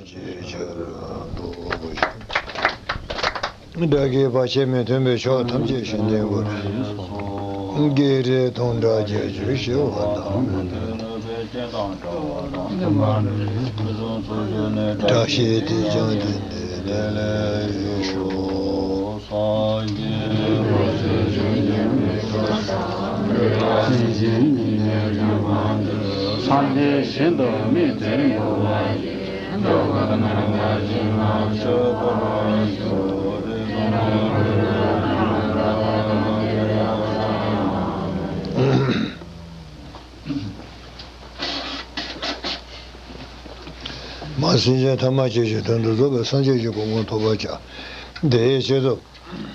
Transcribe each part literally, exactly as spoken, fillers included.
ཅེས་བྱར་དུ་གསོལ། དགྲ་བགེགས་བར་ཆད་མི་མཐུན་པའི་ཕྱོགས་ཐམས་ཅད་ཞི་མཐུན་དགོས། བགེགས་རིགས་སྟོང་ཕྲག་བརྒྱད་ཅུ་ཞི་བ་དང་། བཀྲ་ཤིས་དེས་ཀྱང་དེང་འདིར་བདེ་ལེགས་ཤོག། སངས་རྒྱས་བཞིན་དུ་མི་མཐུན་པ། མ་སེམས་ཅན་ཐ་མ་ཁྱེད་ཀྱི་དོན་དུ་རྫོགས་པའི་སངས་རྒྱས་ཀྱི་གོ་འཕང་ཐོབ་པར་བྱ། དེའི་ཆེད་དུ།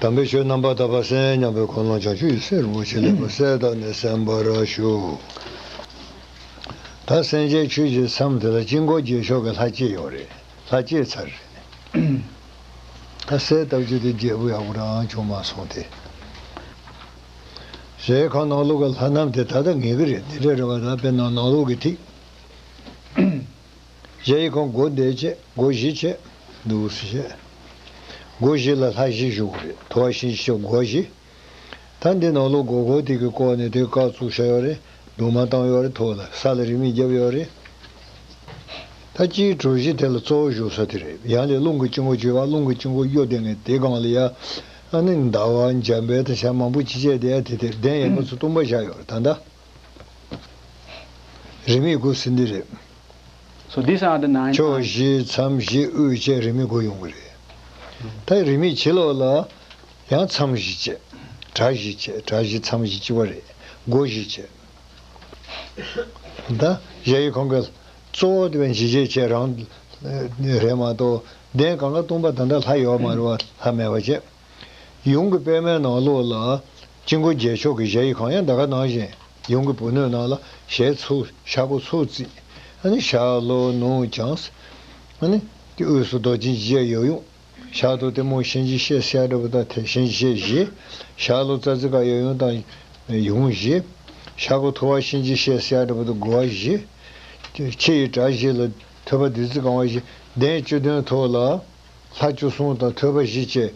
དམ་པའི་ཆོས་རྣམ་པར་དག་པ་གསན་སྙམ་པའི་ཁོམ་ལོང་བྱང་ཆུབ་ཀྱི་སེམས་རིན་པོ་ཆེ་ལེགས་པར་གསལ་བཏབ་ནས་གསན་པར་ཞུ། ད་སེམས་ཅན་ཆོས་ཀྱི་མཚམས་དེ་ལ་དཀྱིལ་འཁོར་རྒྱལ་མཆོག་གི་ལྷ་གཅིག་ཡོད་རེད། ལྷ་གཅིག་ཚར་རེད། ད་གསལ་བཏབ་རྒྱུ་དེ་རྒྱས་པོ་ཡག་པོ་རང་བྱུང་མ་སོང་སྟེ། གཞལ་ཡས་ཁང་ནང་ལོགས་ཀྱི་ལྷ་རྣམས་དེ་ད་ལྟ་ངེས་ཀྱི་རེད། དེ་འདྲ་རེད་བ། ད་དཔེར་ན་ནང་ལོགས་ཀྱི་ཐིག་གཞལ་ཡས་ཁང་སྒོ་འདི་བྱས། སྒོ་བཞི་བྱས་འདུག་ཟེར་བཤད། སྒོ་བཞི་ལ་ལྷ་བཞི་བཞུགས་རེད། ཐོག་བཞི་ཕྱོགས་སྒོ་བཞི། ད་འདི་ནང་ལོགས་སྒོ་སྒོ་དེ་གི་བསྐོར་ནས་དེ་བཀག་བཙུགས་བྱས་ཡོད་རེད། གདུང་མ་བཏང་ཡོད་རེད། ཐོག་ལ་ས་ལ་རི་མོ་བརྒྱབ་ཡོད་རེད། ད་སྤྱིའི་གྲུ་བཞི་དེ་ལ་གཙོ་བོ་བཞུགས་ས་དེ་རེད། ཡང་ལས་རླུང་གི་དཀྱིལ་འཁོར་བྱས་པ། རླུང་གི་དཀྱིལ་འཁོར་གཡོ་བསྡད་མཁན་དེ་སྒང་ལ་ཡ། ཨ་ནི་ཟླ་བ་འཇམ་དཔལ་དང་ཤར་མང་པོ་ཅི་བྱས་བསྡད་ཡ་དེ་དེ་གདན་ཡས་མ་ཚུགས་སྟོང་པ་བཞག་ཡོད་རེད། ད་ད། རི་མོའི་སྒོ་ཟེར་འདི་རེད། So these are the nine. ཕྱོགས་བཞི་མཚམས་བཞི་དབུས་བཅས་རི་མོའི་སྒོ་ཡོང་གི་རེད། ད་རི་མོའི་ཕྱི་ལོགས་ལ་ཡང་མཚམས་བཞི་བཅས། གྲྭ་བཞི་བཅས། གྲྭ་བཞི་མཚམས་བཞི་གཅིག་པ་རེད། སྒོ་བཞི་བཅས། ད་གཞལ་ཡས་ཁང་གི་གཙོ་བོ་དེ་བས་འཇིགས་བྱེད་ཅེས་རང་རེད་མ་གཏོགས། གདན་གང་ག་སྟོང་པ་ད་ལྟ་ལྷ་ཡོད་མ་རེད་བ། ལྷ་མེད་པ་བྱས། ཡུམ་གྱི་པདྨའི་ནང་ལོགས་ལ་དཀྱིལ་འཁོར་རྒྱལ་མཆོག་གི་གཞལ་ཡས་ཁང་ཡང་ད་ག་ནང་བཞིན། ཡུམ་གྱི་བུ་སྣོད་ནང་ལ་ཞལ་ཚུགས། ཤར་སྒོ་ཚུགས་བརྩིགས། ཨ་ནི་ཤར་ལྷོ་ནུབ་བྱང་། ཨ་ནི་དེ་དབུས་སུ་རྡོ་རྗེ་འཇིགས་བྱེད་ཡབ་ཡུམ། ཞབས་ཏོག་གཏི་མུག་གཤིན་རྗེ་གཤེད་བསད་འདྲ་པོ་དང་དེ་གཤིན་རྗེ་གཤེད་བཞི། ཤར་ལྷོ་རྩ་རྩེ་ཀ་ཡབ་ཡུམ་དང་ཡུམ་བཞི། ཤར་སྒོ་ཐུབ་པ་གཤིན་རྗེ་གཤེད་བསད་འདྲ་པོ་དང་དགོངས་པ་བཞི། ཕྱི་ཡི་གྲྭ་བཞི་ལ་ཐོད་པ་བདུད་རྩི་གང་བ་བཞི། གདན་བཅུ་བདུན་ཐོག་ལ་ལྷ་བཅུ་གསུམ་དང་ཐོད་པ་བཞི་བཅས།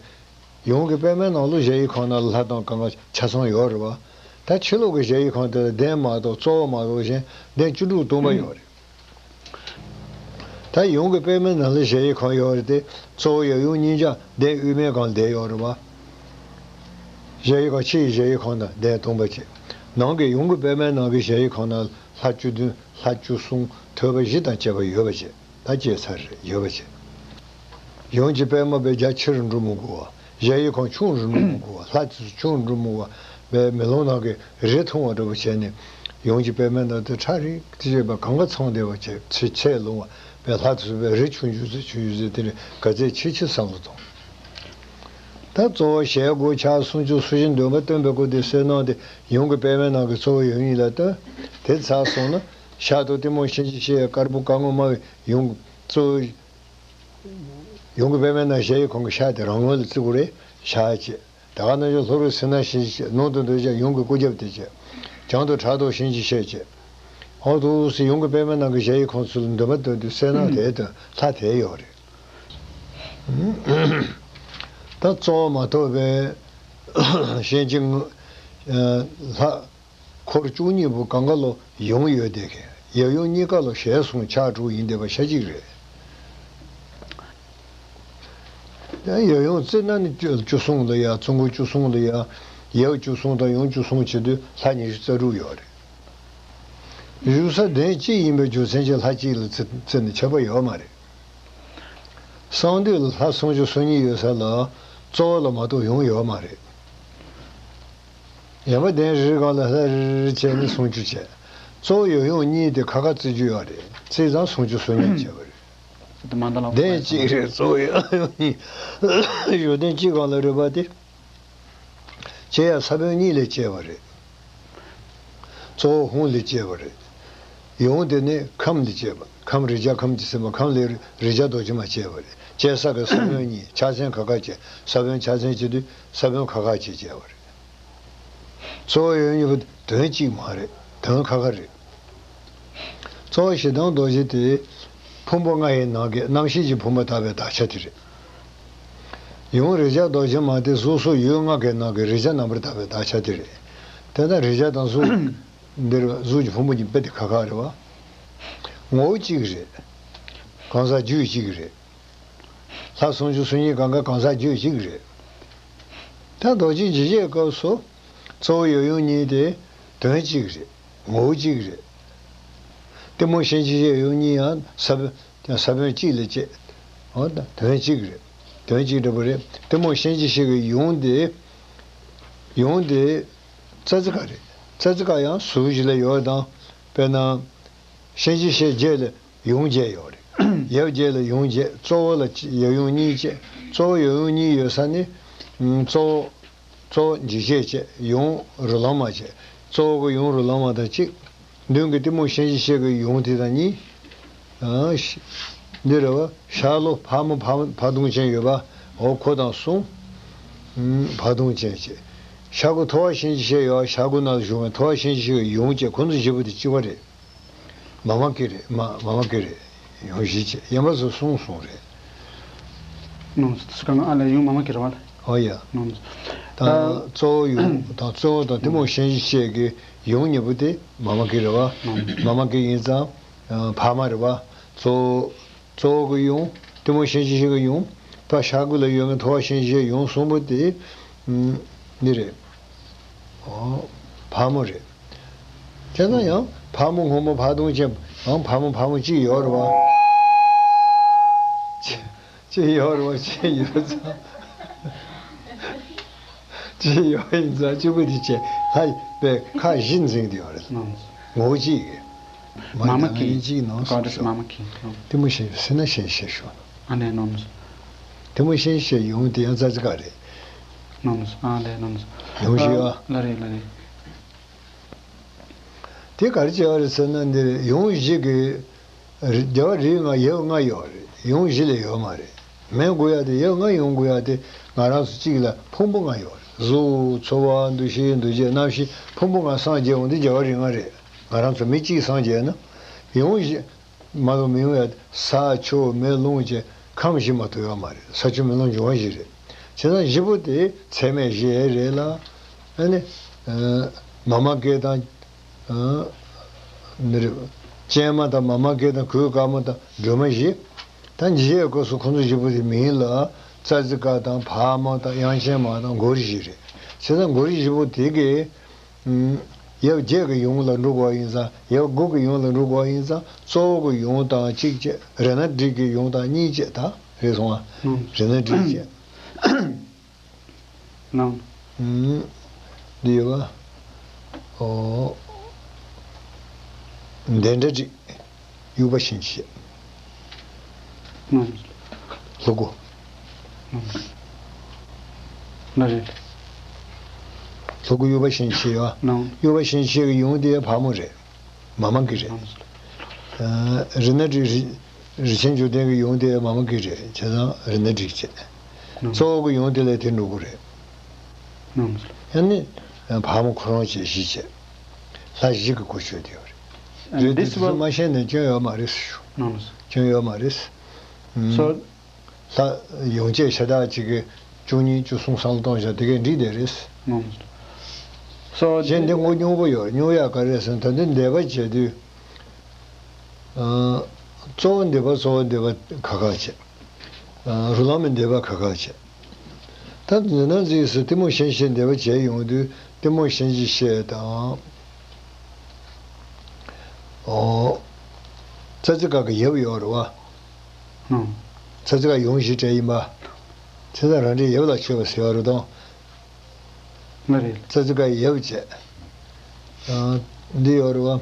ཡུམ་གྱི་པདྨའི་ནང་ལོགས་གཞལ་ཡས་ཁང་ནང་ལ་ལྷ་དང་གང་ག་ཆ་ཚང་ཡོད་རེད་བ། ད་ཕྱི་ལོགས་ཀྱི་གཞལ་ཡས་ཁང་དེ་ལ་གདན་མ་གཏོགས་གཙོ་བོ་མ་གཏོགས་གཞན་གདན་བཅུ་དྲུག་སྟོང་པ་ཡོད་རེད། ད་ཡུམ་གྱི་པདྨའི་ནང་ལ་གཞལ་ཡས་ཁང་ཡོད་རེད་དེ། གཙོ་བོ་ཡབ་ཡུམ་གཉིས་ཀྱང་གདན་དབུས་མའི་སྒང་བསྡད་ཡོད་རེད་བ། གཞལ་ཡས་ཁང་། ཕྱི་ཡི་གཞལ་ཡས་ཁང་དང་གདན་སྟོང་པ་བྱས། ནང་གི་ཡུམ་གྱི་པདྨའི་ནང་གི་གཞལ་ཡས་ཁང་ནང་ལྷ་བཅུ་བདུན། ལྷ་བཅུ་གསུམ། ཐོད་པ་བཞི་དང་བཅས་པ་ཡོད་པ་བྱས། ད་བཅས་ཚར་རེད། ཡོད་པ་བྱས། ཡུམ་གྱི་པདྨ་བས་རྒྱ་ཆེ་རུ་འགྲོ་མི་དགོས་པ། གཞལ་ཡས་ཁང་ཆུང་རུ་འགྲོ་མི་དགོས་པ། ལྷ་དེ་ཚོ་ཆུང་རུ་འགྲོ་མི་དགོས་པ། བས་མེ་ལོང་ནང་གི་རི་མཐོང་བ་འདྲ་པོ་བྱས་ནས། ཡུམ་གྱི་པདྨའི་ནང་དུ་ཁྲ་རིག་དེ་བྱས་པ་གང་ག་ཚང་བསྡད་པ་བྱས། ཚེ་ཚད་ལོངས་པ་བས་ལྷ་དེ་ཚོ་བས་རི་ཆུང་ཆུང་ཚོ་ཆུང་ཆུང་ཚོ་དེ་ནས་ག་ཚད་ཆེ་ཆེ་བསམ་བློ་གཏོང་། ད་གཙོ་བོ་ཞལ་སྒོ་ཕྱག་སུམ་ཅུ་སོ་བཞི་འདོན་པ་སྟོན་པའི་སྐུ་དེ་བསོད་ནམས་དེ་ཡུམ་གྱི་པདྨའི་ནང་གི་གཙོ་བོ་ཡབ་ཡུམ་ལ་སྟོན། དེ་ཚར་སོང་ན་ཞབས་ཏོག་གཏི་མུག་གཤིན་རྗེ་གཤེད་དཀར་པོ་དཀར་སྔོན་མ་བས་ཡུམ་གཙོ་བོ་ཡུམ་གྱི་པདྨའི་ནང་གཞལ་ཡས་ཁང་གི་ཤར་དེ་རང་ངོས་ལ་བརྩི་དགོས་རེད། ཤར་བྱས། ད་ག་ནང་བཞིན་ལྷོ་རོང་སེར་སྣ་གཤིན་རྗེ་གཤེད། ནུབ་ཏུ་འདོད་ཆགས་ཡུམ་གྱི་སྐུ་རྒྱབ་དེ་བྱས། བྱང་དུ་ཕྲག་དོག་གཤིན་རྗེ་གཤེད་བྱས། འོ་འདུག་སེ་ཡུམ་གྱི་པདྨའི་ནང་གི་གཞལ་ཡས་ཁང་ཚོ་ལ་འདུན་པ་བཏོན་དུས་བསོད་ནམས་དེ་དང་ལྷ་དེ་ཡོད་རེད། ད་གཙོ་བོ་མ་གཏོགས་པའི་གཤིན་རྗེ་ལྷ་འཁོར་བཅུ་གཉིས་པོ་གང་ག་ལོ་ཡུམ་ཡོད་བསྡད་མཁན། ཡབ་ཡུམ་གཉིས་ཀ་ལོ་ཞལ་གསུམ་ཕྱག་དྲུག་ཡིན་བསྡད་པ་ཤ་གཅིག་རེད། ཡང་ཡབ་ཡུམ་བརྩིས་ན་ནི་བཅུ་བཅུ་གསུམ་ལ་ཡ། བཙུན་དགོན་བཅུ་གསུམ་ལ་ཡ། ཡབ་བཅུ་གསུམ་དང་ཡུམ་བཅུ་གསུམ་བྱེད་དུས་ལྷ་ཉི་ཤུ་རྩ་དྲུག་ཡོད་རེད། བཞུགས་ས་གདན་གཅིག་ཡིན་པའི་རྒྱུ་མཚན་གྱིས་ལྷ་གཅིག་ལ་བརྩི་བརྩིས་ནས་ཁྱབ་པ་ཡོད་མ་རེད། གསང་འདུས་ལ་ལྷ་སུམ་ཅུ་སོ་གཉིས་ཡོད་ས་ལ་གཙོ་བོ་ལ་མ་གཏོགས་ཡུམ་ཡོད་མ་རེད། ཡང་པ་གདན་རེ་རེ་སྒང་ལ་ལྷ་རེ་རེ་བྱས་ནས་སུམ་ཅུ་བྱས། གཙོ་བོ་ཡབ་ཡུམ་གཉིས་དེ་ཁ་ཁ་བརྩི་རྒྱུ་ཡོད་རེད། བརྩིས་ཙང་སུམ་ཅུ་སོ་གཉིས་བྱས་པ་རེད། གདན་གཅིག་རེད། གཙོ་བོ་ཡབ་ཡུམ་གཉིས། བཞུགས་གདན་གཅིག་སྒང་ལ་རེད་པ་དེ། བྱས་ཡང་ས་བོན་གཉིས་ལས་སྐྱེས་པ་རེད། གཙོ་བོ་ཧཱུྃ་ལས་སྐྱེས་པ་རེད། ཡུམ་དེ་ནི་ཁམས་ལས་སྐྱེས་པ། ཁམས་རེག་བྱ་ཁམས་ཀྱི་སེམས་པ། ཁམས་ལས་རེག་བྱ་རྡོ་རྗེ་མ་སྐྱེས་པ་རེད། སྐྱེ་ས་གི་ས་བོན་གཉིས། ཕྱག་མཚན་ཁ་ཁ་བྱས། ས་བོན་ཕྱག་མཚན་བྱེད་དུས་ས་བོན་ཁ་ཁ་བྱས་སྐྱེས་པ་རེད། གཙོ་བོ་ཡབ་ཡུམ་གཉིས་པོ་དོན་གཅིག་མ་རེད། དོན་ཁ་ཁ་རེད། གཙོ་བོ་ཞེ་སྡང་རྡོ་རྗེ་དེ་ ཕུང་པོ་ལྔ་ཡི་ནང་གི་རྣམ་ཤེས་ཀྱི་ཕུང་པོ་དག་པའི་དག་ཆ་དེ་རེད། ཡུམ་རེག་བྱ་རྡོ་རྗེ་མ་དེ་གཟུགས་སོགས་ཡུལ་ལྔ་གི་ནང་གི་རེག་བྱ་རྣམ་པར་དག་པའི་དག་ཆ་དེ་རེད། དེ་ལྟར་རེག་བྱ་དང་གཟུགས་འདིར་གཟུགས་ཀྱི་ཕུང་པོ་གཉིས་དཔེ་དེ་ཁ་ཁ་རེད་བ། ངོ་བོ་གཅིག་རེད། གང་ཟག་རྒྱུད་གཅིག་རེད། ལྷ་སུམ་ཅུ་སོ་གཉིས་གང་ག་གང་ཟག་རྒྱུད་གཅིག་རེད། ད་རྡོ་རྗེ་འཇིགས་བྱེད་སྐབས་སུ་གཙོ་བོ་ཡབ་ཡུམ་གཉིས་དེ་དོན་གཅིག་རེད། ངོ་བོ་གཅིག་རེད། གཏི་མུག་ཤན་འབྱེད་བྱེད་ཡབ་ཡུམ་གཉིས་ཡང་ས་བོན་ས་བོན་གཅིག་ལས་སྐྱེས། འོ་ད་དོན་གཅིག་རེད། དོན་གཅིག་འདྲ་པོ་རེད། གཏི་མུག་ཤན་འབྱེད་བྱེད་ཀྱི་ཡུམ་དེ་ཡུམ་དེ་ཙ་ཙི་ཀ་རེད། ཙ་ཙི་ཀ་ཡང་གཟུགས་གཞི་ལ་ཡོད་དང་། དཔེར་ན། ཤན་འབྱེད་བྱེད་བརྒྱད་ལ་ཡུམ་བརྒྱད་ཡོད་རེད། ཡབ་བརྒྱད་ལ་ཡུམ་བརྒྱད། གཙོ་བོ་ལ་ཡབ་ཡུམ་གཉིས་བཅས། གཙོ་བོ་ཡབ་ཡུམ་གཉིས་ཡོད་ས་ནི། ཨུམ། གཙོ་བོ་གཙོ་བོ་འཇིགས་བྱེད་བཅས། ཡུམ་རོ་ལངས་མ་བཅས། གཙོ་བོ་གི་ཡུམ་རོ་ལངས་མ་དང་གཅིག་མདུན་གྱི་གཏི་མུག་ཤན་འབྱེད་བྱེད་ཀྱི་ཡུམ་དེ་དང་གཉིས། ཨ་ཤ་འདི་རེད་བ། ཤར་ལྷོ་ཕག་མོ་ཕག་ཕག་གདོང་ཅན་ཡོད་པ། འོ་ཁོ་དང་གསུམ། ཨུམ། ཕག་གདོང་ཅན་བཅས། ཤར་སྒོ་ཐོ་བ་ཤན་འབྱེད་བྱེད་ཡོད། ཤར་སྒོ་ནང་བཞུགས་པའི་ཐོ་བ་ཤན་འབྱེད་བྱེད་ཀྱི་ཡུམ་བཅས། ཁོ་ཚོ་བཞི་པོ་དེ་གཅིག་པ་རེད། མ་མ་ཀི་རེད། མ་མ་མ་ཀི་རེད། ཡུམ་བཞི་བཅས། ཡན་པ་སོ་གསུམ་གསུམ་རེད། ནང་སུ་གང་ཨ་ལ་ཡུམ་མ་མ་ཀི་རེད་བ། ཨོ་ཡ། ནང་ད་ཨ་གཙོ་བོ་ཡུམ་དང་གཙོ་བོ་དང་གཏི་མུག་ཤན་འབྱེད་བྱེད་ཀྱི་ཡུམ་གཉིས་པོ་དེ་མ་མ་ཀི་རེད་བ། ནང་མ་མ་ཀི་ཡིན་ཙང་ཕག་མོ་རེད་བ། གཙོ་བོ་གཙོ་བོ་གི་ཡུམ། གཏི་མུག་ཤན་འབྱེད་བྱེད་ཀྱི་ཡུམ། ཕ་ཤར་སྒོ་ལ་ཡོད་མཁན་ཐོ་བ་ཤན་འབྱེད་བྱེད་ཡུམ་གསུམ་པོ་དེ། ཨུམ། འདི་རེད། ཨོ། ཕག་མོ་རེད། དེ་ན་ཡང་ཕག་མོ་སྔོན་མོ་ཕག་གདོང་ཅན་ཡང་ཕག་མོ་ཕག་མོ་གཅིག་ཡོད་རེད་བ། གཅིག་ཡོད་རེད་བ། གཅིག་ཡོད་ཙང་། གཅིག་ཡོད་ཡིན་ཙང་གཅིག་པུ་དེ་བྱས་ལྷ་པའི་ཁ་བཞི་འཛིན་གྱི་ཡོད་རེད། ངོ་བོ་གཅིག་གི། མ་མ་ཀི། གཅིག་ནང་ག་འདྲ་སོ། མ་མ་ཀི། གཏི་མུག་ཤན་ཟེར་ན་ཤན་ཤེས་ཤོག་ཨ་ནེ་ནོམ། གཏི་མུག་ཤན་ཤེས་ཡུམ་དེ་ཡང་ཙ་ཙི་ཀ་རེད། ནོམ། ཨ་ལེ་ནོམ། ཡུམ་བཞི་ཡོད། ལ་རེད་ལ་རེད། དེ་ག་རེ་བྱས་པ་རེད་ཟེར་ན། འདིར་ཡུམ་བཞི་གི་རྒྱལ་བ་རིགས་ལྔ་ཡབ་ལྔ་ཡོད་རེད། ཡུམ་བཞི་ལས་ཡོད་མ་རེད། མེད་དགོས་ཡ་དེ། ཡབ་ལྔ་ཡོང་དགོས་ཡ་དེ་ང་རང་ཚོ་གཅིག་ལ་ཕུང་པོ་ལྔ་ཡོད་རེད། གཟུགས། ཚོར་བ། འདུ་ཤེས། འདུ་བྱེད། རྣམ་ཤེས། ཕུང་པོ་ལྔ་སངས་རྒྱས་འོང་དུས་རྒྱལ་བ་རིགས་ལྔ་རེད། ང་རང་ཚོ་མི་གཅིག་སངས་རྒྱས་ན། ཡུམ་བཞི་མ་གཏོགས་མི་ཡོང་ཡ། ས་ཆུ་མེ་རླུང་བཅས་ཁམས་བཞི་མ་གཏོགས་ཡོད་མ་རེད། ས་ཆུ་མེ་རླུང་འབྱུང་བ་བཞི་རེད། བྱས་ཙང་བཞི་པོ་དེ་ཚད་མེད་བཞི་རེད་ལ། ཨ་ནི། ཨ། མ་མ་ཀི་དང་། ཨ། འདི་རེད། ཅན་མ་དང་མ་མ་ཀི་དང་གོས་དཀར་མོ་དང་སྒྲོལ་མ་བཞི། ད་འཇིགས་བྱེད་སྐབས་སུ་ཁོ་ཚོ་བཞི་པོ་དེ་མིང་ལ་ཙ་ཙི་ཀ་དང་ཕག་མོ་དང་དབྱངས་ཅན་མ་དང་མགོ་རིལ་བཞི་རེད། བྱས་ཙང་མགོ་རིལ་བཞི་པོ་དེ་གི། ཨུམ། ཡབ་བརྒྱད་ཀྱི་ཡུམ་ལ་འགྲོ་དགོས་པ་ཡིན་ཙང་། ཡབ་དགུ་གི་ཡུམ་ལ་འགྲོ་དགོས་པ་ཡིན་ཙང་། གཙོ་བོ་གི་ཡུམ་དང་གཅིག་བྱས། རཏྣ་སྒྲིག་གི་ཡུམ་དང་གཉིས་བྱས། ད་རེད་སོང་ང་། ཨུམ། རཏྣ་སྒྲིག་བྱས། ནང་། ཨུམ། འདི་ཡོད་པ། ཨོ། བདེན་བྲལ་སྒྲིག། དབྱུག་པ་བཞིན་བྱས། ནང་། ལྷུ་གུ། ནང་། ལ་རེད། ལྷུ་གུ་དབྱུག་པ་བཞིན་བྱས་ཡོད། ནང་། དབྱུག་པ་བཞིན་བྱས་ཀྱི་ཡུམ་དེ་ཕག་མོ་རེད། མ་མ་ཀི་རེད། ཨ། རཏྣ་སྒྲིག་རི། རི་ཆེན་འབྱུང་ལྡན་གྱི་ཡུམ་དེ་མ་མ་ཀི་རེད། བྱས་ཙང་རཏྣ་སྒྲིག་བྱས། གཙོ་བོ་གི་ཡུམ་དེ་ལ་དེ་འགྲོ་གི་རེད། ཡང་ནི་ཕག་མོ་ཁོ་རང་བཅས་བཞི་བཅས། ལྷ་བཞི་གི་གོ་ཆོད་དེ་ཡོད་རེད། And དེ་this དེ་ཚོ will མ་ཤེས་ན་སྐྱོན་ཡོད་མ་རེད། སྐྱོན་ཡོད་མ་རེད། So ལྷ་ཡུམ་བཅས་ཤ་སྟག་གཅིག་གི་བཅུ་གཉིས་བཅུ་གསུམ་བསམ་བློ་གཏོང་བྱ་དེ་གས་འགྲིག་བསྡད་རེད། So གཞན་འདི་དངོས་སྙོམས་པོ་ཡོད། སྙོམས་ཡག་ག་རེ་རེད་ཟེར་ན། ད་འདི་འདས་པ་བྱས་དུས། ཨ། གཙོ་བོ་འདས་པ་གཙོ་བོ་འདས་པ་ཁ་ཁ་བྱས། ཨ། རོ་ལངས་མའི་འདས་པ་ཁ་ཁ་བྱས། ད་འདི་ན་འཛིན་སུ་གཏི་མུག་ཤན་ཤེས་འདས་པ་བྱས་ཡོང་དུས་གཏི་མུག་ཤན་འབྱེད་བྱེད་དང་། ཨོ། ཙ་ཙི་ཀ་གི་ཡབ་ཡོད་རེད་བ། ཙ་ཙི་ཀ་ཡུམ་བཞི་བྲལ་ཡིན་པ། ཙི་ཙི་རང་འབྲས་ཡབ་ལ་ཆོད་པ་ཟེར་བ་རེད་དང་། ང་རེད། ཙ་ཙི་ཀ་ཡི་ཡབ་བྱས། ཨ། འདི་ཡོད་རེད་བ།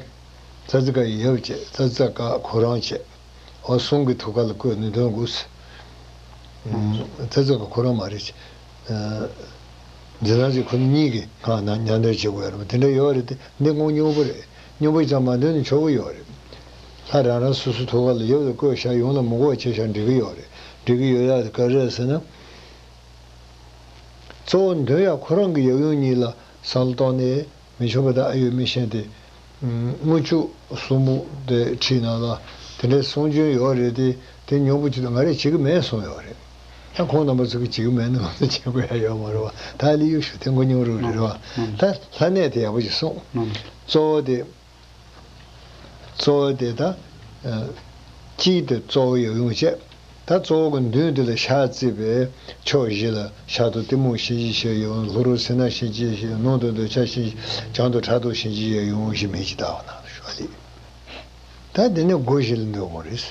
ཙ་ཙི་ཀ་ཡི་ཡབ་བྱས། ཙ་ཙི་ཀ་ཁོ་རང་བྱས། འོ་གསུང་གི་ཐུགས་ཀ་ལ་བཀོད་ནས་འདོན་དགོས། ཙ་ཙི་ཀ་ཁོ་རང་མ་རེད། ཨ། འཛིན་རང་བཞིན་ཁོ་གཉིས་ཀྱི་སྒང་ན་མཉམ་འདོན་བྱེད་དགོས་ཡ་རེད་བ། དེ་འདྲ་ཡོད་རེད་དེ། འདི་དངོས་སྙོམས་པོ་རེད། སྙོམས་པོ་ཙམ་མ་འདོན་ནས་ཆོག་གི་ཡོད་རེད། ལྷ་རང་རང་སོ་སོའི་ཐུགས་ཀ་ལ་ཡབ་ལ་བཀོད་བཞག་ཡུམ་ལ་མི་བཀོད་བྱས་བཞག་འགྲིག་གི་ཡོད་རེད། འགྲིག་གི་ཡོད་ཡ་དེ་ག་རེ་རེད་ཟེར་ན། གཙོ་བོ་འདོན་ཡག་ཁོ་རང་གི་ཡབ་ཡུམ་གཉིས་ལ་བསམ་བློ་གཏོང་ནས་མི་ཆོག་པ་དང་ཨ་ཡོད་མི་ཤེས་ཏེ། དངུལ་ཆུ་གསུམ་པོ་དེ་ཁྲིད་ན་ལ། དེ་འདྲའི་གསུང་རྒྱུན་ཡོད་རེད་དེ། དེ་སྙོམས་པོ་ཅིག་ཏུ་ང་རས་བྱེད་ཀྱི་མེད་གསུངས་ཡོད་རེད། ད་ཁོང་རྣམ་པ་ཚོ་གིས་བྱེད་ཀྱི་མེད་ན་ང་ཚོ་བྱེད་དགོས་ཡ་ཡོད་མ་རེད་བ། ད་ལི་ཡུལ་ཞུ་དེ་མགོ་རྙོག་རུ་རེད་བ། ད་ལྷ་གནས་དེ་ཡག་པོ་ཞིག་གསུངས། གཙོ་བོ་དེ། གཙོ་བོ་དེ་ད། ཨ། གཅིག་དེ་གཙོ་བོ་ཡབ་ཡུམ་བྱས། ད་གཙོ་བོ་གི་མདུན་དེ་ལ་ཕྱག་བརྩིས་པས་ཕྱོགས་བཞི་ལ་ཤར་དུ་གཏི་མུག་གཤིན་རྗེ་ཞེས་ཡབ་ཡུམ། ལྷོ་རུ་སེར་སྣ་གཤིན་རྗེ་ཞེས། ནུབ་ཏུ་འདོད་ཆགས་གཤིན་རྗེ། བྱང་དུ་ཕྲག་དོག་གཤིན་རྗེ་ཞེས་ཡབ་ཡུམ་བཞི་མིང་ཅིག་བཏགས་པ་ན་ཤོ་ལི། ད་འདི་ནས་སྒོ་བཞི་ལ་འདོད་དགོས་རེད།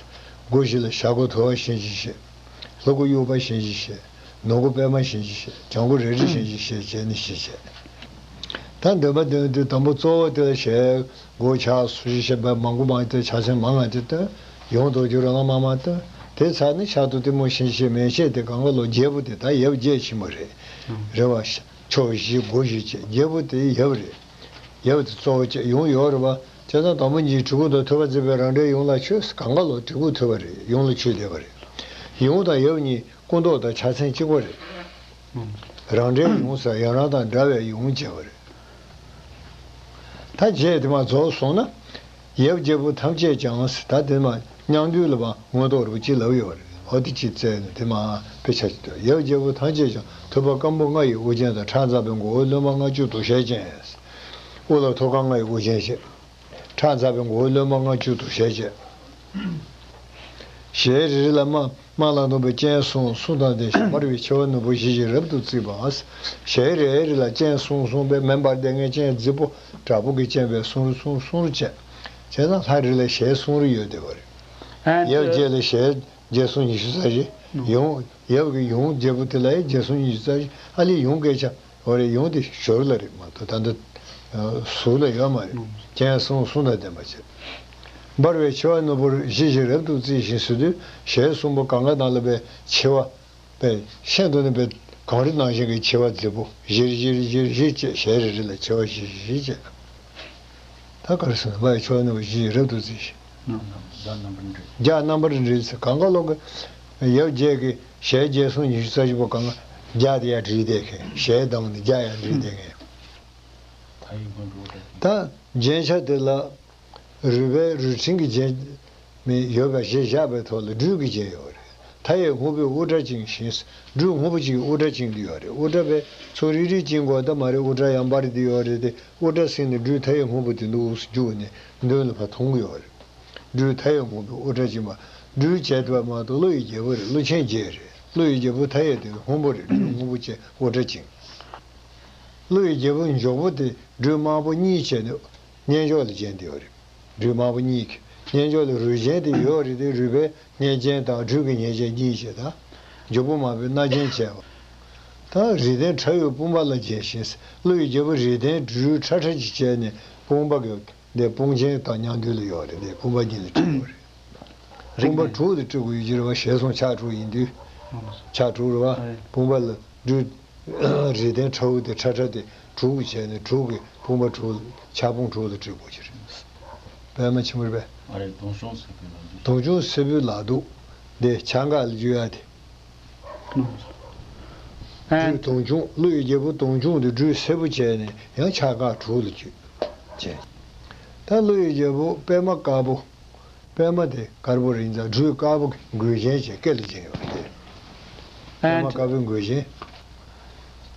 སྒོ་བཞི་ལ་ཞབས་སྒོ་དུ་བ་གཤིན་རྗེ་ཞེས། ལྷོ་སྒོ་དབྱུག་པ་གཤིན་རྗེ་ཞེས། ནུབ་སྒོ་པད་མ་གཤིན་རྗེ་ཞེས། བྱང་སྒོ་རལ་གྲི་གཤིན་རྗེ་ཞེས་བྱས་ནས་བཞི་བྱས། ད་འདོན་པ་འདོན་དུས་དང་པོ་གཙོ་བོ་དེ་ལ་ཞལ་སྒོ་ཕྱག་སོ་བཞི་ཞེས་པ་མང་པོ་མང་སྟེ་ཕྱག་མཚན་མང་ང་དེ་སྟོན། ཡུམ་རྡོ་རྗེ་རོ་ལངས་མ་མ་སྟོན། དེ་ཚར་ནས་ཕྱག་ཏུ་གཏི་མུག་གཤིན་རྗེ་མན་ཆད་དེ་གང་ག་ལོ་བརྒྱད་པོ་དེ་ད་ཡབ་བརྒྱད་ཕྱིན་པ་རེད། རེད་བ། ཕྱོགས་བཞི་སྒོ་བཞི་བྱས་བརྒྱད་པོ་དེ་ཡབ་རེད། ཡབ་དེ་གཙོ་བོ་བྱས་ཡུམ་ཡོད་རེད་བ། བྱས་ཙང་དང་པོ་ཉིད་གྲི་གུག་དང་ཐུབ་པ་བརྩིགས་པའི་རང་འདྲའི་ཡུམ་ལ་མཆོད། གང་ག་ལོ་གྲི་གུག་ཐུབ་པ་རེད། ཡུམ་ལ་མཆོད་བསྡད་པ་རེད། ཡུམ་དང་ཡབ་གཉིས་སྐུ་མདོག་དང་ཕྱག་མཚན་གཅིག་པ་རེད། རང་འདྲའི་ཡུམ་ཟེར་ཡང་རང་དང་འདྲ་བའི་ཡུམ་བྱས་པ་རེད། ད་རྗེས་དེ་མ་རྫོགས་སོང་ན། ཡབ་བརྒྱད་པོ་ཐམས་ཅད་ཀྱང་ཟེར། ད་དེ་མ་མཉམ་འདུས་ལ་བ་མངོན་རྟོགས་རུ་ཅི་ལབ་ཡོད་རེད། འོ་དེ་ཅི་བཙལ་ནས་དེ་མ་དཔེ་ཆ་ཅིག་ཏུ། ཡབ་བརྒྱད་པོ་ཐམས་ཅད་ཀྱང་ཐུབ་པ་སྐམ་པོ་ལྔ་ཡི་དབུ་ཅན་དང་། ཁྲག་འཛག་པའི་མགོ་བོ་རློན་པ་ལྔ་བཅུ་དུ་ཞལ་ཅན། དབུ་ལ་ཐུབ་དཀར་ལྔ་ཡི་དབུ་ཅན་བྱས། ཁྲག་འཛག་པའི་མགོ་བོ་རློན་པ་ལྔ་བཅུ་དུ་ཞལ་ཅན། ཞལ་རེ་རེ་ལ་དམར་དམར་ལ་སྡོང་པོའི་སྤྱན་གསུམ་གསུམ་དང་ལྡན་ཞིང་འབར་བའི་མཆེ་བ་ནོར་བུ་བཞི་བཞིན་རབ་ཏུ་བརྩིགས་པ། ཞལ་རེ་རེ་ལ་སྤྱན་གསུམ་གསུམ་པའི་མེ་འབར་ལྡེ་ལྔའི་སྤྱན་རྫིག་པོ་དྲག་པོ་གིས་བཅིངས་པའི་གསུང་རུ་གསུང་གསུང་རུ་བྱས། བྱས་ཙང་ལྷ་རེ་ལ་ཞལ་གསུང་རུ་ཡོད་བསྡད་པ་རེད། ཡབ་བརྒྱད་ལ་ཞལ་བརྒྱད་གསུམ་ཉི་ཤུ་རྩ་བཞི། ཡུམ་ཡབ་ཀྱི་ཡུམ་བརྒྱད་པོ་དེ་ལ་ཡང་བརྒྱད་གསུམ་ཉི་ཤུ་རྩ་བཞི། ཨ་ལས་ཡུམ་སྐད་ཆ། འོ་རེད། ཡུམ་དེ་ཞོར་ལ་རེད་མ་གཏོགས་ད་ལྟ་ཟུར་ལ་ཡོད་མ་རེད། སྤྱན་གསུམ་གསུམ་དང་ལྡན་པ་བྱས། འབར་བའི་མཆེ་བ་ནོར་བུ་བཞི་བཞིན་རབ་ཏུ་བརྩིགས་ཤིང་ཟེར་དུས་ཞལ་གསུམ་པོ་གང་ག་ནང་ལ་པའི་མཆེ་བ། པའི་ཤིན་ཏུ་ནས་པའི་གངས་རི་ནང་བཞིན་གྱི་མཆེ་བ་རྫིག་པོ་བཞིར་བཞིར་བཞིར་བཞིར་བཅས། ཞལ་རེ་རེ་ལ་མཆེ་བ་བཞི་བཞི་བཅས། ད་ག་རེ་ཟེར་ན། འབར་བའི་མཆེ་བ་ནོར་བུ་བཞི་བཞིན་རབ་ཏུ་བརྩིགས་ཤིང་། རྒྱ་རྣམ་པར་འགྲེལ། རྒྱ་རྣམ་པར་འགྲེལ་ཟེར། གང་ག་ལོག་གི་ཡབ་བརྒྱད་ཀྱི་ཞལ་བརྒྱད་གསུམ་ཉི་ཤུ་རྩ་བཞི་པོ་གང་ག་རྒྱ་དེ་ཡང་བྲིས་བསྡད་མཁན། ཞལ་གདངས་ནི་རྒྱ་ཡང་བྲིས་བསྡད་མཁན། ད་རྒྱན་ཆ་དེ་ལ་རུས་པའི་རུས་ཕྲེང་གི་རྒྱན་མི་ཡོད་པ་ཞེས་བཞག་པའི་ཐོག་ལ་སྦྲུལ་གྱི་རྒྱན་ཡོད་རེད། མཐའ་ཡས་སྔོན་པོས་དབུ་སྐྲ་བཅིངས་ཤིང་། སྦྲུལ་སྔོན་པོ་གཅིག་གིས་དབུ་སྐྲ་བཅིངས་ཏེ་ཡོད་རེད། དབུ་སྐྲ་པའི་ཚོ་རིལ་རིལ་བཅིངས་དགོས་ད་མ་རེད། དབུ་སྐྲ་ཡང་འབར་ཏེ་ཡོད་རེད་དེ། དབུ་སྐྲ་ཟིན་ནས་སྦྲུལ་མཐའ་ཡས་སྔོན་པོ་དེ་འདུག་སེ་རྒྱུགས་ནས་མདུན་ལ་ཕར་མཐོང་གི་ཡོད་རེད། སྦྲུལ་མཐའ་ཡས་སྔོན་པོས་དབུ་སྐྲ་བཅིངས་པ། སྦྲུལ་བྱས་པ་མ་གཏོགས་ཀླུ་ཡི་རྒྱལ་པོ་རེད། ཀླུ་ཆེན་བརྒྱད་རེད། ཀླུ་ཡི་རྒྱལ་པོ་མཐའ་ཡས་དེ་སྔོན་པོ་རེད། སྦྲུལ་སྔོན་པོ་བཅས་དབུ་སྐྲ་བཅིངས། ཀླུ་ཡི་རྒྱལ་པོ་མགྱོགས་པོ་དེ་སྦྲུལ་དམར་པོ་གཉིས་བྱས་ནས་སྙན་ཕྱོགས་ལ་བརྒྱན་ཏེ་ཡོད་རེད། སྦྲུལ་དམར་པོ་གཉིས་ཀྱི་སྙན་ཕྱོགས་ལ་རུས་རྒྱན་དེ་ཡོད་རེད་དེ། རུས་པའི་སྙན་རྒྱན་དང་སྦྲུལ་གྱི་སྙན་རྒྱན་གཉིས་བྱས། ད་མགྱོགས་པོ་དམར་པོའི་སྣ་རྒྱན་བྱས་པ། ད་རིགས་ལྡན་ཁྲ་ཡོས་དཔུང་པ་ལ་བརྒྱན་ཞིང་། ཀླུ་ཡི་རྒྱལ་པོ་རིགས་ལྡན་སྦྲུལ་ཁྲ་ཁྲ་ཅིག་བྱས་ནས་དཔུང་པ་གི་འདི་དཔུང་ཆེན་དང་མཉམ་འདུས་ལ་ཡོད་རེད་དེ། དཔུང་པ་གཉིས་ལ་བྲིས་ཡོད་རེད། དཔུང་པ་དྲུག་ལ་བྲིས་དགོས་ཡོད་ཀྱི་རེད་བ། ཞལ་གསུམ་ཕྱག་དྲུག་ཡིན་དུས། ཕྱག་དྲུག་རེད་བ། དཔུང་པ་ལ་སྦྲུལ། རིགས་ལྡན་ཁྲ་བོ་དེ་ཁྲ་ཁྲ་དེ་དྲུག་བྱས་ནས་དྲུག་གི་དཔུང་པ་དྲུག་ཕྱག་དཔུང་དྲུག་ལ་བྲིས་དགོས་ཀྱི་རེད། པད་མ་ཆེན་པོ་རེད་པས། ཨ་རེད། དུང་སྐྱོང་སེར་པོའི་ལག་འདུག་དུང་སྐྱོང་སེར་པོའི་ལག་འདུག་དེ་ཕྱག་འགག་ལ་བརྗོད་ཡ་དེ། སྦྲུལ་དུང་སྐྱོང་། ཀླུ་ཡི་རྒྱལ་པོ་དུང་སྐྱོང་དེ་སྦྲུལ་སེར་པོ་བྱས་ནས་ཡང་ཕྱག་འགག་དྲུག་ལ་བརྗོད་བྱས། ད་ཀླུ་ཡི་རྒྱལ་པོ་པད་མ་དཀར་པོ། པད་མ་དེ་དཀར་པོ་རེད་ཙང་སྦྲུལ་དཀར་པོ་གི་མགུལ་ཆེན་བྱས་སྐེ་ལ་བཅིངས་ཡོད་རེད། པད་མ་དཀར་པོའི་མགུལ་ཆེན།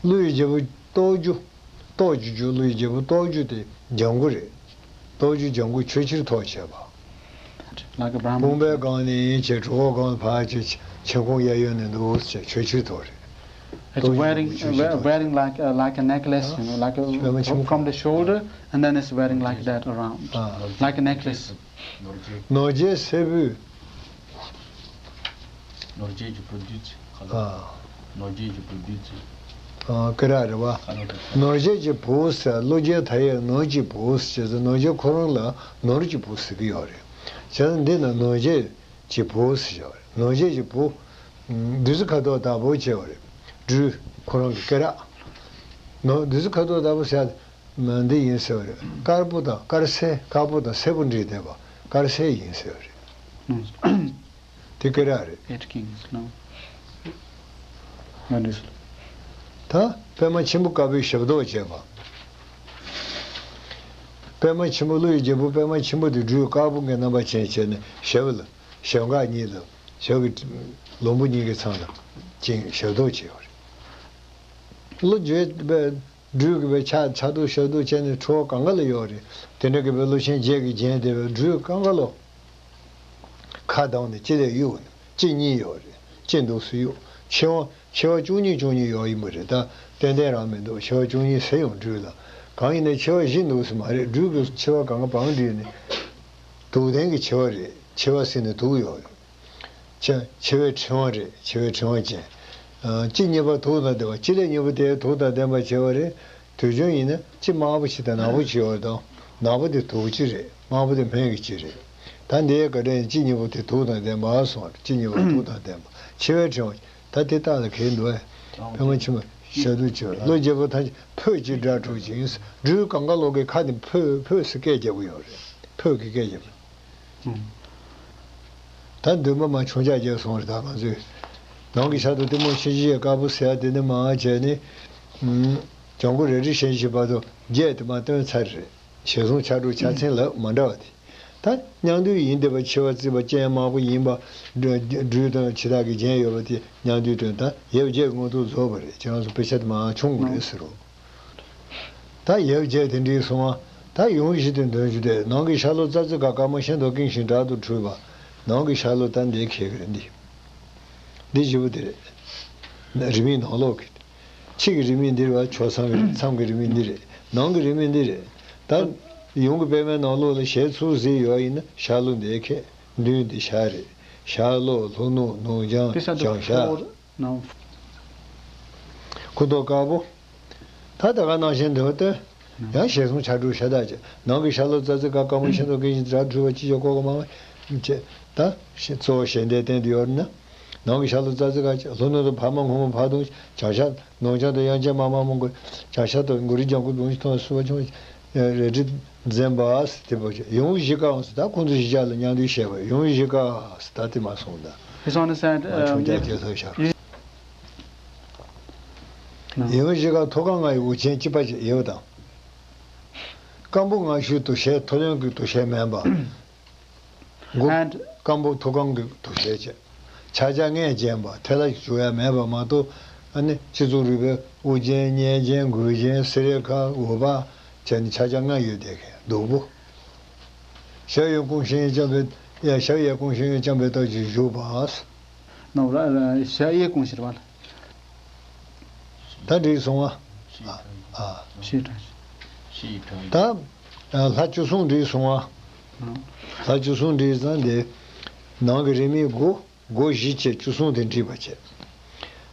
ཀླུ་ཡི་རྒྱལ་པོ་ལྟོགས་འགྱུར། ལྟོགས་འགྱུར་འགྱུར། ཀླུ་ཡི་རྒྱལ་པོ་ལྟོགས་འགྱུར་དེ་ལྗང་གུ་རེད། ལྟོགས་འགྱུར་ལྗང་གུ་ཆོས་ཕྱིར་ཐོགས་བྱས་པ། དཔུང་པའི་སྒང་ནས་བྱས་གྲོད་ཁོག་སྒང་ལ་ཕར་བྱས། མཆན་ཁུང་གཡས་གཡོན་ནས་འདུག་སེ་བྱས་ཆོས་ཕྱིར་ཐོགས་རེད། It's wearing, we- wearing like, uh, like a necklace, you know, like a, from the shoulder, and then it's wearing like that around, like a necklace. ནོར་རྒྱས་སེར་པོའི། ནོར་རྒྱས་ཀྱི་བུ་བདུད་རྩི་ཁ་ལོ། ཨ། ནོར་རྒྱས་ཀྱི་བུ་བདུད་རྩི། ཨ། ཀི་རག་རེད་བ། ཁ་ལོ་དང་། ནོར་རྒྱས་ཀྱི་བུ་ཟེར། ཀླུ་རྒྱལ་མཐའ་ཡས་ནོར་གྱི་བུ་ཟེར་ཟེར། ནོར་རྒྱས་ཁོ་རང་ལ་ནོར་གྱི་བུ་ཟེར་གྱི་ཡོད་རེད། བྱས་ཙང་འདི་ན་ནོར་རྒྱས་ཀྱི་བུ་ཟེར་བྱས་པ་རེད། ནོར་རྒྱས་ཀྱི་བུ། བདུད་རྩི་ཁ་དོག་ལྟ་བུ་བྱས་པ་རེད། སྦྲུལ་ཁོ་རང་གི་སྐེ་རགས། ནོར་བདུད་རྩི་ཁ་དོག་ལྟ་བུ་ཟེར། མ་འདི་ཡིན་ཟེར་བ་རེད། དཀར་པོ་དང་དཀར་སེར། དཀར་པོ་དང་སེར་པོ་འདྲེས་བསྡད་པ་དཀར་སེར་ཡིན་ཟེར་བ་རེད། དེ་སྐེ་རགས་རེད། Eight kings, no? What is it? ད་པད་མ་ཆེན་པོ་དཀར་པོའི་ཞབས་ཏོག་བྱས་པ། པདྨ་ཆེན་པོ། ཀླུ་ཡི་རྒྱལ་པོ་པདྨ་ཆེན་པོ་དེ་སྦྲུལ་དཀར་པོ་གི་རྣམ་པ་ཅན་བྱས་ནས་ཞབས་ལ་ཞབས་འགག་གཉིས་ལ་ཞབས་ཀྱི་ལྷུན་པོ་གཉིས་ཀྱི་མཚམས་ལ་བཅིངས་ཞབས་ཏོག་བྱས་ཡོད་རེད། ཀླུ་བརྒྱད་པའི་སྦྲུལ་གྱི་པའི་ཕྱག་ཕྱག་ཏོག་ཞབས་ཏོག་བྱས་ནས་ཁྲོ་བོ་གང་ག་ལ་ཡོད་རེད། དེ་འདྲ་གི་པའི་ཀླུ་ཆེན་བརྒྱད་ཀྱིས་བརྒྱན་བསྡད་པའི་སྦྲུལ་གང་ག་ལོ། ཁ་གདངས་ནས་ལྕེ་ལས་གཡུག་ནས་ལྕེ་གཉིས་ཡོད་རེད། ལྕེ་འདུག་སེ་གཡུག་མཆེ་བ། མཆེ་བ་བཅུ་གཉིས་བཅུ་གཉིས་ཡོད་ཡིན་པ་རེད། ད་ཏན་ཏན་རང་མི་འདུག་མཆེ་བ་བཅུ་གཉིས་ཟེར་ཡང་སྦྲུལ་ལ། གང་ཡིན་ན་མཆེ་བ་བཞི་འདུག་སེ་མ་རེད། སྦྲུལ་གྱི་མཆེ་བ་གང་ག་བང་བསྒྲིགས་ནས། དུག་ལྡན་གྱི་མཆེ་བ་རེད། མཆེ་བ་ཟེར་ནས་དུག་ཡོད་རེད། མཆེ་མཆེ་བའི་ཕྲེང་བ་རེད། མཆེ་བའི་ཕྲེང་བ་ཅན། ཨ། ལྕེ་གཉིས་པ་དུག་དང་ལྡན་པ། ལྕེ་ལས་གཉིས་པོ་དེ་དུག་དང་ལྡན་པ་བྱས་པ་རེད། དུས་རྒྱུན་ཡིན་ན་ལྕེ་དམར་པོ་ཅིག་དང་ནག་པོ་ཅིག་ཡོད་རེད་དོ། ནག་པོ་དེ་དུག་ལྕེ་རེད། དམར་པོ་དེ་སྨན་གྱི་ལྕེ་རེད། ད་འདིའི་བཀའ་དྲིན་ལྕེ་གཉིས་པོ་དེ་དུག་དང་ལྡན་པ་སོང་བ་རེད། ལྕེ་གཉིས་པོ་དུག་དང་ལྡན་པ། མཆེ་བའི་ཕྲེང་བ། ད་དེ་རྟགས་ལ་གལ་འདུག་ཨེ། པདྨ་ཆེན་པོ་ཞབས་ཏོག་བྱེད་པ། ཀླུ་རྒྱལ་པོ་ཐམས་ཅད་ཕོད་ཅིང་སྒྲ་སྒྲོག་ཅིང་། སྦྲུལ་གང་ག་ལོག་གི་ཁ་ནས་ཕོད་ཕོད་ཟེར་སྐད་རྒྱག་གི་ཡོད་རེད། ཕོད་ཀྱི་སྐད་རྒྱབ། ད་འདུན་པ་མ་ཆུང་ཆག་རྒྱག་སོང་རེད། ད་ང་ཚོས་ནང་གི་ཤར་དུ་གཏི་མུག་ཤེས་བཞིན་དཀར་པོ་ཟེར་ཡ་དེ་ནི་མ་བྱས་ནས། ཨུམ། ལྗང་གུ་རལ་གྲི་བཞིན་བཞིན་བར་དུ་བརྒྱད་དེ་མ་སྟོན་ཚར་རེད། ཞལ་གསུང་ཕྱག་དྲུག་ཕྱག་མཚན་ལབ་མ་འདྲ་བ་དེ། ད་སྙིང་བསྡུས་ཡིན་བསྡད་པ། མཆེ་བ་གཙིགས་པ་སྤྱན་དམར་པོ་ཡིན་པ། སྦྲུལ་དང་བྱི་དྭགས་ཀྱིས་བརྒྱན་ཡོད་པ་དེ་སྙིང་བསྡུས་སྟོན། ད་ཡབ་བརྒྱད་མངོན་མཐོ་རྫོགས་པ་རེད། ཁྱེད་རང་ཚོ་དཔེ་ཆ་དེ་མ་ཆུང་དགོས་རེད་ཟེར་རོ། ད་ཡབ་བརྒྱད་དེ་འདྲའི་སོང་བ། ད་ཡང་བཞི་དེ་འདོན་རྒྱུ་དེ། ནང་གི་ཤར་ལྷོ་རྩྭ་རྩེ་ཁ། དཀར་མོ་ཤིན་ཏུ་སྐེང་ཞིང་དྲག་ཏུ་འཁྲུགས་པ། ནང་གི་ཤར་ལྷོ་ད་འདི་ཁེལ་གི་རེད། འདི་འདི་བཞི་པོ་དེ་རེད། རིས་མེད་ནང་ལོགས་ཀྱི། ཕྱི་གི་རིས་མེད་འདི་རེད་བ། ཕྱོགས་མཚམས་ཀྱི། མཚམས་ཀྱི་རིས་མེད་འདི་རེད། ནང་གི་རིས་མེད་འདི་རེད། ད་ཡུམ་གྱི་པདྨའི་ནང་ལོགས་ལ་ཞལ་ཚུར་གཟིགས་ཡོད་ཡིན་ན་ཤར་ལྷོ་འདི་ཁེལ། མདུན་འདི་ཤར་རེད། ཤར་ལྷོ། ལྷོ་ནུབ། ནུབ་བྱང་། བྱང་ཤར། ནང་། སྐུ་མདོག་དཀར་པོ། ད་ད་ག་ནང་བཞིན་འདོན་སྟེ། ཡང་ཞལ་གསུང་ཕྱག་དྲུག་ཤ་སྟག་ཅན། ནང་གི་ཤར་ལྷོ་རྩྭ་རྩེ་ཁ། དཀར་མོ་ཤིན་ཏུ་སྐེང་ཞིང་དྲག་འཁྲུགས་པ། ཅི་བྱ་ཀོ་ཀ་མ་མ་བྱེད། ད་གཙོ་བོ་ཞལ་ཟླའི་སྟེང་དུ་ཡོད་ན། ནང་གི་ཤར་ལྷོ་རྩྭ་རྩེ་ཁ། ལྷོ་ནུབ་ཏུ་འཕགས་མ་སྔོན་མོ་འཕགས་གདོང་། བྱང་ཤར། ནུབ་བྱང་དུ་དབྱངས་ཅན་མ་མ་མོ་མགོ། བྱང་ཤར་དུ་མགོ་རིལ་ལྗང་གུ་བུང་ཞིག་མཐོང་བ། སུ་བ་ཆུང་བ། རལ་གྲི་འཛིན་པ་ཟེར་དེ་པོ་ཅིག་ཡང་བཞི་ཀ་འོང་ཟེར། ད་ཁོང་ཚོ་གཞིས་ཆགས་ལ་མཉམ་འདུས་བྱས་པ། ཡང་བཞི་ཀ་ཟེར་ད་དེ་མ་སོང་ད། His Honour said, ང་ཆུང་ཆག་um, རྒྱལ་ཚོགས་ཤར། ཡང་བཞི་ཀ་ཐོག་ཁང་ལྔ་ཡི་དབུ་ཅན་གཅིག་པ་ཅིག་ཡོད་དང་། སྐམ་པོ་མངར་ཤོས་དུ་ཤའི་ཐོ་རངས་ཀྱི་དུ་ཤའི་མིན་པ། མགོ་And སྐམ་པོ་ཐོག་ཁང་གི་དུ་ཤའི་བྱས། ཕྱག་རྒྱ་ལྔས་བརྒྱན་པ། ཐལ་བ་ཞིག་བྱུག་ཡ་མེད་པ་མ་གཏོགས། ཨ་ནི་སྤྱི་གཙུག་རུས་པའི་དབུ་ཅན། སྙན་ཅན། མགུལ་ཅན། སེ་ར་ཁ། འོད་དཔག་བྱས་ནས་ཕྱག་རྒྱ་ལྔ་ཡོད་དེ་ཁེ་སྡུག་པོ། ཞབས་གཡས་བསྐུམ་ཤིང་ཡང་བརྐྱང་པའི། ཡ། ཞབས་གཡས་བསྐུམ་ཤིང་ཡང་བརྐྱང་པའི་ལྟག་ཅིག་བཞུགས་པ། ནོར་བ་ཞབས་གཡས་བསྐུམ་ཤིང་རེད་བ། ད་འགྲིག་སོང་ང་། ཨ། ཨ། ཞེས་དྲངས་ཤིང་། ད་ལྷ་བཅུ་གསུམ་འགྲིག་སོང་ང་། ལྷ་བཅུ་གསུམ་འགྲིག་ཙང་དེ། ནང་གི་རིས་མེད་སྒོ། སྒོ་བཞི་བཅས་བཅུ་གསུམ་དེ་འགྲིག་པ་བྱས།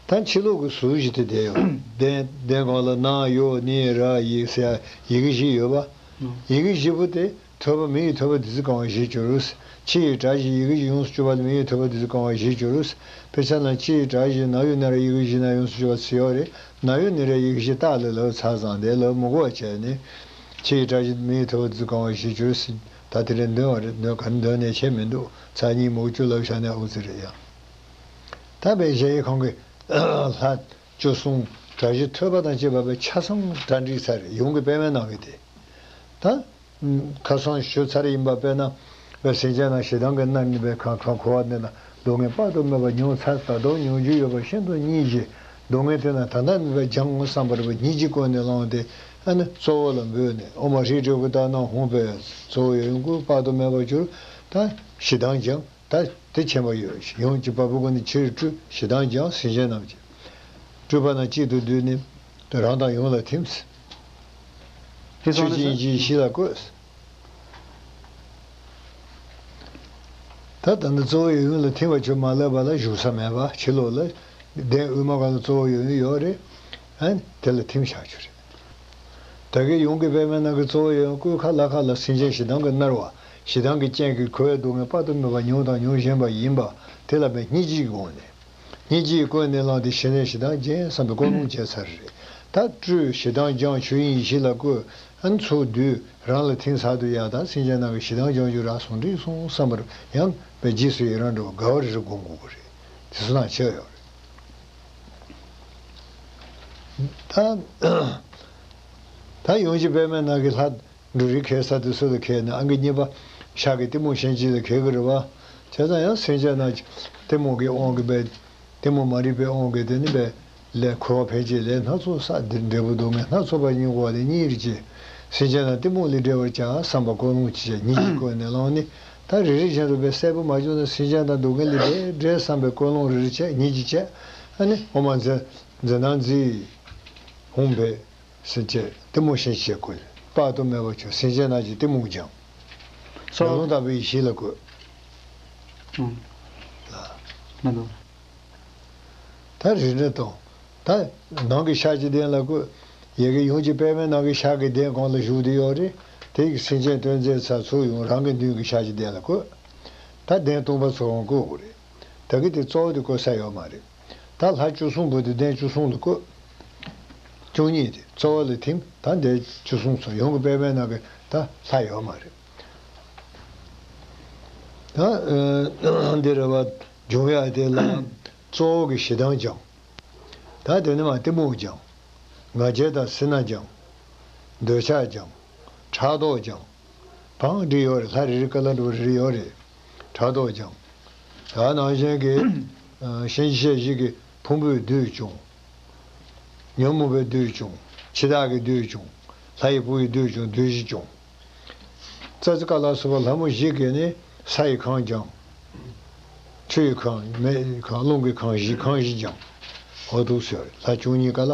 ད་ཕྱི་ལོགས་ཀྱི་ཟུར་བཞི་དེ་བསྡད་ཡོད། གདན་གདན་གང་ལ་ན་ཡོ་ནི་ར་ཡི་ཟེར་ཡི་གེ་བཞི་ཡོད་པ། ཡི་གེ་བཞི་པོ་དེ། ཐོད་པ་མི་ཡི་ཐོད་པ་བདུད་རྩི་གང་བ་བཞེས་གྱུར། ཕྱི་ཡི་གྲྭ་བཞི་ཡི་གེ་བཞི་ཡོངས་སུ་གྱུར་པ་ལ་མི་ཡི་ཐོད་པ་བདུད་རྩི་གང་བ་བཞེས་གྱུར། དཔེ་ཆ་ནང་ཕྱི་ཡི་གྲྭ་བཞི་ན་ཡོ་ནི་ར་ཡི་གེ་བཞི་ན་ཡོངས་སུ་གྱུར་པ་ཟེར་ཡོད་རེད། ན་ཡོ་ནི་ར་ཡི་གེ་བཞི་རྟགས་ལ་ལབ་ཚར་ཙང་དེ་ལབ་མི་དགོས་པ་བྱས་ནས། ཕྱི་ཡི་གྲྭ་བཞི་མི་ཡི་ཐོད་པ་བདུད་རྩི་གང་བ་བཞེས་གྱུར་ཟེར། ད་དེ་རིང་འདོན་པ་རེད། འདོན་ག་རེ་འདོན་ནས་བྱས་མི་འདུག་ཚར་གཉིས་མུ་གུ་བཅུ་ལབ་བཞག་ནས་ཨུ་ཙི་རེད་ཡ། ད་དཔེ་གཞལ་ཡས་ཁང་གི་ལྷ་བཅུ་གསུམ་གྲྭ་བཞི་ཐོད་པ་དང་བཅས་པ་བས་ཆ་ཚང་གྲ་སྒྲིག་ཚར་རེད། ཡུམ་གྱི་པདྨའི་ནང་གི་དེ། ད་ཁ་སང་ཞུས་ཚར་ཡིན་པ། དཔེར་ན་བའི་སེམས་ཅན་རྣམས་ཞེ་སྡང་གིས་མནར་ནས་པའི་ཁ་ཁ་འཁོར་བ་འདི་ན་སྡུག་བསྔལ་དཔག་ཏུ་མེད་པ་མྱོང་ཚར། ད་དུང་མྱོང་རྒྱུ་ཡོད་པ་ཤིན་ཏུ་སྙིང་རྗེ། སྡུག་བསྔལ་དེ་རྣམས་ད་ལྟ་ནས་པའི་སྦྱང་ངོ་བསམ་པར་པའི་སྙིང་རྗེ་ཀུན་ནས་བསླངས་ཏེ། ཨ་ནི་གཙོ་བོ་ལ་འབུལ་ནས། ཨོཾ་ཧྲཱིཿ་ཏྲཱི་ཀུ་ཏ་ན་ཧཱུྃ་ཕཊ། གཙོ་བོ་ཡོན་ཀུན་དཔག་ཏུ་མེད་པར་གྱུར། ད་ཞེ་སྡང་སྦྱངས། ད་དེ་མཁྱེན་པ་ཡོད། ཡུམ་གྱི་བ་སྤུ་ཀུན་ནས་ཕྱིར་སྤྲུལ། ཞེ་སྡང་སྦྱངས། སེམས་ཅན་རྣམས་ཀྱི་སྤྲུལ་པ་རྣམས་གཅིག་ཏུ་བསྡུས་ནས། ད་རང་དང་ཡུམ་ལ་ཐིམ། ཆོས་ཀྱི་དབྱིངས་ཀྱི་གཞི་ལ་བཀོད། ད་ད་ནི་གཙོ་བོ་ཡོན་ཀུན་ལ་ཐིམ་པ་ཁྱོད་མ་ལབ་པ་ལ་བཞུགས་ས་མེད་པ། ཕྱི་ལོགས་ལ་གདན་དབུས་མ་གང་ལ་གཙོ་བོ་ཡོན་ཀུན་ཡོད་རེད། ཨ་ནི་དེ་ལ་ཐིམ་བཞག་རྒྱུ་རེད། ད་གིན་ཡུམ་གྱི་པདྨའི་ནང་གི་གཙོ་བོ་ཡོན་ཀུན་ཁ་ལ་ཁ་ལ་སེམས་ཅན་ཞེ་སྡང་གིས་མནར་བ། ཞེ་སྡང་གི་རྐྱེན་གྱིས་འཁོར་བའི་སྡུག་བསྔལ་དཔག་ཏུ་མེད་པ་མྱོང་དང་མྱོང་བཞིན་པ་ཡིན་པ། དེ་ལ་མི་སྙིང་རྗེ་གི་སྒོ་ནས། སྙིང་རྗེ་ཀུན་ནས་བསླངས་ཏེ་ཞི་གནས་ཞེ་སྡང་སྦྱངས་བསམ་པའི་ཀུན་སློང་བྱས་ཚར་རེད། ད་སྤྲུལ། ཞེ་སྡང་སྦྱངས། ཆོས་དབྱིངས་གཞི་ལ་བཀོད། ཨ་ནི་ཚུར་བསྡུས། རང་ལ་ཐིམ་ཚར་དུས་ཡ། ད་སེམས་ཅན་རྣམས་ཀྱི་ཞེ་སྡང་སྦྱང་རྒྱུ་རག་སོང་། འགྲིག་སོང་བསམ་པར་ཡང་པའི་རྗེས་སུ་ཡི་རང་འགྲོ་དགའ་བ་རེ་རེ་སྒོམ་དགོས་ཀྱི་རེད། དེ་ཚོ་ནང་ཆེ་ཡོད་རེད། ད་ད་ཡུམ་གྱི་པདྨའི་ནང་གི་ལྷ། འབྲུ་རིགས་ཁེལ་ས་དེ་སུ་ལ་ཁེལ་ན། ཨང་ཀི་གཉིས་པ་ཤར་གི་གཏི་མུག་གཞན་གཅིག་ལ་ཁེལ་གི་རེད་བ། བྱས་ཙང་ཡང་སེམས་ཅན་རྣམས་ཀྱི་གཏི་མུག་གི་དབང་གིས་པས། གཏི་མུག་མ་རིག་པའི་དབང་གིས་དེ་ནི་པས་ལས་འཁོར་བ་འཕེན་བྱེད་ལས་སྣ་ཚོགས་བསགས། འབྲས་བུ་སྡུག་བསྔལ་སྣ་ཚོགས་པ་ཉིད་འཁོར་བ་ལས་སྙིང་རེ་རྗེ། སེམས་ཅན་རྣམས་གཏི་མུག་ལས་བསྒྲལ་བར་བྱ། བསམ་པ་ཀུན་སློང་ཅི་བྱ་ཉིད་ཀྱིས་བཀོད་ནས་བླངས་ནས། ད་རེ་རེ་བཞིན་དུ་པས་གསལ་པོ་མ་བྱུང་ན། སེམས་ཅན་དང་སྡུག་བསྔལ་ལས་བསྒྲལ་བསྒྲལ་བསམ་པའི་ཀུན་སློང་རེ་རེ་བྱས་ཉིད་ཀྱིས་བྱས། ཨ་ནི་འོ་མ་འཛིན་འཛིན་སྣང་འཛིན། ཧཱུྃ་ཕཊ། སེམས་ཅན་གཏི་མུག་གཞན་གཅིག་བཀོད། དཔག་ཏུ་མེད་པ་བྱུང་། སེམས་ཅན་རྣམས་ཀྱི་གཏི་མུག་སྦྱངས། སོ། མེ་ལོང་ལྟ་བུའི་ཡེ་ཤེས་ལ་བཀོད། ཨང་། ལ། མ་འདུག་ད་རེ་འདྲ་དང་། ད་ནང་གི་ཤར་གྱི་གདན་ལ་བཀོད། ཡ་གི་ཡུམ་གྱི་པདྨའི་ནང་གི་ཤར་གྱི་གདན་གང་ལ་བཞུགས་བསྡད་ཡོད་རེད། དེ་ཡི་སེམས་ཅན་སྟོན་མཛད་ས་ཚུར་ཡོང་རང་གི་མདུན་གྱི་ཤར་གྱི་གདན་ལ་བཀོད། ད་གདན་སྟོང་པ་ཚོ་ཡང་བཀོད་དགོས་རེད། ད་གི་དེ་གཙོ་བོ་དེ་བཀོད་ས་ཡོད་མ་རེད། ད་ལྷ་བཅུ་གསུམ་པོ་དེ་གདན་བཅུ་གསུམ་ལ་བཀོད། བཅུ་གཉིས་དེ་གཙོ་བོ་ལ་ཐིམ། ད་གདན་བཅུ་གསུམ་ཚོ་ཡུམ་གྱི་པདྨའི་ནང་གི་ད་ལྷ་ཡོད་མ་རེད། ད་འདི་རེད་བ། འབྱུང་བ་དེ་ལ་གཙོ་བོ་གི་ཞེ་སྡང་སྦྱངས། ད་དེ་ནི་མ་གཏི་མུག་སྦྱངས། ང་རྒྱལ་དང་སེར་སྣ་སྦྱངས། འདོད་ཆགས་སྦྱངས། ཕྲག་དོག་སྦྱངས། བང་སྒྲིག་ཡོད་རེད། ལྷ་རེ་རེ་ཀ་ལ་འགྲོ་རེ་རེ་ཡོད་རེད། ཕྲག་དོག་སྦྱངས། ད་ནང་བཞིན་གྱི་ཨ་གཤིན་རྗེ་གཤེད་བཞི་གི་ཕུང་པོའི་བདུད་སྦྱོང་། ཉོན་མོངས་པའི་བདུད་སྦྱོང་། འཆི་བདག་གི་བདུད་སྦྱོང་། ལྷ་ཡི་བུ་ཡི་བདུད་སྦྱོང་། བདུད་བཞི་སྦྱོང་། རྩྭ་རྩི་ཀ་ལ་སོགས་པ་ལྷ་མོ་བཞི་གིས་ནི་ས་ཡི་ཁམས་སྦྱངས། ཆུ་ཡི་ཁམས། མེ་ཡི་ཁམས། རླུང་གི་ཁམས་བཞི། ཁམས་བཞི་སྦྱངས། འོ་འདུག་ཟེར་བ་རེད། ལྷ་བཅུ་གཉིས་ཀ་ལ།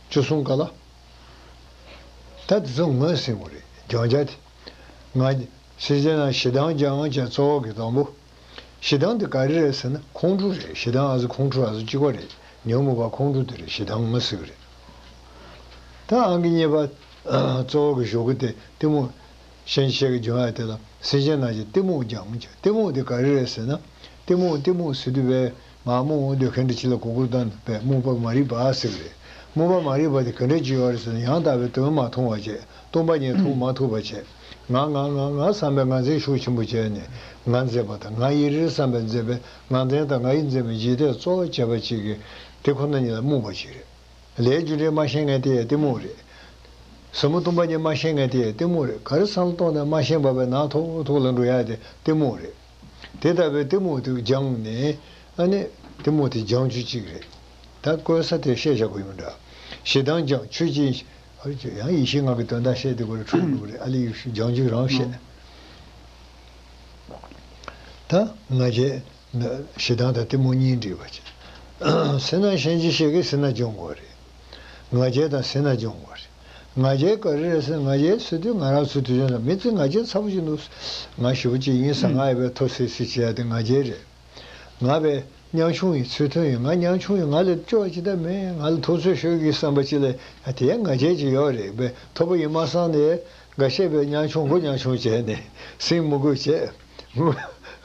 བཅུ་གསུམ་ཀ་ལ། ད་དེ་ཚོ་ངོས་ཟིན་དགོས་རེད། སྦྱང་བྱ་དེ། ང་སེམས་ཅན་རྣམས་ཞེ་སྡང་སྦྱང་བྱ་གཙོ་བོ་གི་དང་པོ། ཞེ་སྡང་དེ་ག་རེ་རེད་ཟེར་ན་ཁོང་ཁྲོ་རེད། ཞེ་སྡང་ཨ་ཟི་ཁོང་ཁྲོ་ཨ་ཟི་གཅིག་པ་རེད། ཉོན་མོངས་པ་ཁོང་ཁྲོ་དེ་རེད། ཞེ་སྡང་ངོས་ཟིན་གི་རེད། ད་ཨང་ཀི་གཉིས་པ་གཙོ་བོ་གི་གཞུག་གུ་དེ་གཏི་མུག་གཞན་གཅིག་གི་སྦྱོང་ཡ་དེ་ལ་སེམས་ཅན་རྣམས་ཀྱི་གཏི་མུག་སྦྱང་བྱ། གཏི་མུག་དེ་ག་རེ་རེད་ཟེར་ན། གཏི་མུག་གཏི་མུག་ཟེར་དུས་པས་ང་རྨོངས་འོང་དུས་ག་འདྲ་ཅིག་ལ་གོ་གོ་བཏང་དུས་པས་རྨོངས་པ་མ་རིག་པ་ཟེར་གི་རེད། རྨོངས་པ་མ་རིག་པ་དེ་ག་འདྲ་ཅིག་ཡོད་རེད་ཟེར་ན། ཡང་དག་པའི་དོན་མ་མཐོང་བ་བྱས། སྟོང་པ་ཉིད་མཐོང་མ་ཐུབ་པ་བྱས། ང་ང་ང་ང་བསམ་པའི་ང་རྩལ་ཤུགས་ཆེན་པོ་བྱས་ནས་ང་མཛེས་པ་དང་། ང་ཡི་རེད་བསམ་པའི་མཛེས་པའི་ང་རྩལ་དང་ང་ཡི་མཛེས་པའི་འཇིག་རྟེན་གཙོ་བོ་བྱས་པ་ཅིག་གི་དེ་ཁོ་ན་ཉིད་ལ་རྨོངས་པ་ཅིག་རེད། ལས་རྒྱུ་འབྲས་མ་ཤེས་མཁན་དེ་ཡང་གཏི་མུག་རེད། ཟབ་མོ་སྟོང་པ་ཉིད་མ་ཤེས་མཁན་དེ་ཡང་གཏི་མུག་རེད། ག་རེ་བསམ་བློ་གཏོང་ནས་མ་ཤེས་པ་བས་ནང་ཐོག་ཐོག་ལ་འགྲོ་ཡ་དེ་གཏི་མུག་རེད། དེ་ལྟ་བུའི་གཏི་མུག་དེ་སྦྱངས་ནས་ཨ་ནི་གཏི་མུག་དེ་སྦྱང་རྒྱུ་གཅིག་རེད། ད་བཀོད་ས་དེ་བཤད་བཞག་དགོས་ཡོད་མི་འདྲ། ཞེ་སྡང་སྦྱང་། ཆོས་ཅན། ཨ་ཡང་ཡེ་ཤེས་ངག་གི་དོན་དག་བཤད་དེ་དགོས་རེད། འཁྲུལ་འགྲོ་གི་རེད། ཨ་ལས་སྦྱང་རྒྱུ་རང་བཤད། ད་ང་རྒྱལ། ཞེ་སྡང་དང་གཏི་མུག་གཉིས་འདྲེས་པ་བྱས། སེར་སྣ་གཞན་གཅིག་ཤེས་ཀྱི་སེར་སྣ་སྦྱོང་དགོས་རེད། ང་རྒྱལ་དང་སེར་སྣ་སྦྱོང་དགོས་རེད། ང་རྒྱལ་ག་རེ་རེད་ཟེར། ང་རྒྱལ་ཟེར་དུས་ང་རང་ཚོའི་དུས་ཆེན་ལ་མི་ཚོས་ང་རྒྱལ་ཚ་པོ་ཅིག་འདུག་ང་ཞེ་པོ་ཅིག་ཡིན་ས། ང་ཡི་བས་མཐོ་སི་སི་བྱས་ཏེ་ང་རྒྱལ་རེད། ང་བས་ཉམ་ཆུང་ཡིན། ཚུལ་མཐུན་ཡིན། ང་ཉམ་ཆུང་ཡིན། ང་ལས་སྐྱོ་བ་ཅི་ལྟར་མེད། ང་ལ་ཐུབ་ཚོད་ཤོད་ཀྱི་བསམ་པ་ཅི་ལས་དེ་ཡང་ང་རྒྱལ་ཅིག་ཡོད་རེད་པས། མཐོ་པོ་ཡིན་མ་བསམ་ནས་འགའ་ཤས་པས་ཉམ་ཆུང་མགོ་ཉམ་ཆུང་བྱས་ནས་སེམས་མི་དགོས་བྱས། མགོ་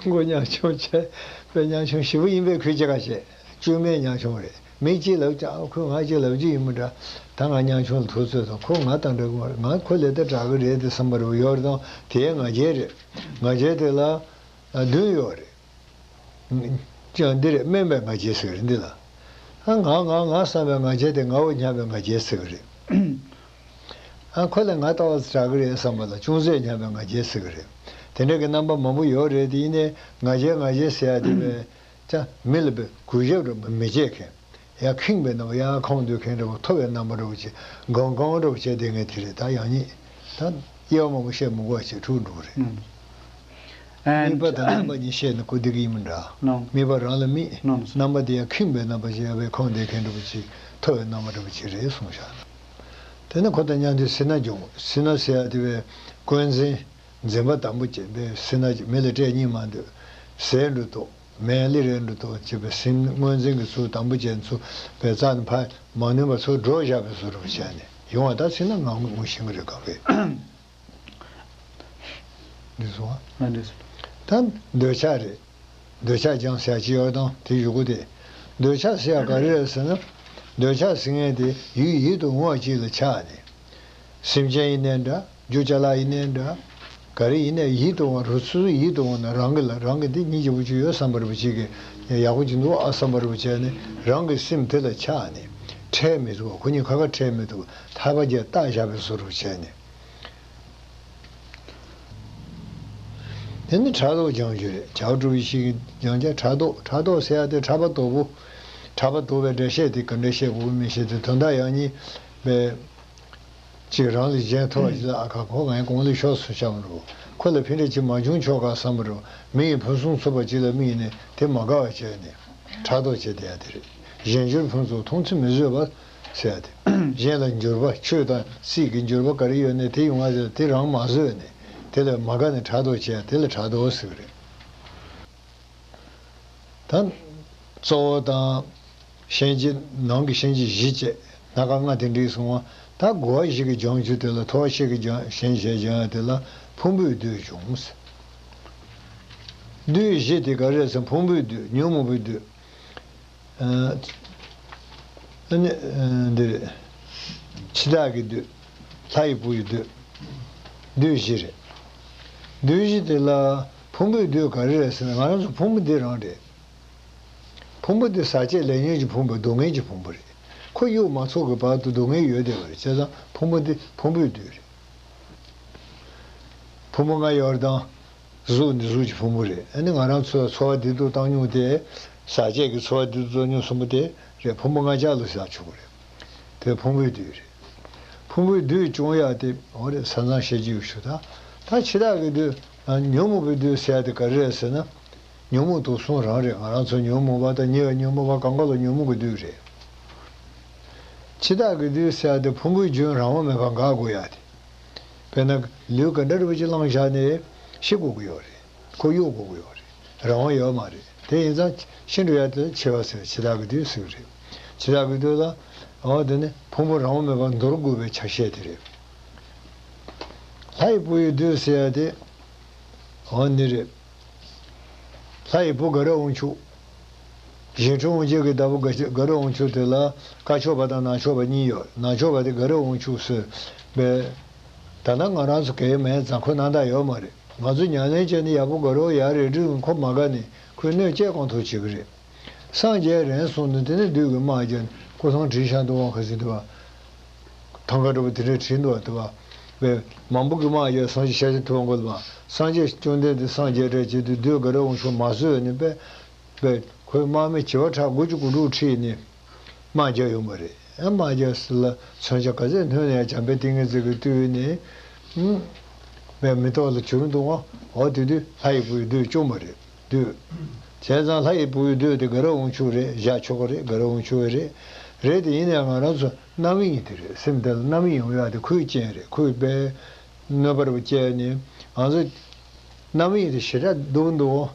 མགོ་ཉམ་ཆུང་བྱས་པས། ཉམ་ཆུང་ཞེ་པོ་ཡིན་པས་ཁོས་ཅི་ག་བྱས། བཅོས་མའི་ཉམ་ཆུང་རེད། མི་གཅིག་ལབ་ཀྱང་ཁོས་ང་གཅིག་ལབ་རྒྱུ་ཡིན་མི་འདྲ། ད་ང་ཉམ་ཆུང་ལ་ཐུབ་ཚོད་དང་ཁོ་ང་དང་འདྲ་གི་མ་རེད། ང་ཁོ་ལས་ད་དྲག་གི་རེད་དེ་བསམ་པ་རེ་བ་ཡོད་རེད་དང་། དེའི་ང་རྒྱལ་རེད། ང་རྒྱལ་དེ་ལ་བདུན་ཡོད་རེད། ཅང་འདི་རེད། དམན་པའི་ང་རྒྱལ་ཟེར་གི་རེད་འདི་ལ། ཨ་ང་ང་ང་བསམ་པའི་ང་རྒྱལ་དེ་ངའོ་སྙམ་པའི་ང་རྒྱལ་ཟེར་གི་རེད། ཨ་ཁོ་ལས་ང་ལྟ་བ་དྲག་གི་རེད་བསམ་པ་ལ་ཅུང་ཟད་སྙམ་པའི་ང་རྒྱལ་ཟེར་གི་རེད། དེ་འདྲ་གི་རྣམ་པ་མང་པོ་ཡོད་རེད། དེ་ཡིན་ནའི་ང་རྒྱལ་ང་རྒྱལ་ཟེར་ཡ་དེ་བས་ཅང་མི་ལ་བས་གུས་ཞབས་རེད་མི་བྱེད་མཁན། ཡར་ཁེངས་པའི་རྣམ་པ། ཡར་ཁོང་དུ་ཁེངས་འདྲ་བོ། མཐོ་བའི་རྣམ་པ་འདྲ་བོ་བྱས། གང་གང་འདྲ་བོ་བྱས་བསྡད་མཁན་དེ་རེད། ད་ཡང་ཉིད་ད་དབྱེ་བ་མང་པོ་བཤད་མི་དགོས་པ་བྱས་འཁྲུག་འགྲོ་གི་རེད། ཨ་དམིགས་པ་དང་རྣམ་པ་གཉིས་བཤད་ན་ཁོ་བདེ་གི་ཡིན་མི་འདྲ། དམིགས་པ་རང་ལ་དམིགས། རྣམ་པ་དེ་ཡང་ཁེངས་པའི་རྣམ་པ་བྱས་ཡར་བས་ཁོང་དུ་ཁེངས་འདྲ་བོ་བྱས། མཐོ་བའི་རྣམ་པ་འདྲ་བོ་བྱས་རེད་གསུངས་བཞག། དེ་ནི་ཁོ་དང་མཉམ་དུ་སེར་སྣ་སྦྱོང་། སེར་སྣ་ཟེར་ཡ་དེ་བས་ཀུན་འཛིན། འཛིན་པ་དང་པོ་བྱས་པས་སེར་སྣ་ཅིག་མི་ལ་སྤྲད་སྙིང་མ་འདོད། ཟས་འགྲོ་དོགས། མེད་ལི་རེད་འགྲོ་དོགས་བྱས་པས་སེམས་སྔོན་འཛིན་གྱི་ཚུལ་དང་པོ་བྱས་ཚུལ་བས་རྩ་ནས་ཕར་མ་ནུས་པ་ཚུར་སྒྲོག་བཞག་པའི་བཟོ་འདྲ་བྱས་ནས་ཡོང་བ། ད་སེར་སྣ་ངང་ངུ་ཤིང་རེད་ག་བས། འདི་སོང་ང་། ད་འདོད་ཆགས་རེད། འདོད་ཆགས་སྦྱང་ཟེར་ཡ་ཅིག་ཡོད་དང་དེ་གཞུག་གུ་དེ། འདོད་ཆགས་ཟེར་ཡ་ག་རེ་རེད་ཟེར་ན། འདོད་ཆགས་ཟེར་མཁན་དེ་ཡུལ་ཡིད་དུ་འོང་བ་ཅིག་ལ་ཆགས་ནས། སེམས་ཅན་ཡིན་ནའི་འདྲ། རྒྱུ་ཅ་ལག་ཡིན་ནའི་འདྲ། ག་རེ་ཡིན་ནའི་ཡིད་དུ་འོང་བ་རུ་སུ་སུ་ཡིད་དུ་འོང་ན་རང་གི་ལ་རང་གི་འདི་སྙིང་རྗེ་པོ་ཅིག་ཡོད་བསམ་པ་རུ་ཅིག་གི་ཡག་པོ་ཅིག་འདུག་ཨ་བསམ་པ་རུ་བྱས་ནས་རང་གི་སེམས་དེ་ལ་ཆགས་ནས་ཁྲལ་མི་ཐུབ་པ། ཁོ་གཉིས་ཁ་ཁ་ཁྲལ་མི་ཐུབ་པ། ཐག་པ་རྒྱབ་བཏགས་བཞག་པའི་བཟོ་འདྲ་བྱས་ནས། དེ་ནི་ཕྲག་དོག་སྦྱང་རྒྱུ་རེད། བྱ་བ་སྒྲུབ་པའི་ཕྱིར་གྱི་སྦྱང་བྱ་ཕྲག་དོག་ཕྲག་དོག་ཟེར་ཡ་དེ་ཕྲག་པ་དོག་པོ། ཕྲག་པ་དོག་པའི་འགྲེལ་བཤད་དེ་ག་འདྲ་བཤད་དགོས་མིན་བཤད་དེ་དོན་དག་ཡང་སྙིང་པའི། གཅིག་རང་ལས་གཞན་མཐོ་བ་ཅིག་ལ་ཨ་ཁ་ཁོ་ངའི་གོང་ལས་ཤོར་སོང་བྱ་མི་འགྲོ། ཁོ་ལ་ཕན་འབྲས་ཅིག་མ་བྱུང་ཆོག་ག་བསམ་པ་འགྲོ། མི་ཡི་ཕུན་སུམ་ཚོགས་པ་ཅིག་ལ་དམིགས་ནས་དེ་མ་དགའ་བ་བྱས་ནས་ཕྲག་དོག་བྱེད་བསྡད་ཡ་དེ་རེད། གཞན་འགྱུར་ཕུན་ཚོགས་མཐོང་ཚུལ་མི་བཟོད་པ་ཟེར་ཡ་དེ། གཞན་ལ་འགྱུར་བ་ཆོས་དང་སྲིད་ཀྱི་འགྱུར་བ་ག་རེ་ཡོད་ནས་དེ་ཡོང་བ་དེ་དེ་རང་མ་བཟོད་ནས་དེ་ལ་མ་དགའ་ནས་ཕྲག་དོག་བྱེད་ཡ་དེ་ལ་ཕྲག་དོག་ཟེར་གི་རེད། ད་གཙོ་བོ་དང་། ཤན་འབྱེད་ནང་གི་ཤན་འབྱེད་བཞི་བཅས་སྣ་ཁ་ལྔ་དེ་འགྲིག་སོང་བ། ད་རྒོལ་བ་བཞི་གི་སྦྱང་རྒྱུ་དེ་ལ་མཐོ་བ་བཤད་ཀྱི་སྦྱང་ཞན་ཞེས་སྦྱང་ཡ་དེ་ལ་ཕུང་པོའི་བདུད་འབྱུང་། བདུད་བཞི་དེ་ག་རེ་རེད་ཟེར་ན་ཕུང་པོའི་བདུད་ཉོན་མོངས་པའི་བདུད། ཨ་ནི་འདི་རེད། འཆི་བདག་གི་བདུད། ལྷ་ཡི་བུ་ཡི་བདུད། བདུད་བཞི་རེད། བདུད་བཞི་དེ་ལ་ཕུང་པོའི་བདུད་ག་རེ་རེད་ཟེར་ན་ང་རང་ཚོ་ཕུང་པོ་འདི་རང་རེད། ཕུང་པོ་འདི་ཟག་བཅས་ལས་ཉོན་གྱི་ཕུང་པོ་སྡུག་བསྔལ་གྱི་ཕུང་པོ་རེད། ཁོ་གཡུག་མ་ཚུགས་ཀྱི་བར་དུ་སྡུག་བསྔལ་ཡོད་བསྡད་པ་རེད། བྱས་ཙང་ཕུང་པོ་འདི་ཕུང་པོའི་བདུད་རེད། ཕུང་པོ་ལྔ་ཡོད་རེད་དང་། གཟུགས་ནི་གཟུགས་ཀྱི་ཕུང་པོ་རེད། ཨ་ནི་ང་རང་ཚོ་ཚོར་བ་བདེ་སྡུག་བཏང་མྱོང་དེ། ཟག་བཅས་ཀྱི་ཚོར་བ་བདེ་སྡུག་བཏང་མྱོང་གསུམ་པོ་དེ་རེད། ཕུང་པོ་ལྔ་ཆར་ལ་ཟག་ཆོག་གི་རེད། དེ་ཕུང་པོའི་བདུད་རེད། ཕུང་པོའི་བདུད་སྐྱོང་ཡག་དེ་འོ་རེད། ས་མཚམས་བཤད་རྒྱུ་ཡོད་ཞུ་ད། ད་འཆི་བདག་གི་བདུད། ཉོན་མོངས་པའི་བདུད་ཟེར་ཡག་དེ་ག་རེ་རེད་ཟེར་ན། ཉོན་མོངས་དུག་གསུམ་རང་རེད། ང་རང་ཚོ་ཉོན་མོངས་པ་དང་ཉེ་བའི་ཉོན་མོངས་པ་གང་ག་ལ་ཉོན་མོངས་ཀྱི་བདུད་རེད། འཆི་བདག་གི་བདུད་ཟེར་ཡག་དེ་ཕུང་པོའི་རྒྱུན་རང་དབང་མེད་པར་འགག་དགོས་ཡག་དེ། དཔེར་ན་ལུས་ག་འདྲ་རུ་ཅིག་བླངས་བཞག་ནས་ཤི་དགོས་ཀྱི་ཡོད་རེད། ཁོ་གཡུག་དགོས་ཀྱི་ཡོད་རེད། རང་དབང་ཡོད་མ་རེད། དེ་ཡིན་ཙང་ཤི་འགྲོ་ཡག་དེ་ལ་འཆི་བ་ཟེར། འཆི་བདག་གི་བདུད་ཟེར་གི་རེད། འཆི་བདག་གི་བདུད་ལ་འོ་དེ་ནི་ཕུང་པོ་རང་དབང་མེད་པར་འདོར་དགོས་པའི་ཆ་ཤས་དེ་རེད། ལྷ་ཡི་བུ་ཡི་བདུད་ཟེར་ཡག་དེ་འོ་འདི་རེད། ལྷ་ཡི་བུ་དགའ་རབ་དབང་ཕྱུག། གཞན་འཕྲུལ་དབང་བྱེད་ཀྱི་བདག་པོ་དགའ་དགའ་རབ་དབང་ཕྱུག་དེ་ལ་དཀར་ཕྱོགས་པ་དང་ནག་ཕྱོགས་པ་གཉིས་ཡོད། ནག་ཕྱོགས་པ་དེ་དགའ་རབ་དབང་ཕྱུག་ཟེར་བས། ད་ལྟ་ང་རང་ཚོ་གའི་མེད་ཙང་ཁོ་སྣང་དག་ཡོད་མ་རེད། ང་ཚོ་ཉམས་ལེན་བྱས་ནས་ཡག་པོ་དགའ་རབ་ཡར་རེ་འགྲོ་ཁོ་མ་དགའ་ནས་ཁོས་གནོད་བསྐྱལ་གང་ཐུབ་བྱེད་ཀྱི་རེད། སངས་རྒྱས་རན་སོང་ནས་དེ་ནས་བདུད་ཀྱི་དམག་རྒྱབ་ནས་སྐུ་ཐང་བྲིས་བཞག་འདུག་བ། ཁ་ཟིན་འདུག་བ། ཐང་ག་འདྲ་པོ་དེ་འདྲ་བྲིས་འདུག་བ། དེ་བ་བས་མང་པོ་གི་དམག་རྒྱབ་སངས་རྒྱས་ཤཱཀྱ་ཐུབ་པ་མགོ་ལ་བ། སངས་རྒྱས་བཅོམ་ལྡན་འདས་སངས་རྒྱས་འདྲ་བྱེད་དུས་བདུད་དགའ་རབ་དབང་ཕྱུག་མ་བཟོད་ནས་པས། པས་ཁོའི་དམག་མི་བྱེ་བ་ཕྲག་དགུ་བཅུ་གོ་དྲུག་ཁྲིད་ནས་དམག་རྒྱབ་ཡོང་བ་རེད། ཨ་དམག་རྒྱབ་ཟེར་ལ་མཚོན་ཆ་ག་ཚད་སྣོན་ནས་ཡང་བྱམས་པའི་ཏིང་ངེ་འཛིན་གྱིས་བཏུལ་ནས། ཨུམ། པས་མེ་ཏོག་ལ་གྱུར་འདུག་བ། འོ་དེ་དུས་ལྷ་ཡི་བུ་ཡི་བདུད་བཅོམ་པ་རེད། བདུད། བྱས་ཙང་ལྷ་ཡི་བུ་ཡི་བདུད་དེ་དགའ་རབ་དབང་ཕྱུག་རེད། བཞག་ཆོག་གི་རེད། དགའ་རབ་དབང་ཕྱུག་རེད། རེད་དེ་ཡིན་ནའང་ང་རང་ཚོ་རྣམ་གཡེང་དེ་རེད། སེམས་དེ་ལ་རྣམ་གཡེང་ཡོང་ཡག་དེ་ཁོའི་རྐྱེན་རེད། ཁོས་དཔེ་གནོད་པ་རུ་བསྐྱལ་ནས་ང་ཚོ་རྣམ་གཡེང་དེ་ཞེ་དྲག་སྡུག་འདུག་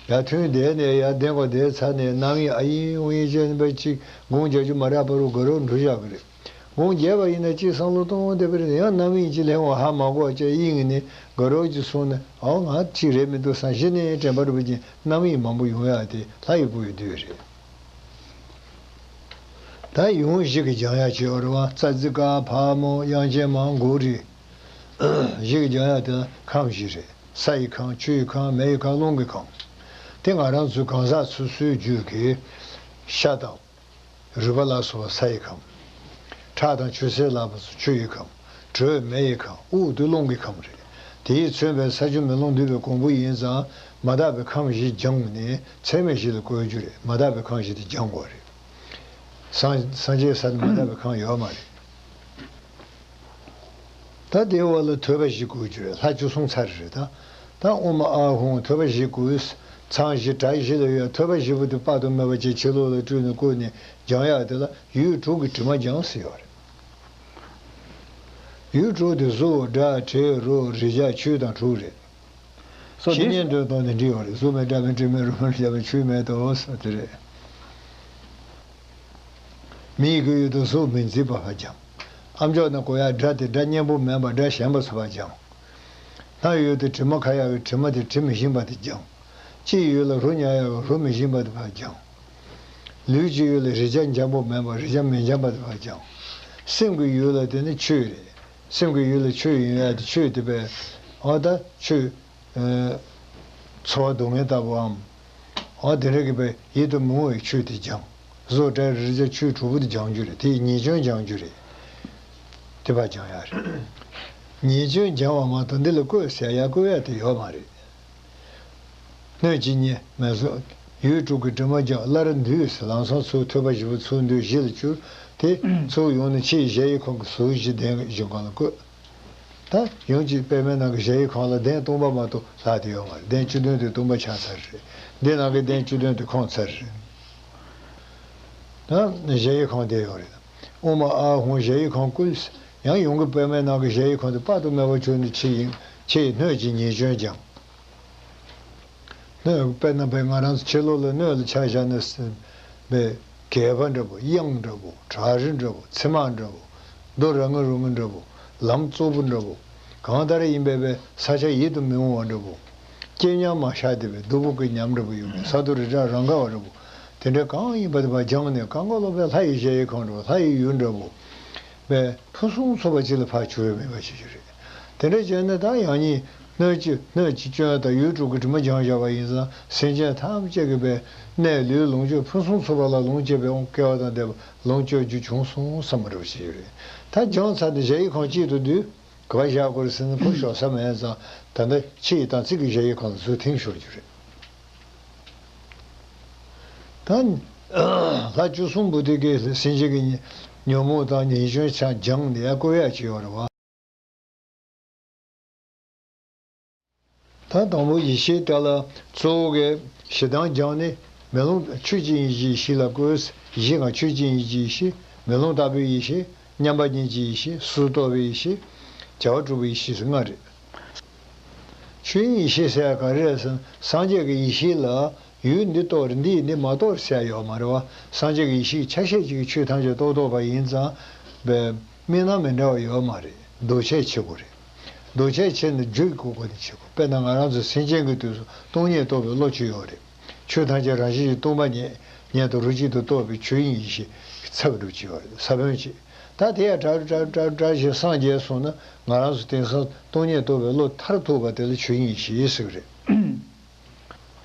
ཡར་ཐོན་བསྡད་ནས་ཡར་བསྡད་པ་བསྡད་ཚར་ནས་རྣམ་གཡེང་ཨ་ཡིན་ཨུ་ཡིན་བྱས་ནས་པ་ཅིག་དགོངས་རྒྱག་རྒྱུ་མ་རག་པ་རུ་དགའ་རབ་འགྲོ་བཞག་གི་རེད། དགོངས་རྒྱབ་པ་ཡིན་ན་གཅིག་བསམ་བློ་གཏོང་བསྡད་པ་རེད། ཡང་རྣམ་གཡེང་གཅིག་སླེབས་འོང་ཧ་མ་གོ་བྱས་གཡེང་ནས་དགའ་རབ་ཅིག་སོང་ནས་ཨའོ་ང་གཅིག་རེད་མི་འདུག་བསམ་གཞི་ནས་དྲན་པ་རུ་བ་ཅིག་རྣམ་གཡེང་མང་པོ་ཡོང་ཡག་དེ་ལྷ་ཡི་བུ་ཡི་བདུད་རེད། ད་ཡུམ་བཞི་གི་སྦྱང་ཡག་ཅིག་ཡོད་རེད་བ། རྩ་ཙི་ཀ་ཕག་མོ་དབྱངས་ཅན་མ་གུ་རུ། བཞི་གི་སྦྱང་ཡག་དེ་ལ་ཁམས་བཞི་རེད། ས་ཡི་ཁམས། ཆུ་ཡི་ཁམས། མེ་ཡི་ཁམས། རླུང་གི་ཁམས། དེ་ང་རང་ཚོའི་གང་ཟག་སོ་སོའི་རྒྱུད་ཀྱི་ཤ་དང་། རུས་པ་ལ་སོགས་པ་ས་ཡི་ཁམས། ཁྲག་དང་ཆུ་སེར་ལ་སོགས་ཆུ་ཡི་ཁམས། དྲོད་མེ་ཡི་ཁམས། དབུགས་དེ་རླུང་གི་ཁམས་རེད། དེས་མཚོན་པའི་ས་ཆུ་མེ་རླུང་འདུས་པའི་གོང་བུ་ཡིན་ཙང་མ་དག་པའི་ཁམས་བཞི་སྦྱངས་ནས་ཚད་མེད་བཞི་ལ་བཀོད་རྒྱུ་རེད། མ་དག་པའི་ཁམས་བཞི་དེ་སྦྱང་དགོས་རེད། སངས་སངས་རྒྱས་ས་ནས་མ་དག་པའི་ཁམས་ཡོད་མ་རེད། ད་དེའི་འོག་ལ་ཐོད་པ་བཞི་བཀོད་རྒྱུ་རེད། ལྷ་བཅུ་གསུམ་ཚར་རེད་ད། ད་ཨོཾ་ཨཱཿཧཱུྃ་ཐོད་པ་བཞི་བཀོད། ཚང་བཞི་གྲྭ་བཞི་ལ་ཡོད། ཐོད་པ་བཞི་པོ་དེ་དཔག་ཏུ་མེད་པ་ཅིག་ཕྱི་ལོགས་ལ་སྤྲུལ་ནས་བཀོད་ནས་སྦྱང་ཡག་དེ་ལ་ཡུལ་དྲུག་གི་དྲི་མ་སྦྱང་ཟེར་ཡོད་རེད། ཡུལ་དྲུག་དེ་གཟུགས་སྒྲ་དྲི་རོ་རེག་བྱ་ཆོས་དང་དྲུག་རེད། སོ་བཤེས་འདི་གཉེན་དོན་དང་ནི་འདྲི་བ་རེད། གཟུགས་མེད་སྒྲ་མེད་དྲི་མེད་རོ་མེད་རེག་བྱ་མེད་ཆོས་མེད་དོ་ཟེར་དེ་རེད། མི་ཡི་གི་ཡུལ་དུ་གཟུགས་མི་འཛིན་པ་ཕར་སྦྱང་། ཨ་མཆོག་ནི་གོ་ཡག་སྒྲ་དེ་སྒྲ་སྙན་པོ་མིན་པ་སྒྲ་ཞན་པ་ཚོ་ཕར་སྦྱང་། སྣ་ཡུལ་དུ་དྲི་མ་ཁ་ཡག་གི་དྲི་མ་དེ་དྲི་མི་ཞིམ་པ་དེ་སྦྱང་། ལྕེ་ཡི་ཡུལ་ལ་རོ་མྱགས་ཡག་གི་རོ་མི་ཞིམ་པ་དེ་ཕར་སྦྱང་། ལུས་ཀྱི་ཡུལ་ལ་རེག་བྱ་འཇམ་པོ་མིན་པ་རེག་བྱ་མི་འཇམ་པ་དེ་ཕར་སྦྱང་། སེམས་ཀྱི་ཡུལ་ལ་དེ་ནི་ཆོས་རེད། སེམས་ཀྱི་ཡུལ་ལ་ཆོས་ཡིན་ཡག་དེ་ཆོས་དེ་པས་ཨ་ད་ཆོས། ཚོར་བ་སྡུག་བསྔལ་ལྟ་བུའམ། འོ་དེ་འདྲ་གི་པའི་ཡིད་དུ་མི་འོང་བའི་ཆོས་དེ་སྦྱང་། གཟུགས་སྒྲ་རེག་བྱ་ཆོས་དྲུག་པོ་དེ་སྦྱང་རྒྱུ་རེད། དེ་ཡི་ཉེས་སྐྱོན་སྦྱང་རྒྱུ་རེད། དེ་ཕར་སྦྱང་ཡག་རེད། ཉེས་སྐྱོན་སྦྱང་བ་མ་གཏོགས་འདི་ལ་བཀོད་ཟེར་ཡག་བཀོད་ཡག་དེ་ཡོད་མ་རེད། སྣོད་ཀྱི་གཉེན་མེད་སོགས། ཡུལ་དྲུག་གི་དྲི་མ་སྦྱང་། སླར་འདུས་ཟེར། ལམ་སང་ཚུར་ཐོས་པ་བཞི་པོ་ཚུར་འདུས་གཞི་ལ་གྱུར། དེ་ཚུར་ཡོང་ནས་ཕྱིའི་གཞལ་ཡས་ཁང་གི་ཟུར་བཞི་གདན་གྱི་བཞི་སྒང་ལ་བཀོད། ད་ཡང་གཅིག་པདྨའི་ནང་གི་གཞལ་ཡས་ཁང་ལ་གདན་སྟོང་པ་མ་གཏོགས་ལྷག་བསྡད་ཡོད་མ་རེད། གདན་བཅུ་བདུན་དེ་སྟོང་པ་ཆགས་ཚར་རེད། འདི་ནང་གི་གདན་བཅུ་བདུན་དེ་ཁེངས་ཚར་རེད། ད་གཞལ་ཡས་ཁང་བསྡད་ཡོད་རེད། ཨོཾ་ཨཱཿཧཱུྃ་གཞལ་ཡས་ཁང་བསྐུལ། ཡང་ཡང་གི་པདྨའི་ནང་གི་གཞལ་ཡས་ཁང་དེ་དཔག་ཏུ་མེད་པ་བྱུང་ནས་ཕྱི་ཡི་ཕྱི་ཡི་སྣོད་ཀྱི་ཉེས་སྐྱོན་སྦྱངས། སྣོད་དཔེར་ན་བས་ང་རང་ཚོ་ཕྱི་ལོགས་ལ་སྣོད་ལ་ཆ་བཞག་ན་བས་གད་པ་འདྲ་པོ། གཡང་འདྲ་པོ། བྲག་རི་འདྲ་པོ། མཚེ་མ་འདྲ་པོ། རྡོ་ར་ང་རུ་ང་འདྲ་པོ། ལམ་རྩུབ་པོ་འདྲ་པོ། གང་ལྟར་ཡིན་པས་བས་ས་ཆ་ཡིད་དུ་མི་འོང་བ་འདྲ་པོ། སྐྱེ་ཉམས་མ་ཤར་དེ་བས་སྡུག་པོ་གི་ཉམས་འདྲ་པོ་ཡོད་པས་ས་རྡོ་རི་བྲག་རང་ག་བ་འདྲ་པོ། དེ་འདྲ་གང་ཡིན་པ་དེ་བ་སྦྱངས་ནས་གང་ག་ལོ་བས་ལྷ་ཡི་གཞལ་ཡས་ཁང་འདྲ་པོ། ལྷ་ཡི་ཡུལ་འདྲ་པོ། བས་ཕུན་སུམ་ཚོགས་པ་ཅིག་ལ་ཕར་གྱུར་ཡོད་མེད་པ་ཞིག་རེད། དེ་འདྲ་བྱས་ན་ད་ཡང་སྙིང་སྣོད་ཀྱི་སྣོད་ཀྱི་སྐྱོན་དང་ཡུལ་དྲུག་གི་དྲི་མ་སྦྱངས་བཞག་པ་ཡིན་ཙང་སེམས་ཅན་ཐམས་ཅད་ཀྱི་བས་གནས་ལུས་ལོངས་སྤྱོད་ཕུན་སུམ་ཚོགས་པ་ལ་ལོངས་སྤྱོད་པའི་དབང་སྐལ་བ་དང་ལྡན་པ་ལོངས་སྤྱོད་རྒྱུ་བྱུང་སོང་བསམ་པ་འདྲ་བོ་ཞིག་ཡོད་རེད། ད་སྦྱངས་ཚར་ནས་གཞལ་ཡས་ཁང་གཅིག་ཏུ་འདུས། ག་པར་བཞག་དགོས་རེད་ཟེར་ན་ཁོ་ཞོག་ས་མེད་ཙང་ད་ལྟ་ཕྱི་ཡི་དང་ཚིག་གི་གཞལ་ཡས་ཁང་ལ་ཚུར་ཐིམ་ཤོར་རྒྱུ་རེད། ད་ལྷ་བཅུ་གསུམ་པོ་དེ་གའི་སེམས་ཅན་གྱི་ཉོན་མོངས་དང་ཉེས་སྐྱོན་ཆ་སྦྱངས་ནས་ཡར་བཀོད་ཡག་ཅིག་ཡོད་རེད་བ། ད་དང་པོ་ཡེ་ཤེས་དེ་ལ་གཙོ་བོ་གི་ཞེ་སྡང་སྦྱངས་ནས་མེ་ལོང་ཆོས་ཅན་ཡེ་ཤེས་ཡེ་ཤེས་ལ་བཀོད། ཡེ་ཤེས་གང་ཆོས་ཅན་ཡེ་ཤེས་ཡེ་ཤེས། མེ་ལོང་ལྟ་བུའི་ཡེ་ཤེས། མཉམ་པ་ཉིད་ཀྱི་ཡེ་ཤེས། སོ་སོར་རྟོག་པའི་ཡེ་ཤེས། བྱ་བ་གྲུབ་པའི་ཡེ་ཤེས་ཟེར་ལྔ་རེད། ཆོས་དབྱིངས་ཡེ་ཤེས་ཟེར་ཡ་ག་རེ་རེད་ཟེར་ན་སངས་རྒྱས་ཀྱི་ཡེ་ཤེས་ལ་ཡུལ་འདི་རྟོགས་རེད། འདི་ཡིན་འདི་མ་རྟོགས་རེད་ཟེར་ཡ་ཡོད་མ་རེད་བ། སངས་རྒྱས་ཀྱི་ཡེ་ཤེས་ཀྱི་ཆ་ཤས་གཅིག་གིས་ཆོས་ཐམས་ཅད་རྟོགས་རྟོགས་པ་ཡིན་ཙང་བས་དམིགས་རྣམ་མི་འདྲ་བ་ཡོད་མ་རེད། འདུ་བྱེད་ཆེ་དགོས་རེད། འདུ་བྱེད་ཆེ་ནས་རྒྱུད་ཀྱི་སྒོ་ནས་ཆེ་དགོས། དཔེར་ན་ང་རང་ཚོ་སེམས་ཅན་གྱི་དུས་སུ་སྟོང་ཉིད་རྟོགས་པའི་བློ་ཅིག་ཡོད་རེད། ཆོས་ཐམས་ཅད་རང་བཞིན་གྱིས་སྟོང་པ་ཉིད་ཉིད་དུ་རོ་གཅིག་ཏུ་རྟོགས་པའི་ཆོས་དབྱིངས་ཡེ་ཤེས་ཚབ་འགྲུབ་ཀྱི་ཡོད་རེད། ས་བོན་གཅིག་ད་དེ་ཡང་དྲག་དྲག་དྲག་དྲག་ཞིག་སངས་རྒྱས་སོང་ན་ང་རང་ཚོ་དེང་སང་སྟོང་ཉིད་རྟོགས་པའི་བློ་མཐར་ཐུག་པ་དེ་ལ་ཆོས་དབྱིངས་ཡེ་ཤེས་ཟེར་གི་རེད།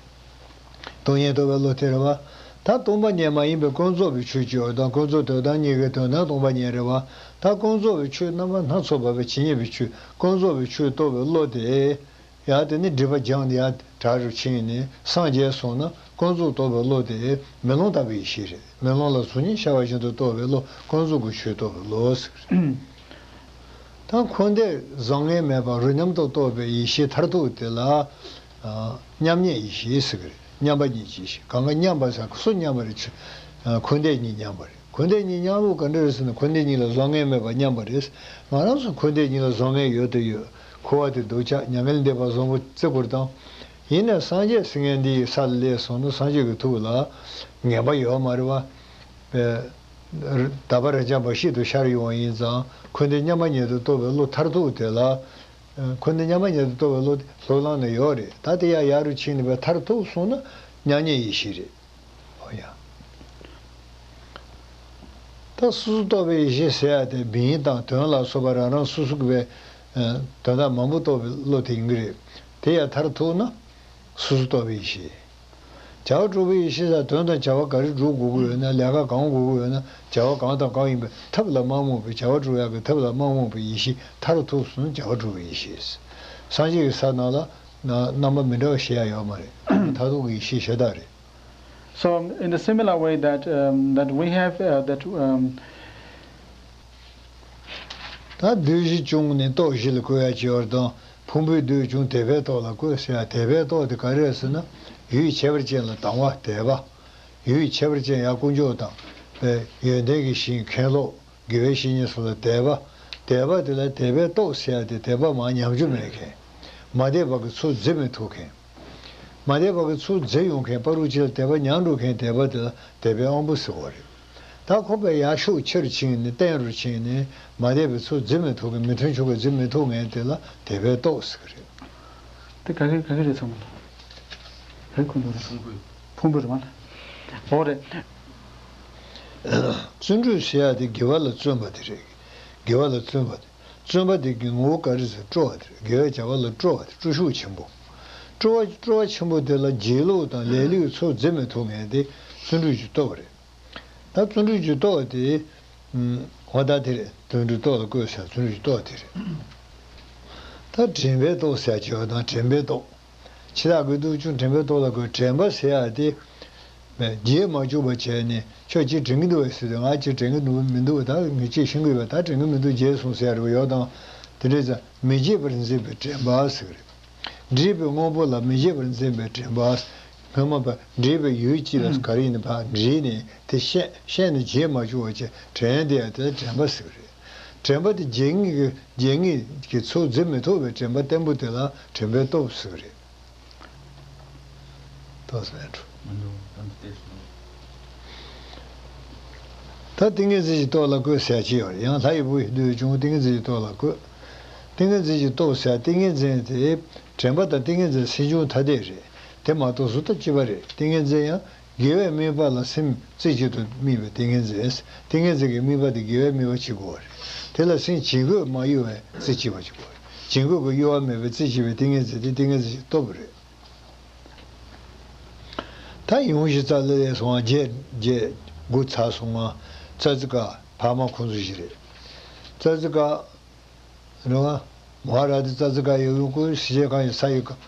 སྟོང་ཉིད་རྟོགས་པའི་བློ་དེ་རེད་བ། ད་སྟོང་པ་ཉིད་མ་ཡིན་པའི་ཀུན་རྫོབ་པའི་ཆོས་ཀྱི་འོ་དང་ཀུན་རྫོབ་དོན་དམ་གཉིས་ཀའི་དོན་དམ་སྟོང་པ་ཉིད་རེད་བ། ད་ཀུན་རྫོབ་པའི་ཆོས་རྣམ་པ་སྣ་ཚོགས་པ་བས་ཇི་སྙེད་པའི་ཆོས་ཀུན་རྫོབ་པའི་ཆོས་རྟོགས་པའི་བློ་དེ། ཡང་དེ་ནི་སྒྲིབ་པ་སྦྱངས་ནས་ཡང་དྲག་རུ་ཕྱིན་ནས་སངས་རྒྱས་སོང་ན་ཀུན་རྫོབ་རྟོགས་པའི་བློ་དེ་མེ་ལོང་ལྟ་བུའི་ཡེ་ཤེས་རེད། མེ་ལོང་ལ་གཟུགས་བརྙན་ཤར་བ་བཞིན་དུ་རྟོགས་པའི་བློ་ཀུན་རྫོབ་ཀྱི་ཆོས་རྟོགས་པའི་བློ་ཟེར། ད་འཁོར་འདས་བཟང་ངན་མེད་པ་རོ་མཉམ་དུ་རྟོགས་པའི་ཡེ་ཤེས་མཐར་ཐུག་དེ་ལ་ཨ་མཉམ་ཉིད་ཡེ་ཤེས་ཟེར་གི་རེད། མཉམ་པ་ཉིད་ཀྱི་ཡེ་ཤེས། གང་ག་མཉམ་པ་ཟེར་སུ་མཉམ་པ་རེད། ཆོས་ཨ་འཁོར་འདས་གཉིས་མཉམ་པ་རེད། འཁོར་འདས་གཉིས་མཉམ་པོ་ག་འདྲ་རེད་ཟེར་ན་འཁོར་འདས་གཉིས་ལ་བཟང་ངན་མེད་པ་མཉམ་པ་རེད། ང་རང་ཚོ་འཁོར་འདས་གཉིས་ལ་བཟང་ངན་ཡོད་དུ་ཡོད། འཁོར་བ་དེ་སྡུག་ཅག་མྱ་ངན་ལས་འདས་པ་བཟང་པོ་བརྩི་དགོས་དང་། ཡིན་ནའི་སངས་རྒྱས་ཟེར་མཁན་འདི་ཡི་ས་ལ་སླེབས་སོང་ན་སངས་རྒྱས་ཀྱི་ཐུགས་ལ་ངན་པ་ཡོད་མ་རེད་བ། དད་པ་རབ་འབྱམས་པ་ཤིན་ཏུ་ཤར་ཡོང་བ་ཡིན་ཙང་འཁོར་འདས་མཉམ་པ་ཉིད་དུ་རྟོགས་པའི་བློ་མཐར་ཐུག་དེ་ལ། འཁོར་འདས་མཉམ་པ་ཉིད་དུ་རྟོགས་པའི་བློ་དེ་སློབ་ལམ་ནང་ཡོད་རེད། ད་དེ་ཡང་ཡར་རུ་ཕྱིན་ནས་པའི་མཐར་ཐུག་སོང་ན་མཉམ་ཉིད་ཡེ་ཤེས་རེད། ཨོ་ཡ། ད་སོ་སོར་རྟོག་པའི་ཡེ་ཤེས་ཟེར་ཡ་དེ་མིང་དང་དོན་ལ་སོགས་པ་རང་རང་སོ་སོ་གི་བའི་དོན་དག་མང་པོ་རྟོགས་པའི་བློ་དེ་ཡིན་གྱི་རེད། དེ་ཡང་མཐར་ཐུག་ན་སོ་སོར་རྟོག་པའི་ཡེ་ཤེས། བྱ་བ་གྲུབ་པའི་ཡེ་ཤེས་ཟེར་དོན་དང་བྱ་བ་ག་རེ་སྒྲུབ་དགོས་ཀྱི་ཡོད་ན། ལས་ཀ་གང་དགོས་ཀྱི་ཡོད་ན། བྱ་བ་གང་དང་གང་ཡིན་པའི་ཐབས་ལ་མ་རྨོངས་པའི། བྱ་བ་སྒྲུབ་ཡག་གི་ཐབས་ལ་མ་རྨོངས་པའི་ཡེ་ཤེས་མཐར་ཐུག་སོང་ན་བྱ་བ་གྲུབ་པའི་ཡེ་ཤེས། སངས་རྒྱས་ཀྱི་ས་ནང་ལ་རྣམ་པ་མི་འདྲ་བ་བཤད་ཡ་ཡོད་མ་རེད། མཐར་ཐུག་གི་ཡེ་ཤེས་ཞེ་དྲག་རེད། So, in the similar way that, um, that we have, uh, that, um, ད་བདུད་བཞི་བྱུང་ནས་སྟོབས་བཞི་ལ་བཀོད་ཡ་བྱེད་པ་དང་། ཕུང་པོའི་བདུད་བྱུང་དད་པས་རྟོགས་ལ་བཀོད་ཟེར་ཡ། དད་པས་རྟོགས་དེ་ག་རེ་རེད་ཟེར་ན། ཡུལ་ཁྱད་པར་ཅན་ལ་དང་བ་དད་པ། ཡུལ་ཁྱད་པར་ཅན་ཡང་དཀོན་མཆོག་དང་། ཡོན་ཏན་གྱི་ཞིང་མཁན་སློབ། དགེ་བའི་བཤེས་གཉེན་སོགས་ལ་དད་པ། དད་པ་དེ་ལ་དད་པས་རྟོགས་ཟེར་ཡ་དེ་དད་པ་མར་ཉམས་རྒྱུ་མེད་མཁན། མ་དད་པ་གི་ཚུར་འཛིན་མི་ཐུབ་མཁན། མ་དད་པ་གི་ཚུར་འཛིན་ཡོང་མཁན་ཕ་རོལ་ཕྱིན་ལ་དད་པ་ཉམས་འགྲོ་མཁན་དད་པ་དེ་ལ་དད་པའི་དབང་པོ་ཟེར་བ་རེད། ད་ཁོ་པའི་ཡར་ཤུགས་ཆེ་རུ་ཕྱིན་ནས་བརྟན་རུ་ཕྱིན་ནས་མ་དད་པའི་ཚུར་འཛིན་མི་ཐུབ་མཁན། མི་མཐུན་ཕྱོགས་ཀྱི་འཛིན་མི་ཐུབ་མཁན་དེ་ལ་དད་པས་རྟོགས་ཟེར་གི་རེད། དེ་ག་གི་ག་གི་རེད་ཚང་མ་ལ། ག་གི་ཁོ་ན་རེད། ཕུང་པོའི། ཕུང་པོའི་རེད་མ་ལ། འོ་རེད། བརྩོན་འགྲུས་ཟེར་ཡ་དེ་དགེ་བ་ལ་བརྩོན་པ་དེ་རེད། དགེ་བ་ལ་བརྩོན་པ་དེ། བརྩོན་པ་དེ་གི་ངོ་བོ་ག་རེ་ཟེར། སྤྲོ་བ་དེ་རེད། དགེ་བའི་བྱ་བ་ལ་སྤྲོ་བ་དེ། སྤྲོ་ཤུགས་ཆེན་པོ། སྤྲོ་བ་སྤྲོ་བ་ཆེན་པོ་དེ་ལ་སྒྱིད་ལུག་དང་ལས་ལུག་ཚུར་འཛིན་མི་ཐུབ་མཁན་དེ་བརྩོན་འགྲུས་ཀྱི་སྟོབས་རེད། ད་བརྩོན་འགྲུས་ཀྱི་སྟོབས་དེ། ཨུམ། འོ་ད་དེ་རེད། བརྩོན་འགྲུས་སྟོབས་ལ་བཀོད་ཟེར་བརྩོན་འགྲུས་ཀྱི་སྟོབས་དེ་རེད། ད་དྲན་པའི་སྟོབས་ཟེར་བྱས་པ་དང་དྲན་པའི་སྟོབས། འཆི་བདག་གི་སྡུག་ཅུང་དྲན་པའི་སྟོབས་ལ་གོ། དྲན་པ་ཟེར་ཡ་དེ་བརྗེད་མ་བཅུག་པ་བྱས་ནས། ཁྱོད་ཅིག་དྲན་གྱི་འདུག་བས་ཟེར་དུས། ང་ཅིག་དྲན་གྱི་འདུག་མི་འདུག་ད་ངས་ཅིག་ཤེས་ཀྱི་ཡོད་པ། ད་དྲན་གྱི་མི་འདུག་བརྗེད་སོང་ཟེར་ཡ་རེ་ཡོད་དང་། དེ་འདྲའི་ཙང་མི་བརྗེད་པར་འཛིན་པའི་དྲན་པ་ཟེར་གྱི་རེད། འདྲིས་པའི་དངོས་པོ་ལ་མི་བརྗེད་པར་འཛིན་པའི་དྲན་པ། སྔོན་མ་བ་འདྲིས་པའི་ཡུལ་གཅིག་ལ་ག་རེ་ཡིན་ན་ཕར་འདྲིས་ནས་དེ་ཤེས་ཤེས་ནས་བརྗེད་མ་བཅུག་པ་བྱས་དྲན་བསྡད་ཡ་དེ་ལ་དྲན་པ་ཟེར་གྱི་རེད། དྲན་པ་དེ་བརྗེད་ངེས་ཀྱི་བརྗེད་ངེས་ཀྱི་ཚུལ་འཛིན་མི་ཐུབ་པའི་དྲན་པ་བརྟན་པོ་དེ་ལ་དྲན་པའི་སྟོབས་ཟེར་གྱི་རེད། ཏོག་ཙམ་འགྲོ། མི་འདུག་ད་འདི་བལྟས་སོང་། ད་ཏིང་ངེ་འཛིན་གྱི་སྟོབས་ལ་བཀོད་ཟེར་ཅིག་ཡོད་རེད། ཡང་ལྷ་ཡི་བུ་ཡི་བདུད་འཇོམས། ཏིང་ངེ་འཛིན་གྱི་སྟོབས་ལ་བཀོད། ཏིང་ངེ་འཛིན་གྱི་སྟོབས་ཟེར། ཏིང་ངེ་འཛིན་དེ་དྲན་པ་དང་ཏིང་ངེ་འཛིན་སེམས་བྱུང་ཐ་དད་རེད། དེ་མ་གཏོགས་གཟུགས་དང་གཅིག་པ་རེད། ཏིང་ངེ་འཛིན་ཡང་དགེ་བའི་དམིགས་པ་ལ་སེམས་རྩེ་གཅིག་ཏུ་དམིགས་པའི་ཏིང་ངེ་འཛིན། ཏིང་ངེ་འཛིན་གྱི་དམིགས་པ་དེ་དགེ་བའི་དམིགས་པ་བྱེད་དགོས་པ་རེད། དེ་ལ་སེམས་བྱིང་རྒོད་མ་གཡོ་བའི་རྩེ་གཅིག་པ་བྱེད་དགོས་པ་རེད། བྱིང་རྒོད་ཀྱི་གཡོ་བ་མེད་པའི་རྩེ་གཅིག་པའི་ཏིང་ངེ་འཛིན་དེ་ཏིང་ངེ་འཛིན་གྱི་སྟོབས་རེད། ད་ཡོངས་བཞི་རྩ་ལ་ལས་སོང་བ་བརྒྱད་བརྒྱད་དགུ་ཚར་སོང་ང་། རྩ་ཙི་ཀ་བར་མ་ཁོང་ཚོ་བཞི་རེད། རྩ་ཙི་ཀ་རེད་བ། མ་ཧཱ་ར་ཏི་རྩ་ཙི་ཀ་ཡི་ཡུལ་བཀོད། སེམས་ཅན་གང་ཞིག་ས་ཡི་ཁམས་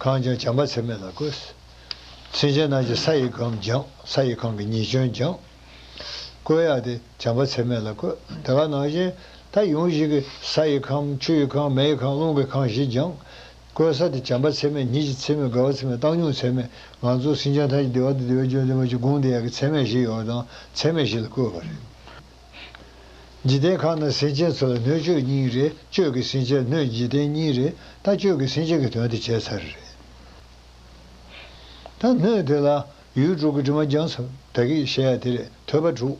ཀྱང་བྱམས་པ་ཚད་མེད་ལ་བཀོད། སེམས་ཅན་རྣམས་ཀྱི་ས་ཡི་ཁམས་སྦྱངས། ས་ཡི་ཁམས་ཀྱི་ཉེས་སྐྱོན་སྦྱངས། བཀོད་ཡག་དེ་བྱམས་པ་ཚད་མེད་ལ་བཀོད། དེ་ག་ནང་བཞིན་ད་ཡོངས་བཞི་གི་ས་ཡི་ཁམས། ཆུ་ཡི་ཁམས། མེ་ཡི་ཁམས། རླུང་གི་ཁམས་བཞི་སྦྱངས། བཀོད་ས་དེ་བྱམས་པ་ཚད་མེད། ཉེས་ཀྱི་ཚད་མེད། དགའ་བ་ཚད་མེད། བཏང་སྙོམས་ཚད་མེད། ང་ཚོ་སེམས་ཅན་ཐམས་ཅད་བདེ་བ་དང་བདེ་བའི་རྒྱུར་འདོད་པ་ཅིག་སྒོམ་བསྡད་ཡག་གི་ཚད་མེད་བཞི་ཡོད་དང་། ཚད་མེད་བཞི་ལ་བཀོད་པ་རེད། འཇིག་རྟེན་ཁམས་ན་སེམས་ཅན་ཚོ་ལ་སྣོད་བཅུད་གཉིས་རེད། བཅུད་ཀྱི་སེམས་ཅན། སྣོད་འཇིག་རྟེན་གཉིས་རེད། ད་བཅུད་ཀྱི་སེམས་ཅན་གྱི་དོན་དེ་བྱས་ཚར་རེད། ད་སྣོད་དེ་ལ་ཡུལ་དྲུག་གི་དྲི་མ་སྦྱངས་ཚར། ད་གིན་བཤད་ཡ་དེ་རེད། ཐོད་པ་དྲུག་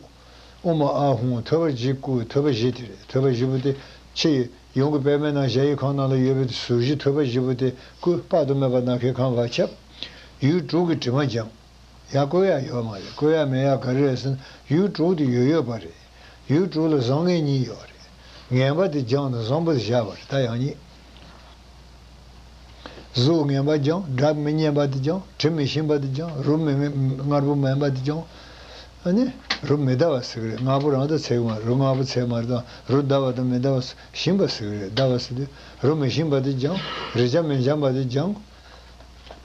དབུ་མ་ཨ་ཧུང་། ཐོད་པ་བཞི་བསྐུལ། ཐོད་པ་བཞི་དེ་རེད། ཐོད་པ་བཞི་པོ་དེ་ཕྱི་ཡི་ཡུམ་གྱི་པདྨའི་ནང་གཞལ་ཡས་ཁང་ནང་ལ་ཡོད་པའི་དེ་ཟུར་བཞི། ཐོད་པ་བཞི་པོ་དེ་བསྐུལ། དཔག་ཏུ་མེད་པ་ནམ་མཁའི་ཁམས་བར་ཁྱབ། ཡུལ་དྲུག་གི་དྲི་མ་སྦྱངས། ཡ་བཀོད་ཡ་ཡོད་མ་རེད། བཀོད་ཡ་མེད་ཡ་ག་རེ་རེད་ཟེར་ན། ཡུལ་དྲུག་དེ་ཡོད་ཡོད་པ་རེད། ཡུལ་དྲུག་ལ་བཟང་ངན་གཉིས་ཡོད་རེད། ངན་པ་དེ་སྦྱངས་ནས་བཟང་པོ་དེ་བཞག་པ་རེད། ད་ཡང་སྙིང་། གཟུགས་ངན་པ་སྦྱངས། སྒྲ་མི་སྙན་པ་དེ་སྦྱངས། དྲི་མི་ཞིམ་པ་དེ་སྦྱངས། རོ་མི་མངར་པོ་མིན་པ་དེ་སྦྱངས། ཨ་ནི་རོ་མི་བདའ་བ་ཟེར་གི་རེད། མངར་པོ་རང་དང་ཚད་མ་རོ་མངར་པོ་ཚད་མ་རེད་དང་། རོ་བདའ་བ་དང་མི་བདའ་བ་ཞིམ་པ་ཟེར་གི་རེད། བདའ་བ་ཟེར་དུས་རོ་མི་ཞིམ་པ་དེ་སྦྱངས། རེག་བྱ་མི་འཇམ་པ་དེ་སྦྱངས།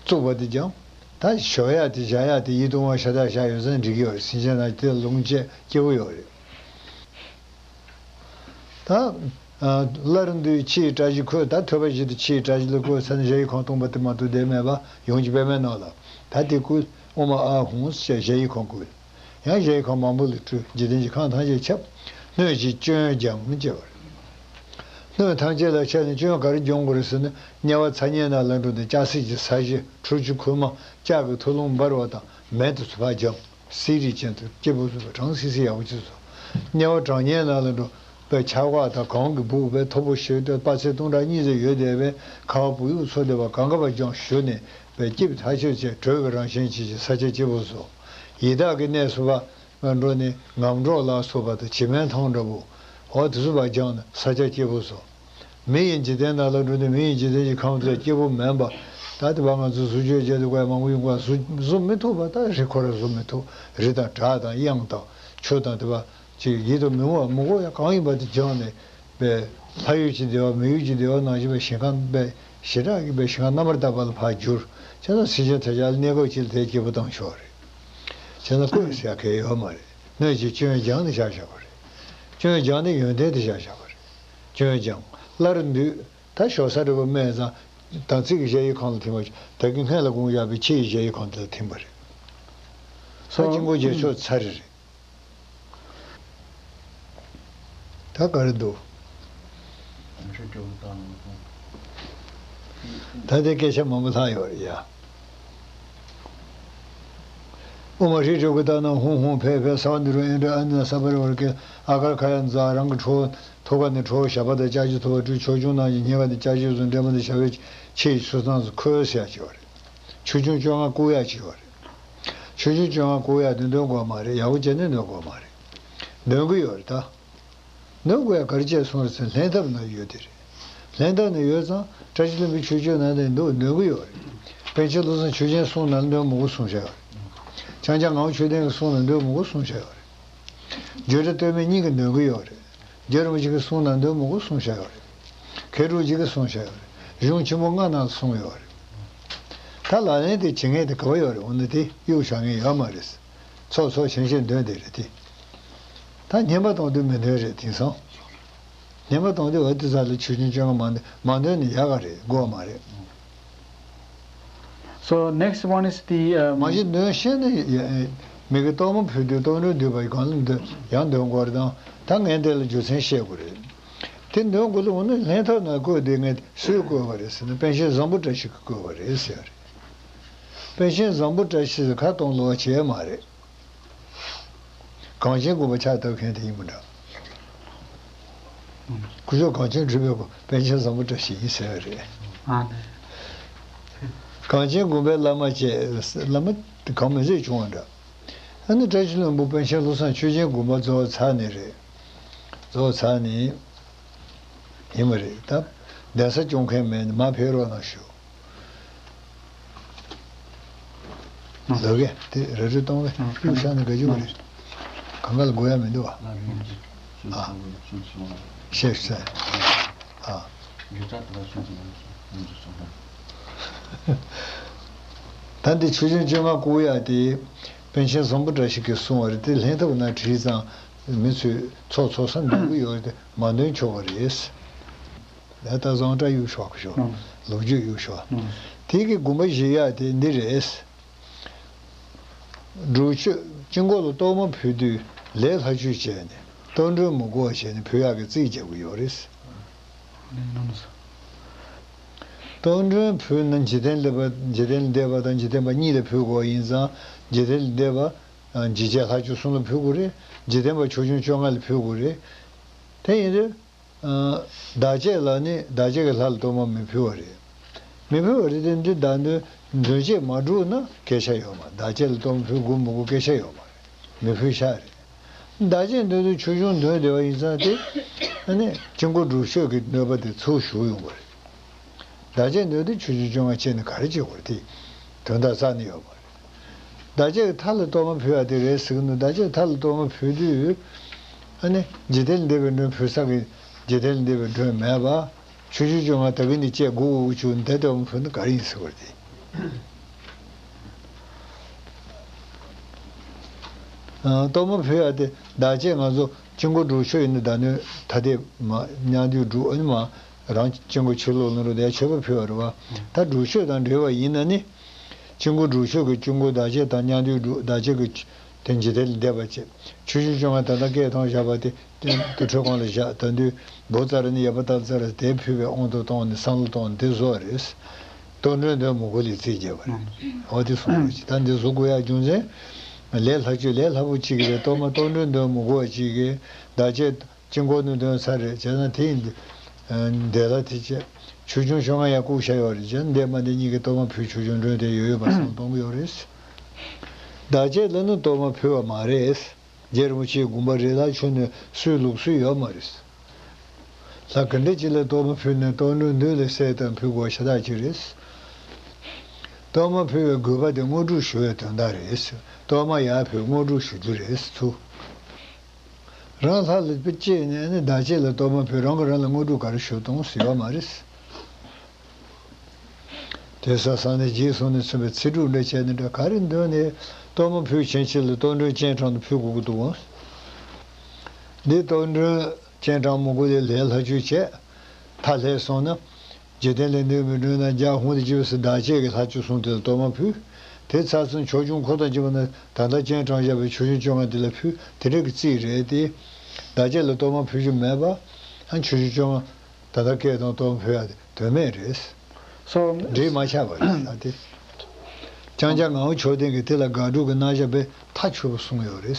བཙོག་པ་དེ་སྦྱངས། ད་ཞོག་ཡ་དེ་བཞག་ཡ་དེ་ཡིད་དུ་འོང་བ་ཤ་སྟག་བཞག་ཡོད་ཙང་འགྲིག་གི་ཡོད་རེད། སེམས་ཅན་རྣམས་དེ་ལ་ལོངས་སྤྱོད་སྐྱིད་པོ་ཡོད་རེད། ད་ཨ་སླར་འདུས་ཕྱི་ཡི་བཀྲ་ཤིས་འཁོད། ད་ཐོད་པ་བཞི་དེ་ཕྱི་ཡི་བཀྲ་ཤིས་ལ་བཀོད་ཚར་ནས་གཞལ་ཡས་ཁང་སྟོང་པ་དེ་མ་གཏོགས་བསྡད་མེད་པ། ཡུམ་གྱི་པདྨའི་ནང་ལ་ད་དེ་བཀུག། དབུ་མ་ཨ་ཧུང་ཟེར་གཞལ་ཡས་ཁང་བཀུག། ཡང་གཞལ་ཡས་ཁང་མང་པོ་ལ་སྤྲུལ། འཇིག་རྟེན་གྱི་ཁམས་ཐམས་ཅད་ཁྱབ། སྣོད་ཀྱི་སྐྱོན་སྦྱངས་ཅེས་པ་རེད། སྣོད་ཐམས་ཅད་ལ་ཁྱབ་ནས་སྐྱོན་ག་རེ་སྦྱོང་དགོས་རེད་ཟེར་ན། དམྱལ་བ་ཚ་དམྱལ་ནང་ལ་འགྲོ་ནས་ལྕགས་སྲེག་གི་ས་གཞི་ཁྲུ་བཅུ་ཁོལ་མ་ལྕགས་ཀྱི་ཐུ་ལུང་འབར་བ་དང་མེ་དེ་ཚོ་ཕར་སྦྱངས། སིལ་རིལ་ཅན་དུ་སྐྱིད་པོ་བཟོས་པ། གྲང་སིལ་སིལ་ཡག་པོ་ཅིག་བཟོ། དམྱལ་བ་གྲང་དམྱལ་ནང་ལ་འགྲོ་བའི་ཆར་པ་དང་གངས་ཀྱིས་སྦུབས་པའི་མཐོ་པོ་ཞིག་ཏུ་དཔག་ཚད་སྟོང་ཕྲག་གཉིས་ཙམ་ཡོད་བསྡད་པའི་ཁ་བ་བུ་ཡུག་འཚོ་བསྡད་པ་གངས་ཀ་བ་ལྗོངས་བཞུགས་ནས་པའི་སྐྱིད་ཐག་ཆོད་ཅིག། དྲོད་ཀྱི་རང་བཞིན་ཅན་གྱི་ས་ཆ་སྐྱིད་པོ་བཟོ། ཡི་དྭགས་ཀྱི་གནས་སུ་ཕར་འགྲོ་ནས་ངམ་གྲོག་ལ་སོགས་པ་དང་བྱེ་མའི་ཐང་འདྲ་པོ། འོ་དེ་ཚོ་ཕར་སྦྱངས་ནས་ས་ཆ་སྐྱིད་པོ་བཟོ། མི་ཡི་འཇིག་རྟེན་ནང་ལ་འགྲོ་དུས་མི་ཡི་འཇིག་རྟེན་གྱི་ཁམས་དེ་སྐྱིད་པོ་མིན་པ། ད་དེ་བ་ང་ཚོ་གཟུགས་བརྗོད་བྱེད་དུས་ཀ་མང་པོ་ཡོང་ག་བཟོ་བཟོ་མི་ཐུབ་པ། ད་རི་ཁོ་ར་བཟོ་མི་ཐུབ། རི་དང་བྲག་དང་གཡང་དང་ཆུ་དང་དེ་བ་ཅིག་ཡིད་དུ་མི་འོང་བ་མི་དགོས་ཡ་གང་ཡིན་པ་དེ་སྦྱངས་ནས་པའི་ལྷ་ཡུལ་གྱི་བདེ་བ་མི་ཡུལ་གྱི་བདེ་བ་ནང་བཞིན་པའི་ཞིང་ཁམས་པའི་ཞེ་དྲག་གི་པའི་ཞིང་ཁམས་རྣམ་པར་དག་པ་ལ་ཕར་གྱུར། བྱས་ན་སེམས་ཅན་ཐམས་ཅད་ལ་གནས་སྐབས་གཅིག་ལ་དེ་སྐྱིད་པོ་བཏང་ཆོག་རེད། བྱས་ན་བཀོད་ཟེར་ཡ་གལ་ཡོད་མ་རེད། སྣོད་ཀྱི་སྐྱོན་སྦྱངས་ནས་བཞག་བཞག་པ་རེད། སྐྱོན་སྦྱངས་ནས་ཡོན་ཏན་དེ་བཞག་བཞག་པ་རེད། སྐྱོན་སྦྱངས། སླར་འདུས། ད་ཞོགས་ས་རི་བོ་སྨད་ཙམ་དམ་ཚིག་གི་གཞལ་ཡས་ཁང་ལ་ཐིམ་པ། ད་གིན་སྔོན་ལ་དགོངས་བཞག་པའི་ཕྱི་ཡི་གཞལ་ཡས་ཁང་དེ་ལ་ཐིམ་པ་རེད། ས་དཀྱིལ་འཁོར་རྒྱ་མཚོ་ཚར་རེད། ད་ག་རེ་འདུག་ད་དེ་སྐད་ཆ་མང་པོ་ལྷག་ཡོད་རེད་ཡ། ཨོཾ་ཧྲཱིཿ་ཧྲཱིཿ་ཏཱ་ན་ཧཱུྃ་ཧཱུྃ་ཕཊ་ཕཊ། ས་བ་ནི་རོ་ཨིནྡྲ་ཨ་ནཱ་ས་པ་རི་ཝར་གྱི་ཨ་ཀར་ཁ་ཡ་ཛ། རང་གི་ཁྲོ་བོ་ཐུགས་ཀ་ནས་ཁྲོ་བོ་ཞབས་པ་དང་ལྕགས་ཀྱུ་ཐུབ་པ་སྤྲུལ། ཕྱོགས་བཅུ་ནང་གི་སྙིང་ག་ནས་ལྕགས་ཀྱུ་བཟུང་། ཏྲེ་མོ་ནས་ཞབས་པད་ཕྱི་ཡི་ཆུ་གཙང་དུ་ཁོལ་ཟེར་ཡ་ཅིག་ཡོད་རེད། ཆུ་ཆུང་བཅོ་ལྔ་བཀུག་ཡ་ཅིག་ཡོད་རེད། ཆུ་ཆུང་བཅོ་ལྔ་བཀུག་ཡ་དེ་འདོན་དགོས་མ་རེད། ཡག་པོ་བྱས་ནས་འདོན་དགོས་མ་རེད། འདོན་གི་ཡོད་རེད་ད། འདོན་དགོས་ཡ་ག་རེ་བྱས་སོང་རེད་ཟེར་ན། ལྷན་ཐབས་ནང་ཡོད་དེ་རེད། ལྷན་ཐབས་ནང་ཡོད་ཙང་བཀྲ་ཤིས་ལྷུན་པོའི་ཆོས་སྤྱོད་ནང་དེ་འདུག། འདོན་གི་ཡོད་རེད། པཎ་ཆེན་བློ་བཟང་ཆོས་རྒྱན་གསུང་ནང་ལ་འདོན་མི་དགོས་གསུང་བྱ་ཡོད་རེད། འཆང་བྱ་ངག་དབང་ཆོས་ལྡན་གྱི་གསུང་ནང་འདོན་མི་དགོས་གསུང་བྱ་ཡོད་རེད། བརྗོད་བྲལ་སྟོད་སྨད་གཉིས་ཀྱིས་འདོན་གི་ཡོད་རེད། རྗེ་རིན་པོ་ཆེ་གི་གསུང་ནང་འདོན་མི་དགོས་གསུང་བྱ་ཡོད་རེད། མཁས་གྲུབ་རྗེ་གི་གསུང་བྱ་ཡོད་རེད། གཞུང་ཆེན་པོ་ལྔ་ནང་གསུངས་ཡོད་རེད། ད་ལག་ལེན་དེ་བྱེད་མཁན་དེ་ག་བ་ཡོད་རེད། འོ་ན་དེ་གཡུག་བཞག་མཁན་ཡོད་མ་རེད། ཚོགས་ཚོགས་ཞིང་ཞིང་འདོན་དེ་རེད་དེ། ད་བསྙེན་པ་གཏོང་དུས་མི་འདོན་རེད། དེང་སང་བསྙེན་པ་གཏོང་དུས་འོ་དེ་ཚ་ལ་ཆུ་ཆུང་བཅོ་ལྔ་མ་འདོན་མ་འདོན་ནི་ཡག་ག་རེད། དགོས་མ་རེད། So next one is the, um, མ་གཞི་འདོན་ཤེས་ན་ཡ་མི་དགེ་གཏོར་མ་ཕུལ་དུས་གཏོར་མགྲོན་འདུས་པ་གང་ལ་འདོན་ཡང་འདོན་དགོས་རེད། དང་ད་ངས་འདི་ལ་རྒྱུ་མཚན་བཤད་དགོས་རེད། དེ་འདོན་དགོས་ལ་འོ་ན་ལྷན་ཐབས་ན་བཀོད་དེ་ངས་སུས་བཀོད་པ་རེད་ཟེར་ན་པཎ་ཆེན་བཟང་པོ་བཀྲ་ཤིས་ཀྱིས་བཀོད་པ་རེད་ཟེར་བ་རེད། པཎ་ཆེན་བཟང་པོ་བཀྲ་ཤིས་ཟེར་ཁ་གཏོང་ལོ་བ་བྱས་མ་རེད། གངས་ཅན་དགོན་པ་ཕྱག་བཏབ་མཁན་དེ་ཡིན་པ་འདྲ། སྐུ་ཞབས་གངས་ཅན་གྲུབ་པའི་སྐུ་པཎ་ཆེན་བཟང་པོ་བཀྲ་ཤིས་ཡིན་ཟེར་བ་རེད། ཨ་ནི། གངས་ཅན་དགོན་པའི་བླ་མ་བཅས་བླ་མ་གང་མི་ཟེར་བྱུང་བ་འདྲ། ཨ་ནི་བཀྲ་ཤིས་ལྷུན་པོ་པཎ་ཆེན་བློ་བཟང་ཆོས་རྒྱན་དགོན་པ་རྫོགས་ཚར་ནས་རེད། རྫོགས་ཚར་ནས་ཡིན་པ་རེད། ད་གདན་ས་སྐྱོང་མཁན་མེད་ནས་མ་ཕེབས་རོགས་གནང་ཞུ། ལོ་གས་དེ་རེ་རེ་གཏོང་བས་གཡུག་བཞག་ན་དགའ་རྒྱུ་རེད། གང་ག་ལ་དགོས་ཡ་མི་འདུག་བ། ཨ། ཤེས་ཤེས། ཨ། ད་འདི་ཆུ་ཆུང་བཅོ་ལྔ་བཀོག་ཡ་དེ་པཎ་ཆེན་བཟང་པོ་བཀྲ་ཤིས་ཀྱིས་གསུངས་པ་རེད། དེ་ལྷན་ཐབས་ན་བྲིས་ཙང་མི་ཚོས་ཚོགས་ཚོགས་ས་འདོན་གི་ཡོད་རེད། དེ་མ་འདོན་ཆོག་པ་རེད། ད་ལྟ་བཟང་སྒྲ་གཡུག་ཞོག་ཞོག་ལོ་རྒྱུས་གཡུག་ཞོག་དེ་གི་དགོངས་པ་བཞེས་ཡག་དེ་འདི་རེད། སྒྲུབ་མཆོད་དཀྱིལ་འཁོར་ལ་གཏོར་མ་ཕུལ་དུས་ལས་སླ་བཅོས་བྱས་ནས་གཏོར་མགྲོན་མི་དགོས་པ་བྱས་ནས་ཕུལ་ཡག་གི་རྩིས་རྒྱག་གི་ཡོད་རེད། གཏོར་མགྲོན་ཕུལ་ན་འཇིག་རྟེན་ལས་པ་འཇིག་རྟེན་ལས་འདས་པ་དང་འཇིག་རྟེན་པ་གཉིས་ལ་ཕུལ་དགོས་པ་ཡིན་ཙང་འཇིག་རྟེན་ལས་འདས་པ་འཇིགས་བྱེད་ལྷ་བཅུ་གསུམ་ལ་ཕུལ་དགོས་རེད། འཇིག་རྟེན་པ་ཆུ་ཆུང་བཅོ་ལྔ་ལ་ཕུལ་དགོས་རེད། དེ་ཡིན་དུས། བདག་བསྐྱེད་ལ་ནི་བདག་བསྐྱེད་ཀྱི་ལྷ་ལ་གཏོར་མ་མི་ཕུལ་བ་རེད། མི་ཕུལ་བ་རེད་དེ་འདི་བདག་འདོན་མཛོད་ཅེས་མ་སྒྲུབ་ན་སྐད་ཆ་ཡོད་མ་རེད། བདག་བསྐྱེད་ལ་གཏོར་མ་ཕུལ་དགོས་མི་དགོས་སྐད་ཆ་ཡོད་མ་རེད། མི་ཕུལ་ཤག་རེད། བདག་བསྐྱེད་འདོན་དུས་ཆོས་སྐྱོང་འདོན་བདེ་བ་ཡིན་ཙང་དེ་ཨ་ནི་དཀྱིལ་འཁོར་སྒྲུབ་མཆོད་ཀྱི་གནོད་པ་དེ་ཚུར་ཞུགས་ཡོང་བ་རེད། བདག་བསྐྱེད་འདོན་དུས་ཆུ་ཆུང་བཅོ་ལྔ་བཅད་ནས་ག་རེ་བྱེད་དགོས་རེད་དེ་དོན་དག་རྩ་ནས་ཡོད་མ་རེད། བདག་བསྐྱེད་ཀྱི་མཐའ་ལ་གཏོར་མ་ཕུལ་བ་དེ་རེད་ཟེར་གི་འདུག་བདག་བསྐྱེད་ཀྱི་མཐའ་ལ་གཏོར་མ་ཕུལ་དུས། ཨ་ནི་འཇིག་རྟེན་ལས་འདས་པའི་མགྲོན་ཕུལ་ས་གི་འཇིག་རྟེན་ལས་འདས་པའི་མགྲོན་མེད་པ། ཆུ་ཆུང་བཅོ་ལྔ་ད་གི་ནི་བཅད་དགུ་དབུགས་ཆུ་འདི་གཏོར་མ་ཕུལ་ན་ག་རེ་ཡིན་ཟེར་བ་རེད། ཨ། གཏོར་མ་ཕུལ་ཡ་དེ་བདག་བསྐྱེད་ང་ཚོ་དཀྱིལ་འཁོར་སྒྲུབ་མཆོད་ཡིན་ན་བདག་མདུན་ཐ་དད་མ་མཉམ་དུ་སྒྲུབ་ཨ་ནི་མ་རང་དཀྱིལ་འཁོར་ཕྱི་ལོགས་ལ་རུ་དེ་མཆོད་པ་ཕུལ་བ་རེད་བ། ད་སྒྲུབ་མཆོད་དང་འབྲེལ་བ་ཡིན་ན་ནི། དཀྱིལ་འཁོར་སྒྲུབ་མཆོད་ཀྱི་དཀྱིལ་འཁོར་བདག་བསྐྱེད་དང་མཉམ་དུ་སྒྲུབ་བདག་བསྐྱེད་ཀྱི་དེ་འཇིག་རྟེན་ལས་འདས་པ་བཅད། ཆུ་ཆུང་བཅོ་ལྔ་ད་ལྟ་བསྐལ་ཐང་བཞག་པ་དེ་དུར་ཁྲོད་ཁང་ལ་བཞག་ད་དུས་འབོ་ཙ་ར་ནི་ཡ་པ་ཏ་ཙ་ར་དེ་ཕུལ་བའི་དབང་དུ་གཏོང་ནས་བསམ་བློ་གཏོང་ནས་དེ་བཟོ་བ་རེད། གཏོར་མགྲོན་འདོན་མི་དགོས་ལས་རྩིས་རྒྱབ་པ་རེད། འོ་དེ་གསུངས་པ་ཅིག་ད་འདི་བཟོ་དགོས་ཡ་རྒྱུ་མཚན། ལས་སླ་བཅོས་ལས་སླ་པོ་གཅིག་གི་རེད། གཏོར་མ་གཏོར་མགྲོན་འདོན་མི་དགོས་པ་གཅིག་གི་བདག་བསྐྱེད། དཀྱིལ་འཁོར་ནས་འདོན་ས་རེད་བྱས་ན་དེ་ཡིན་དུས། འདས་ལ་དེ་བྱས། ཆུ་ཆུང་བཅོ་ལྔ་ཡང་བཀུག་བཞག་ཡོད་རེད་བྱས་ན་འདས་མ་འདས་གཉིས་ཀྱི་གཏོར་མ་ཕུལ་ཆུ་ཆུང་མགྲོན་དེ་ཡོད་ཡོད་པ་བསམ་གཏོང་གི་ཡོད་རེད། བདག་བསྐྱེད་ལ་ནི་གཏོར་མ་ཕུལ་བ་མ་རེད། རྗེ་རིན་པོ་ཆེའི་དགོངས་པ་རེད་ལ་ཆོས་ནི་སུའི་ལུགས་སུ་ཡོད་མ་རེད། ལྷ་ག་འདྲ་ཅིག་ལ་གཏོར་མ་ཕུལ་ནས་གཏོར་མགྲོན་མདུན་ལ་གསལ་དང་ཕུལ་དགོས་ཤ་སྟག་ཅིག་རེད། གཏོར་མ་ཕུལ་བའི་དགོས་པ་དེ་དངོས་གྲུབ་ཞུ་བའི་དོན་དག་རེད། གཏོར་མ་ཡར་ཕུལ་དངོས་གྲུབ་ཞུ་རྒྱུ་རེད་ཚུ། རང་ལྷ་ལ་དཔེ་བཅས་ནས་ནི་བདག་བསྐྱེད་ལ་གཏོར་མ་ཕུལ་རང་གིས་རང་ལ་དངོས་གྲུབ་ག་རེ་ཞུ་གཏོང་ཟེར་བ་མ་རེད། དེ་ས་ས་ནས་རྗེས་སོང་ནས་མཚོན་པའི་ཚེ་སྒྲུབ་འདྲ་བྱས་ནས་འདྲ་ག་རེ་འདོན་ནས་གཏོར་མ་ཕུལ་ཕྱིན་ཆད་ལ་གཏོར་མགྲོན་སྤྱན་དྲངས་ནས་ཕུལ་དགོས་ཀྱི་འདུག་འདི་གཏོར་མགྲོན་སྤྱན་དྲངས་མི་དགོས་ཏེ་ལས་སླ་བཅོས་བྱས། མཐའ་ལྷས་སོང་ན། འཇིག་རྟེན་ལས་འདས་པའི་མགྲོན་དང་རྒྱལ་ཧཱུྃ་དང་བཅས་པ་སུ་བདག་བསྐྱེད་ཀྱི་ལྷ་བཅུ་གསུམ་དེ་ལ་གཏོར་མ་ཕུལ། དེ་ཚར་སོང་ཆོས་སྐྱོང་འཁོར་དང་བཅས་པ་ནི་ད་ལྟ་སྤྱན་དྲངས་བཞག་པའི་ཆུ་ཆུང་བཅོ་ལྔ་དེ་ལ་ཕུལ། དེ་འདྲ་གི་རྩིས་རེད་དེ། བདག་བསྐྱེད་ལ་གཏོར་མ་ཕུལ་རྒྱུ་མེད་པ། ཨ་ཆུ་ཆུང་བཅོ་ལྔ་ད་ལྟ་བསྐལ་དང་གཏོར་མ་ཕུལ་ཡ་དེ་དོན་མེད་རེད། So འདྲེས་མ་ཆགས་པ་རེད་ད་དེ། ལྕང་སྐྱ་ངག་དབང་མཆོག་ལྡན་གྱིས་དེ་ལ་དགག་སྒྲུབ་ཀྱི་རྣམ་གཞག་དཔེ་མཐའ་ཆོད་པོ་གསུངས་ཡོད་རེད།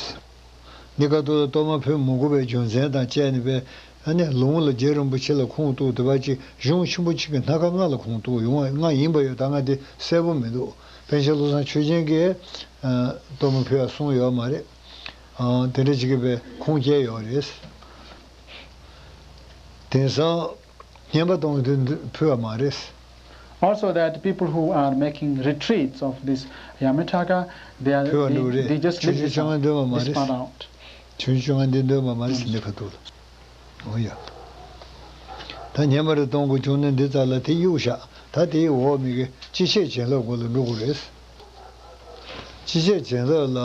འདི་ག་ཏུ་ལ་གཏོར་མ་ཕུལ་མི་དགོས་པའི་རྒྱུ་མཚན་དང་བཅས་ནས་པས་ཨ་ནི་ལུང་ལ་རྗེ་རིན་པོ་ཆེ་ལ་ཁུངས་གཏུགས་དེ་བ་ཅིག་གཞུང་ཆེན་པོ་གཅིག་གི་སྣ་ཁ་ལྔ་ལ་ཁུངས་གཏུགས་ཡོང་བ་ལྔ་ཡིན་པ་ཡོད་ད་ང་དེ་གསལ་པོ་མི་འདུག་པཎ་ཆེན་བློ་བཟང་ཆོས་རྒྱན་གྱིས་གཏོར་མ་ཕུལ་བ་གསུངས་ཡོད་མ་རེད། དེ་འདྲ་ཅིག་གི་པས་ཁུངས་སྐྱེལ་ཡོད་རེད། དེང་སང་བསྙེན་པ་གཏོང་གི་དུས་ཕུལ་བ་མ་རེད། Also that people who are making retreats of this Yamantaka, they are, ཕུལ་བ་འགྲོ་they, རེད། they just ཆུ་leave ཆུ this ཆང་out, འདོན་པ་མ་this རེད། Part out. ཆུ་ཆུ་ཆང་འདི་འདོན་པ་མ་རེད་ཟེར་འདི་ཁ་ཐུག་ལ། འོ་ཡ། ད་བསྙེན་པ་རེ་གཏོང་དགོས་བྱུང་ན་འདི་ཙམ་ལ་དེ་གཡུག་བཞག་ད་དེའི་འོག་མི་གི་སྤྱི་བཤད་བྱིན་རླབས་སྐོར་ལ་འགྲོ་དགོས་རེད། སྤྱི་བཤད་བྱིན་རླབས་ལ།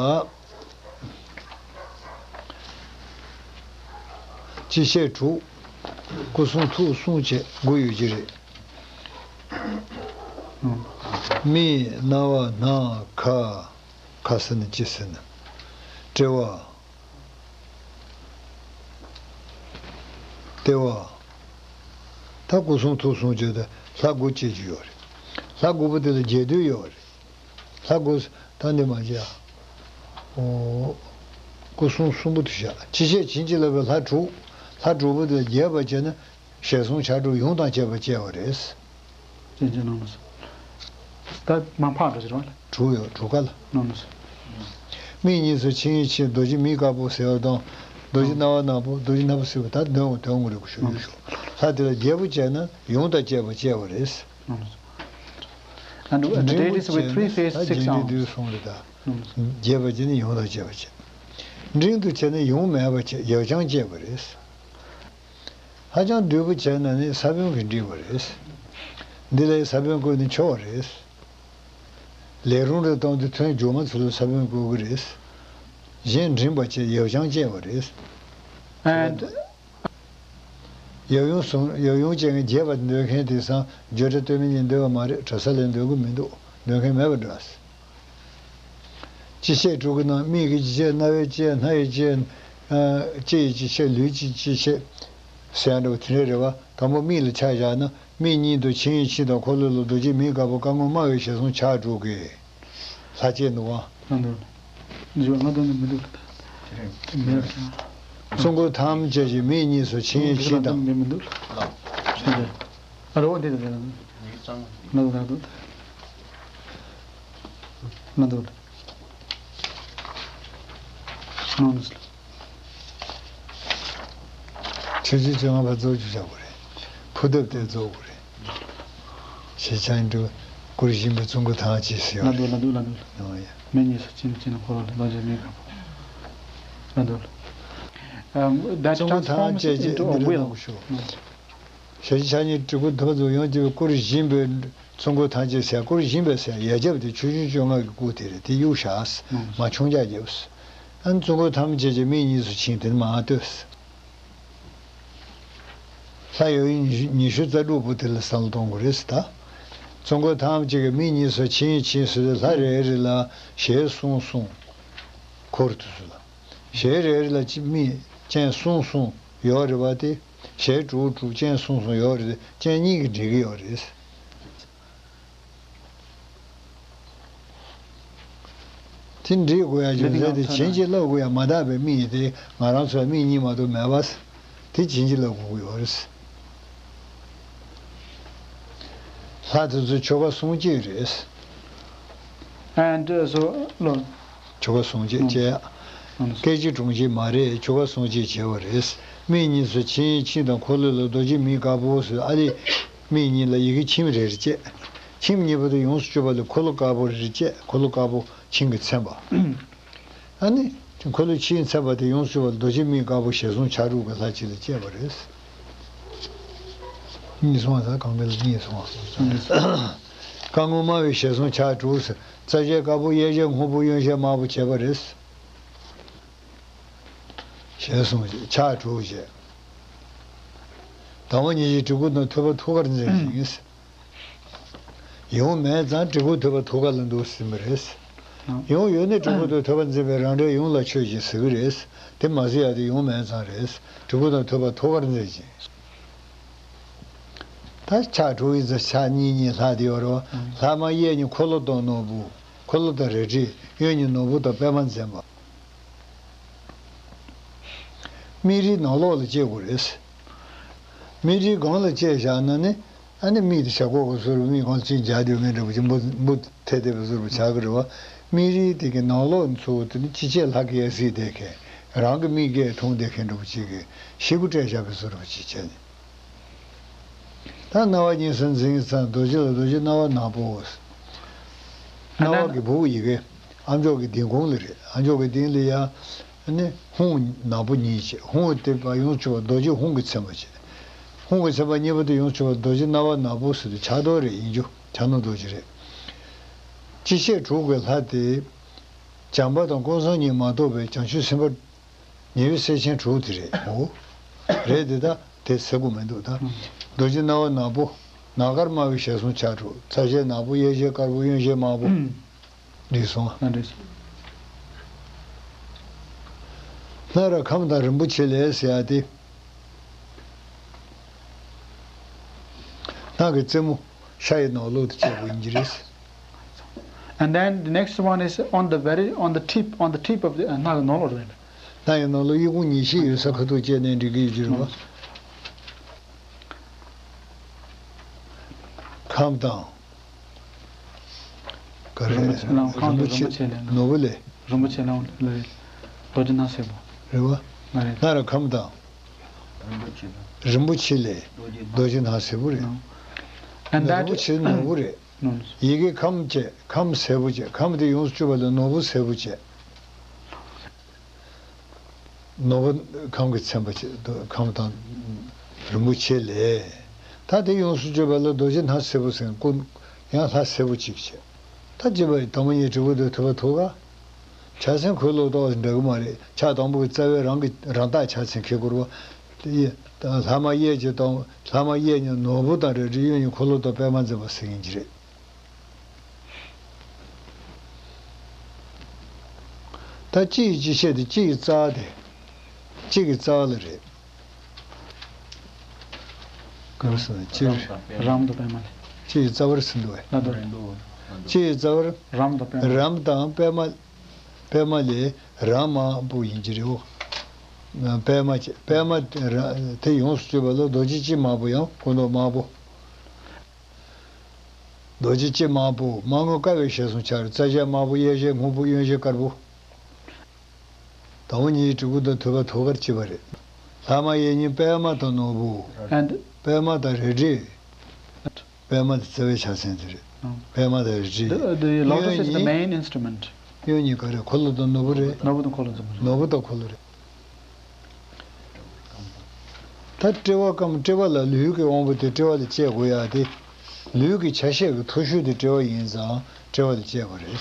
སྤྱི་བཤད་དྲུག་སྐུ་གསུང་ཐུགས་གསུམ་བཅས་དགུ་ཡོད་ཀྱི་རེད། སྨིན། རྣ་བ། སྣ། ཁ། ཁ་ཟེར་ན་ལྕེ་ཟེར་ན། དཔྲལ་བ། ལྟེ་བ། ད་སྐུ་གསུང་ཐུགས་གསུམ་བཅས་ཏེ་ལྷ་དགུ་བཅས་ཀྱི་ཡོད་རེད། ལྷ་དགུ་པོ་དེ་ལ་རྒྱས་བསྡུས་ཡོད་རེད། ལྷ་དགུ། ད་འདི་མ་བྱས། ཨོ། སྐུ་གསུང་གསུམ་པོ་དེ་བཞག་སྤྱི་བཤད་བྱིན་གྱིས་བརླབས་པའི་ལྷ་དྲུག་ལྷ་དྲུག་པོ་དེ་རྒྱས་པར་བྱས་ན། ཞལ་གསུམ་ཕྱག་དྲུག་ཡུམ་དང་བཅས་པ་བཅས་པ་རེད། ཅན་ཅན་ནང་ལ་སོ། ད་མ་ཕག་འགྲོ་ཕྱིར་བ་ལ། དྲུག་ཡོད་དྲུག་ཀ་ལ། ནང་ལ་སོ། མིག་གཉིས་སུ་ཆིངས་ཡིག་ཆིངས་རྡོ་རྗེ་མིག་དཀར་པོ་ཟེར་བ་དང་། རྡོ་རྗེ་རྣ་བ་ནག་པོ་རྡོ་རྗེ་སྣ་ཕུ་སེར་པོ་ད་འདོན་འདོན་དགོས་རེད་གོ་ཞུ་ཡོད་ཞུ། ལྷ་དེ་ལ་རྒྱས་པོ་བྱས་ན་ཡུམ་དང་བཅས་པ་བཅས་པ་རེད། ནང་ལ་སོ། And the འབྲིང་པོ་deities with བྱས་three ན་faces, ད་six རྒྱས་འབྲིང་arms. བསྡུས་གསུངས་རེད་ད། ནང་ལ་སོ། རྒྱས་པ་བྱས་ན་ཡུམ་དང་བཅས་པ་བཅས། འབྲིང་དུ་བྱས་ན་ཡུམ་མེད་པ་བཅས་ཡབ་རྐྱང་བཅས་པ་རེད། ཧ་ཅང་བསྡུས་པོ་བྱས་ན་ནི་ས་བོན་གྱིས་འགྲིག་པ་རེད། འདི་ལས་ས་བོན་བཀོལ་ནས་ཆོག་རེད། ལས་རུང་རེ་གཏོང་དུས་ཐོན་རྒྱུ་མ་ཚུལ་ལ་ས་བོན་བཀོལ་གྱི་རེད། གཞན་འབྲིང་བ་བཅས་ཡབ་རྐྱང་བཅས་པ་རེད། And ཡབ་ཡུམ་གསུམ་ཡབ་ཡུམ་བཅས་ངས་རྒྱས་པ་འདོན་མཁན་དེང་སང་བརྗོད་བྲལ་སྟོད་སྨད་གཉིས་འདོན་པ་མ་རེད། གྲྭ་ས་ལས་འདོན་གྱི་མི་འདུག་འདོན་མཁན་མེད་པ་འདྲ། སྤྱི་བཤད་དྲུག་གི་ནང་མིག་གི་སྤྱི་བཤད། རྣ་བའི་སྤྱི་བཤད། སྣ་ཡི་སྤྱི་བཤད། ལྕེ་ཡི་སྤྱི་བཤད། ལུས་ཀྱི་སྤྱི་བཤད་ཟེར་ཡ་འདྲ་བོ་དེ་འདྲ་རེད་བ། དང་པོ་མིག་ལ་ཆ་བཞག་ན་མིག་གཉིས་དང་ཆིངས་ཡིག་ཆིངས་དང་འཁོར་ལོ་ལ་རྡོ་རྗེ་མིག་དཀར་པོ་རྐང་ངོ་དམར་བའི་ཞལ་གསུམ་ཕྱག་དྲུག་གིས། ལྷ་བཅས་འདུག་བ། ང་འདུག་ང་འདུག་ནི་མི་འདུག་ལ་ད། དེ་མེད་ཀྱང་། གཙུག་གུ་ཐམས་ཅད་ཀྱི་མིག་གཉིས་སུ་ཆིངས་ཡིག་ཆིངས་དང་། མི་མི་འདུག་ལ། ཨ་རོ་འདི་ལ་འདི་ལ། ང་འདུག་ང་འདུག་ང་འདུག་ལ། ནང་ནས་ལ། ཆོས་སྤྱོད་བཅོ་ལྔ་པ་རྫོགས་རྒྱུ་བྱ་དགོས་རེད། ཕུ་ཐབ་དེ་རྫོགས་དགོས་རེད། ཞེས་བྱ་ཡིན་འགྲོ། སྐུར་བཞེངས་པའི་གཙུག་གུ་ཐམས་ཅད་ཟེར་བ་ལ་འདུག་ལ་འདུག་ལ་འདུག་ཡོང་ཡ། མིག་གཉིས་སུ་ཆིངས་ཆིངས་ནས་འཁོར་ལོ་ལ་རྡོ་རྗེ་མིག་དཀར་པོ། ལ་འདུག་ལ། Um, that གཙུག་གུ་ཐམས་ཅད་ཀྱི་མི་ལ་ནོར་ཤོག་ཞལ་ཕྱག་གཉིས་གྲུ་གུ་ཐུབ་པ་ཚོ་ཡོངས་ཀྱི་སྐུར་བཞེངས་པའི་གཙུག་གུ་ཐམས་ཅད་ཟེར། སྐུར་བཞེངས་པའི་ཟེར་ཡ་རྒྱབ་དེ་ཆོས་སྤྱོད་བཅོ་ལྔ་གི་སྐུ་དེ་རེད། དེ་གཡུག་བཞག་མ་ཆུང་ཅག་རྒྱབ། ཨ་ནི་གཙུག་གུ་ཐམས་ཅད་ཀྱི་མིག་གཉིས་སུ་ཆིངས་དེ་ནི་མ་ལྟོས། ལྷ་ཡོད་ཉི་ཤུ་རྩ་དྲུག་པོ་དེ་ལ་བསམ་བློ་གཏོང་དགོས་རེད་ཟེར་ད། གཙུག་གུ་ཐམས་ཅད་ཀྱི་མིག་གཉིས་སུ་ཆིངས་ཆིངས་ཟེར་དུས་ལྷ་རེ་རེ་ལ་ཞལ་གསུམ་གསུམ། འཁོར་དུ་ཟེར་ལ། ཞལ་རེ་རེ་ལ་གཅིག་མིག་སྤྱན་གསུམ་གསུམ་ཡོད་རེད་བ། དེ་ཞལ་དྲུག་དྲུག་སྤྱན་གསུམ་གསུམ་ཡོད་རེད། དེ་སྤྱན་གཉིས་ཀྱིས་འགྲིག་གི་ཡོད་རེད། དེ་འགྲིག་དགོས་ཡ་རྒྱུ་མཚན་དེ་བྱིན་གྱིས་བརླབ་དགོས་ཡ་མ་དག་པའི་མིག་དེ་ང་རང་ཚོའི་མིག་གཉིས་མ་གཏོགས་མེད་པ། དེ་བྱིན་གྱིས་བརླབ་དགོས་ཀྱི་ཡོད་རེད། ལྷ་དེ་ཚོ་ཆོ་ག་གསུང་གཅིག་རེད། And uh, so, no. ཆོ་ག་གསུང་གཅིག་བཅས། སྐད་ཅིག་གྲོང་གཅིག་མ་རེད། ཆོ་ག་གསུང་གཅིག་བྱས་པ་རེད། མིག་གཉིས་སུ་ཆིངས་ཆིངས་དང་འཁོར་ལོ་ལ་རྡོ་རྗེ་མིག་དཀར་པོ་ཟེར། ཨ་ལི། མིག་གཉིས་ལ་ཡི་གེ་ཁྱིམ་རེ་རེ་བཅས། ཁྱིམ་གཉིས་པོ་དེ་ཡོངས་སུ་གྱུར་པ་ལ་འཁོར་ལོ་དཀར་པོ་རེ་རེ་བཅས། འཁོར་ལོ་དཀར་པོ་ཆིངས་ཀྱིས་མཚན་པ། ཨ་ནི། འཁོར་ལོ་ཆིངས་མཚན་པ་དེ་ཡོངས་སུ་གྱུར་པ་ལ་རྡོ་རྗེ་མིག་དཀར་པོ་ཞལ་གསུམ་ཕྱག་དྲུག་གི་ལྷ་གཅིག་ལ་བཅས་པ་རེད། གཉིས་སོང་བ་ཟེར། གང་གི་ལ་གཉིས་སོང་བ། རྐང་ངོ་དམར་བའི་ཞལ་གསུམ་ཕྱག་དྲུག་ཟེར། རྩ་ཞལ་དཀར་པོ། གཡས་ཞལ་སྔོན་པོ། གཡོན་ཞལ་དམར་པོ་བྱས་པ་རེད། ཞལ་གསུམ་བཅས་ཕྱག་དྲུག་བཅས། དང་པོ་ཉིད་ཀྱི་གྲི་གུག་དང་ཐོད་པ་ཐུགས་ཀར་འཛིན་ཞིང་། ཡོངས་མེད་ཙང་གྲི་གུག་ཐོད་པ་ཐུགས་ཀ་ལ་འདུག་ཟིན་པ་རེད། ཡོངས་ཡོད་ནས་གྲི་གུག་དང་ཐོད་པ་འཛིན་པའི་རང་འདྲའི་ཡོངས་ལ་ཆོས་ཅེས་ཟེར་གི་རེད། དེ་མ་ཟེར་ཡ་དེ་ཡོངས་མེད་ཙང་རེད། གྲི་གུག་དང་ཐོད་པ་ཐུགས་ཀར་འཛིན་ཅིང་། ད་ཕྱག་དྲུག་ཡིན་ཙང་ཕྱག་གཉིས་གཉིས་ལྷག་དེ་ཡོད་རེད་བ། ལྷག་མ་གཡས་གཉིས་འཁོར་ལོ་དང་ནོར་བུ། འཁོར་ལོ་དང་རལ་གྲི། གཡོན་གཉིས་ནོར་བུ་དང་པདྨ་འཛིན་པ། མིག་རིལ་ནང་ལོགས་ལ་བཅད་དགོས་རེད། མིག་རིལ་སྒང་ལ་བཅད་བཞག་ན་ནི། ཨ་ནི་མིག་དེ་ཞབས་ཁོག་གི་བཟོ་རུ་མིག་སྒང་ལ་ཅིག་འཇགས་སྡོད་མཁན་འདྲ་པོ་ཅིག་འབུ་འབུ་ཐེ་ཐེ་བའི་བཟོ་རུ་ཆགས་ཀྱི་རེད་བ། མིག་རིལ་དེ་གི་ནང་ལོགས་ཚུར་དེ་ནི་ཅི་བྱས་ལྷ་གིས་གཟིགས་བསྡད་མཁན། རང་གི་མིག་གིས་མཐོང་བསྡད་མཁན་འདྲ་པོ་ཅིག་གི་ཞེ་དགུ་སྤྲད་བཞག་པའི་བཟོ་རུ་ཅིག་བྱས་ནས། ད་རྣ་བ་གཉིས་སུ་འཛིན་ཙང་རྡོ་རྗེ་ལ་རྡོ་རྗེ་རྣ་བ་ནག་པོ། རྣ་བ་གི་སྦུ་གུ་ཡི་གེ། ཨ་མཆོག་གི་ལྡིང་ཁུང་ལ་རེད། ཨ་མཆོག་གི་ལྡིང་ལ་ཡ། ནི་ཧཱུྃ་ནག་པོ་གཉིས་བྱས། ཧཱུྃ་དེ་བ་ཡོངས་སུ་གྱུར་པ་རྡོ་རྗེ་ཧཱུྃ་གིས་མཚན་པ་བྱས། ཧཱུྃ་གི་མཚན་པ་གཉིས་པོ་དེ་ཡོངས་སུ་གྱུར་པ་རྡོ་རྗེ་སྣང་བ་ནག་པོ་ཟེར་དུས་ཕྱག་རྡོར་རེད། ཡིན་རྒྱུ་ཕྱག་ན་རྡོ་རྗེ་རེད། སྤྱི་བཤད་དྲུག་གི་ལྷ་དེ། བྱམས་པ་དང་ཀུན་བཟང་གཉིས་མ་གཏོགས་པའི་བྱང་ཆུབ་སེམས་དཔའ་ཉེ་བའི་སྲས་ཆེན་དྲུག་དེ་རེད། འོ། རེད་དེ། ད་དེ་ཟེར་དགོས་མི་འདུག་ད། རྡོ་རྗེ་སྣང་བ་ནག་པོ། ནམ་མཁར་དམར་བའི་ཞལ་གསུམ་ཕྱག་དྲུག་རྩ་ཞལ་ནག་པོ། གཡས་ཞལ་དཀར་པོ། གཡོན་ཞལ་དམར་པོ། འགྲིག་སོང་ཨ། ལགས་འགྲིག་སོང་། སྣ་ར་ཁམས་དང་རིན་པོ་ཆེ་ལས་ཟེར་ཡ་དེ། སྣ་གི་རྩེ་མོ་ཤ་ཡི་ནང་ལོགས་དེ་བྱས་པ་ཡིན་གྱི་རེད། And then the next one is on the very, on the tip, on the tip of the, uh, སྣ་གི་ནང་ལོགས་རེད། སྣ་ཡི་ནང་ལོགས་གཡས་བསྐུམ་ཉེ་ཤེས་ཡོད་ས་ཁ་ཐུག་བཅད་ནས་འགྲིག་གི་ཡོད་ཀྱི་རེད་བ། ཁམས་དང་། ག་རེ། རིན་པོ་ཆེ། རིན་པོ་ཆེ། རིན་པོ་ཆེ་ལས། ནོར་བུ་ལས། རིན་པོ་ཆེ་ལས། རྡོ་རྗེ་སྣ་སེར་པོ། རེད་བ། མ་རེད། སྣ་ར་ཁམས་དང་། རིན་པོ་ཆེ་ལས། རྡོ་རྗེ་སྣ་སེར་པོ་རེད། And རིན་པོ་ཆེ་ནོར་བུ་རེད། ཡི་གེ་ཁམས་བཅས། ཁམས་སེར་པོ་བཅས། ཁམས་དེ་ཡོངས་སུ་གྱུར་པ་ལ་ནོར་བུ་སེར་པོ་བཅས། ནོར་བུ་ཁམས་ཀྱིས་མཚན་པ་བཅས། ཁམས་དང་རིན་པོ་ཆེ་ལས། ད་དེ་ཡོངས་སུ་གྱུར་པ་ལ་རྡོ་རྗེ་སྣ་སེར་པོ་ཟེར། སྐུ་ཡང་ལྷ་སེར་པོ་གཅིག་བྱས། ད་བྱས་པ་དང་པོ་ཉིད་གྲུབ་པ་དང་ཐུབ་པ་ཐུག་ག་ཕྱག་མཚན་འཁོར་ལོ་བཏགས་འདྲ་གི་མ་རེད། ཕྱག་དང་པོ་གི་རྩ་བའི་རང་གི་རང་རྟགས་ཕྱག་མཚན་འཁྱེར་དགོས་རེད་བ། དེ་ཡི་ལྷག་མ་གཡས་ཀྱི་དང་། ལྷག་མ་གཡས་གཉིས་ནོར་བུ་དང་རལ་གྲི། གཡོན་གཉིས་འཁོར་ལོ་དང་པདྨ་འཛིན་པ་ཟེར་མཁན་གྱི་རེད། ད་སྤྱི་ཡི་སྤྱི་བཤད་དེ། སྤྱི་ཡི་རྩ་བ་དེ། སྤྱི་གི་རྩ་བ་ལ་རེད། ག་རེ་ཟེར་ན་སྤྱི། རམ་དང་པདྨ་ལས། སྤྱི་ཡི་རྩ་བར་ཟིན་འདུག་བས། ལ་དོ། སྤྱི་ཡི་རྩ་བར། རམ་དང་པདྨ། རམ་དང་པདྨ། པདྨ་ལས་རང་དམར་པོ་ཡིན་གྱི་རེད་འོ། པདྨ་བཅས། པདྨ་དེ་ཡོངས་སུ་གྱུར་པ་ལ་རྡོ་རྗེ་སྤྱི་དམར་པོ་ཡང་སྐུ་མདོག་དམར་པོ། རྡོ་རྗེ་སྤྱི་དམར་པོ། མར་ངོ་དཀར་བའི་ཞལ་གསུམ་ཕྱག་རེད། རྩ་ཞལ་དམར་པོ། གཡས་ཞལ་སྔོན་པོ། གཡོན་ཞལ་དཀར་པོ། དང་པོ་ཉིད་གྲུབ་པ་དང་ཐུབ་པ་ཐུག་གར་བྱེད་པ་རེད། ལྷག་མ་གཡས་གཉིས་པདྨ་དང་ནོར་བུ། And པདྨ་དང་རལ་གྲི། པདྨ་དེ་རྩ་བའི་ཕྱག་མཚན་དེ་རེད། ཨང་། པདྨ་དང་རལ་གྲི། The, the lotus is the གཡོན་གཉིས། Main instrument. གཡོན་གཉིས་ག་རེ། འཁོར་ལོ་དང་ནོར་བུ་རེད། ནོར་བུ་དང་འཁོར་ལོ་འཛིན་པ་རེད། ནོར་བུ་དང་འཁོར་ལོ་རེད། ད་དཔྲལ་བ་སྐམ། དཔྲལ་བ་ལ་ལུས་ཀྱི་དབང་པོ་དེ་དཔྲལ་བ་ལ་སྐྱེ་དགོས་ཡ་དེ། ལུས་ཀྱི་ཆ་ཤས་ཀྱི་མཐོ་ཤོས་དེ་དཔྲལ་བ་ཡིན་ཙང་དཔྲལ་བ་ལ་སྐྱེ་དགོས་རེད།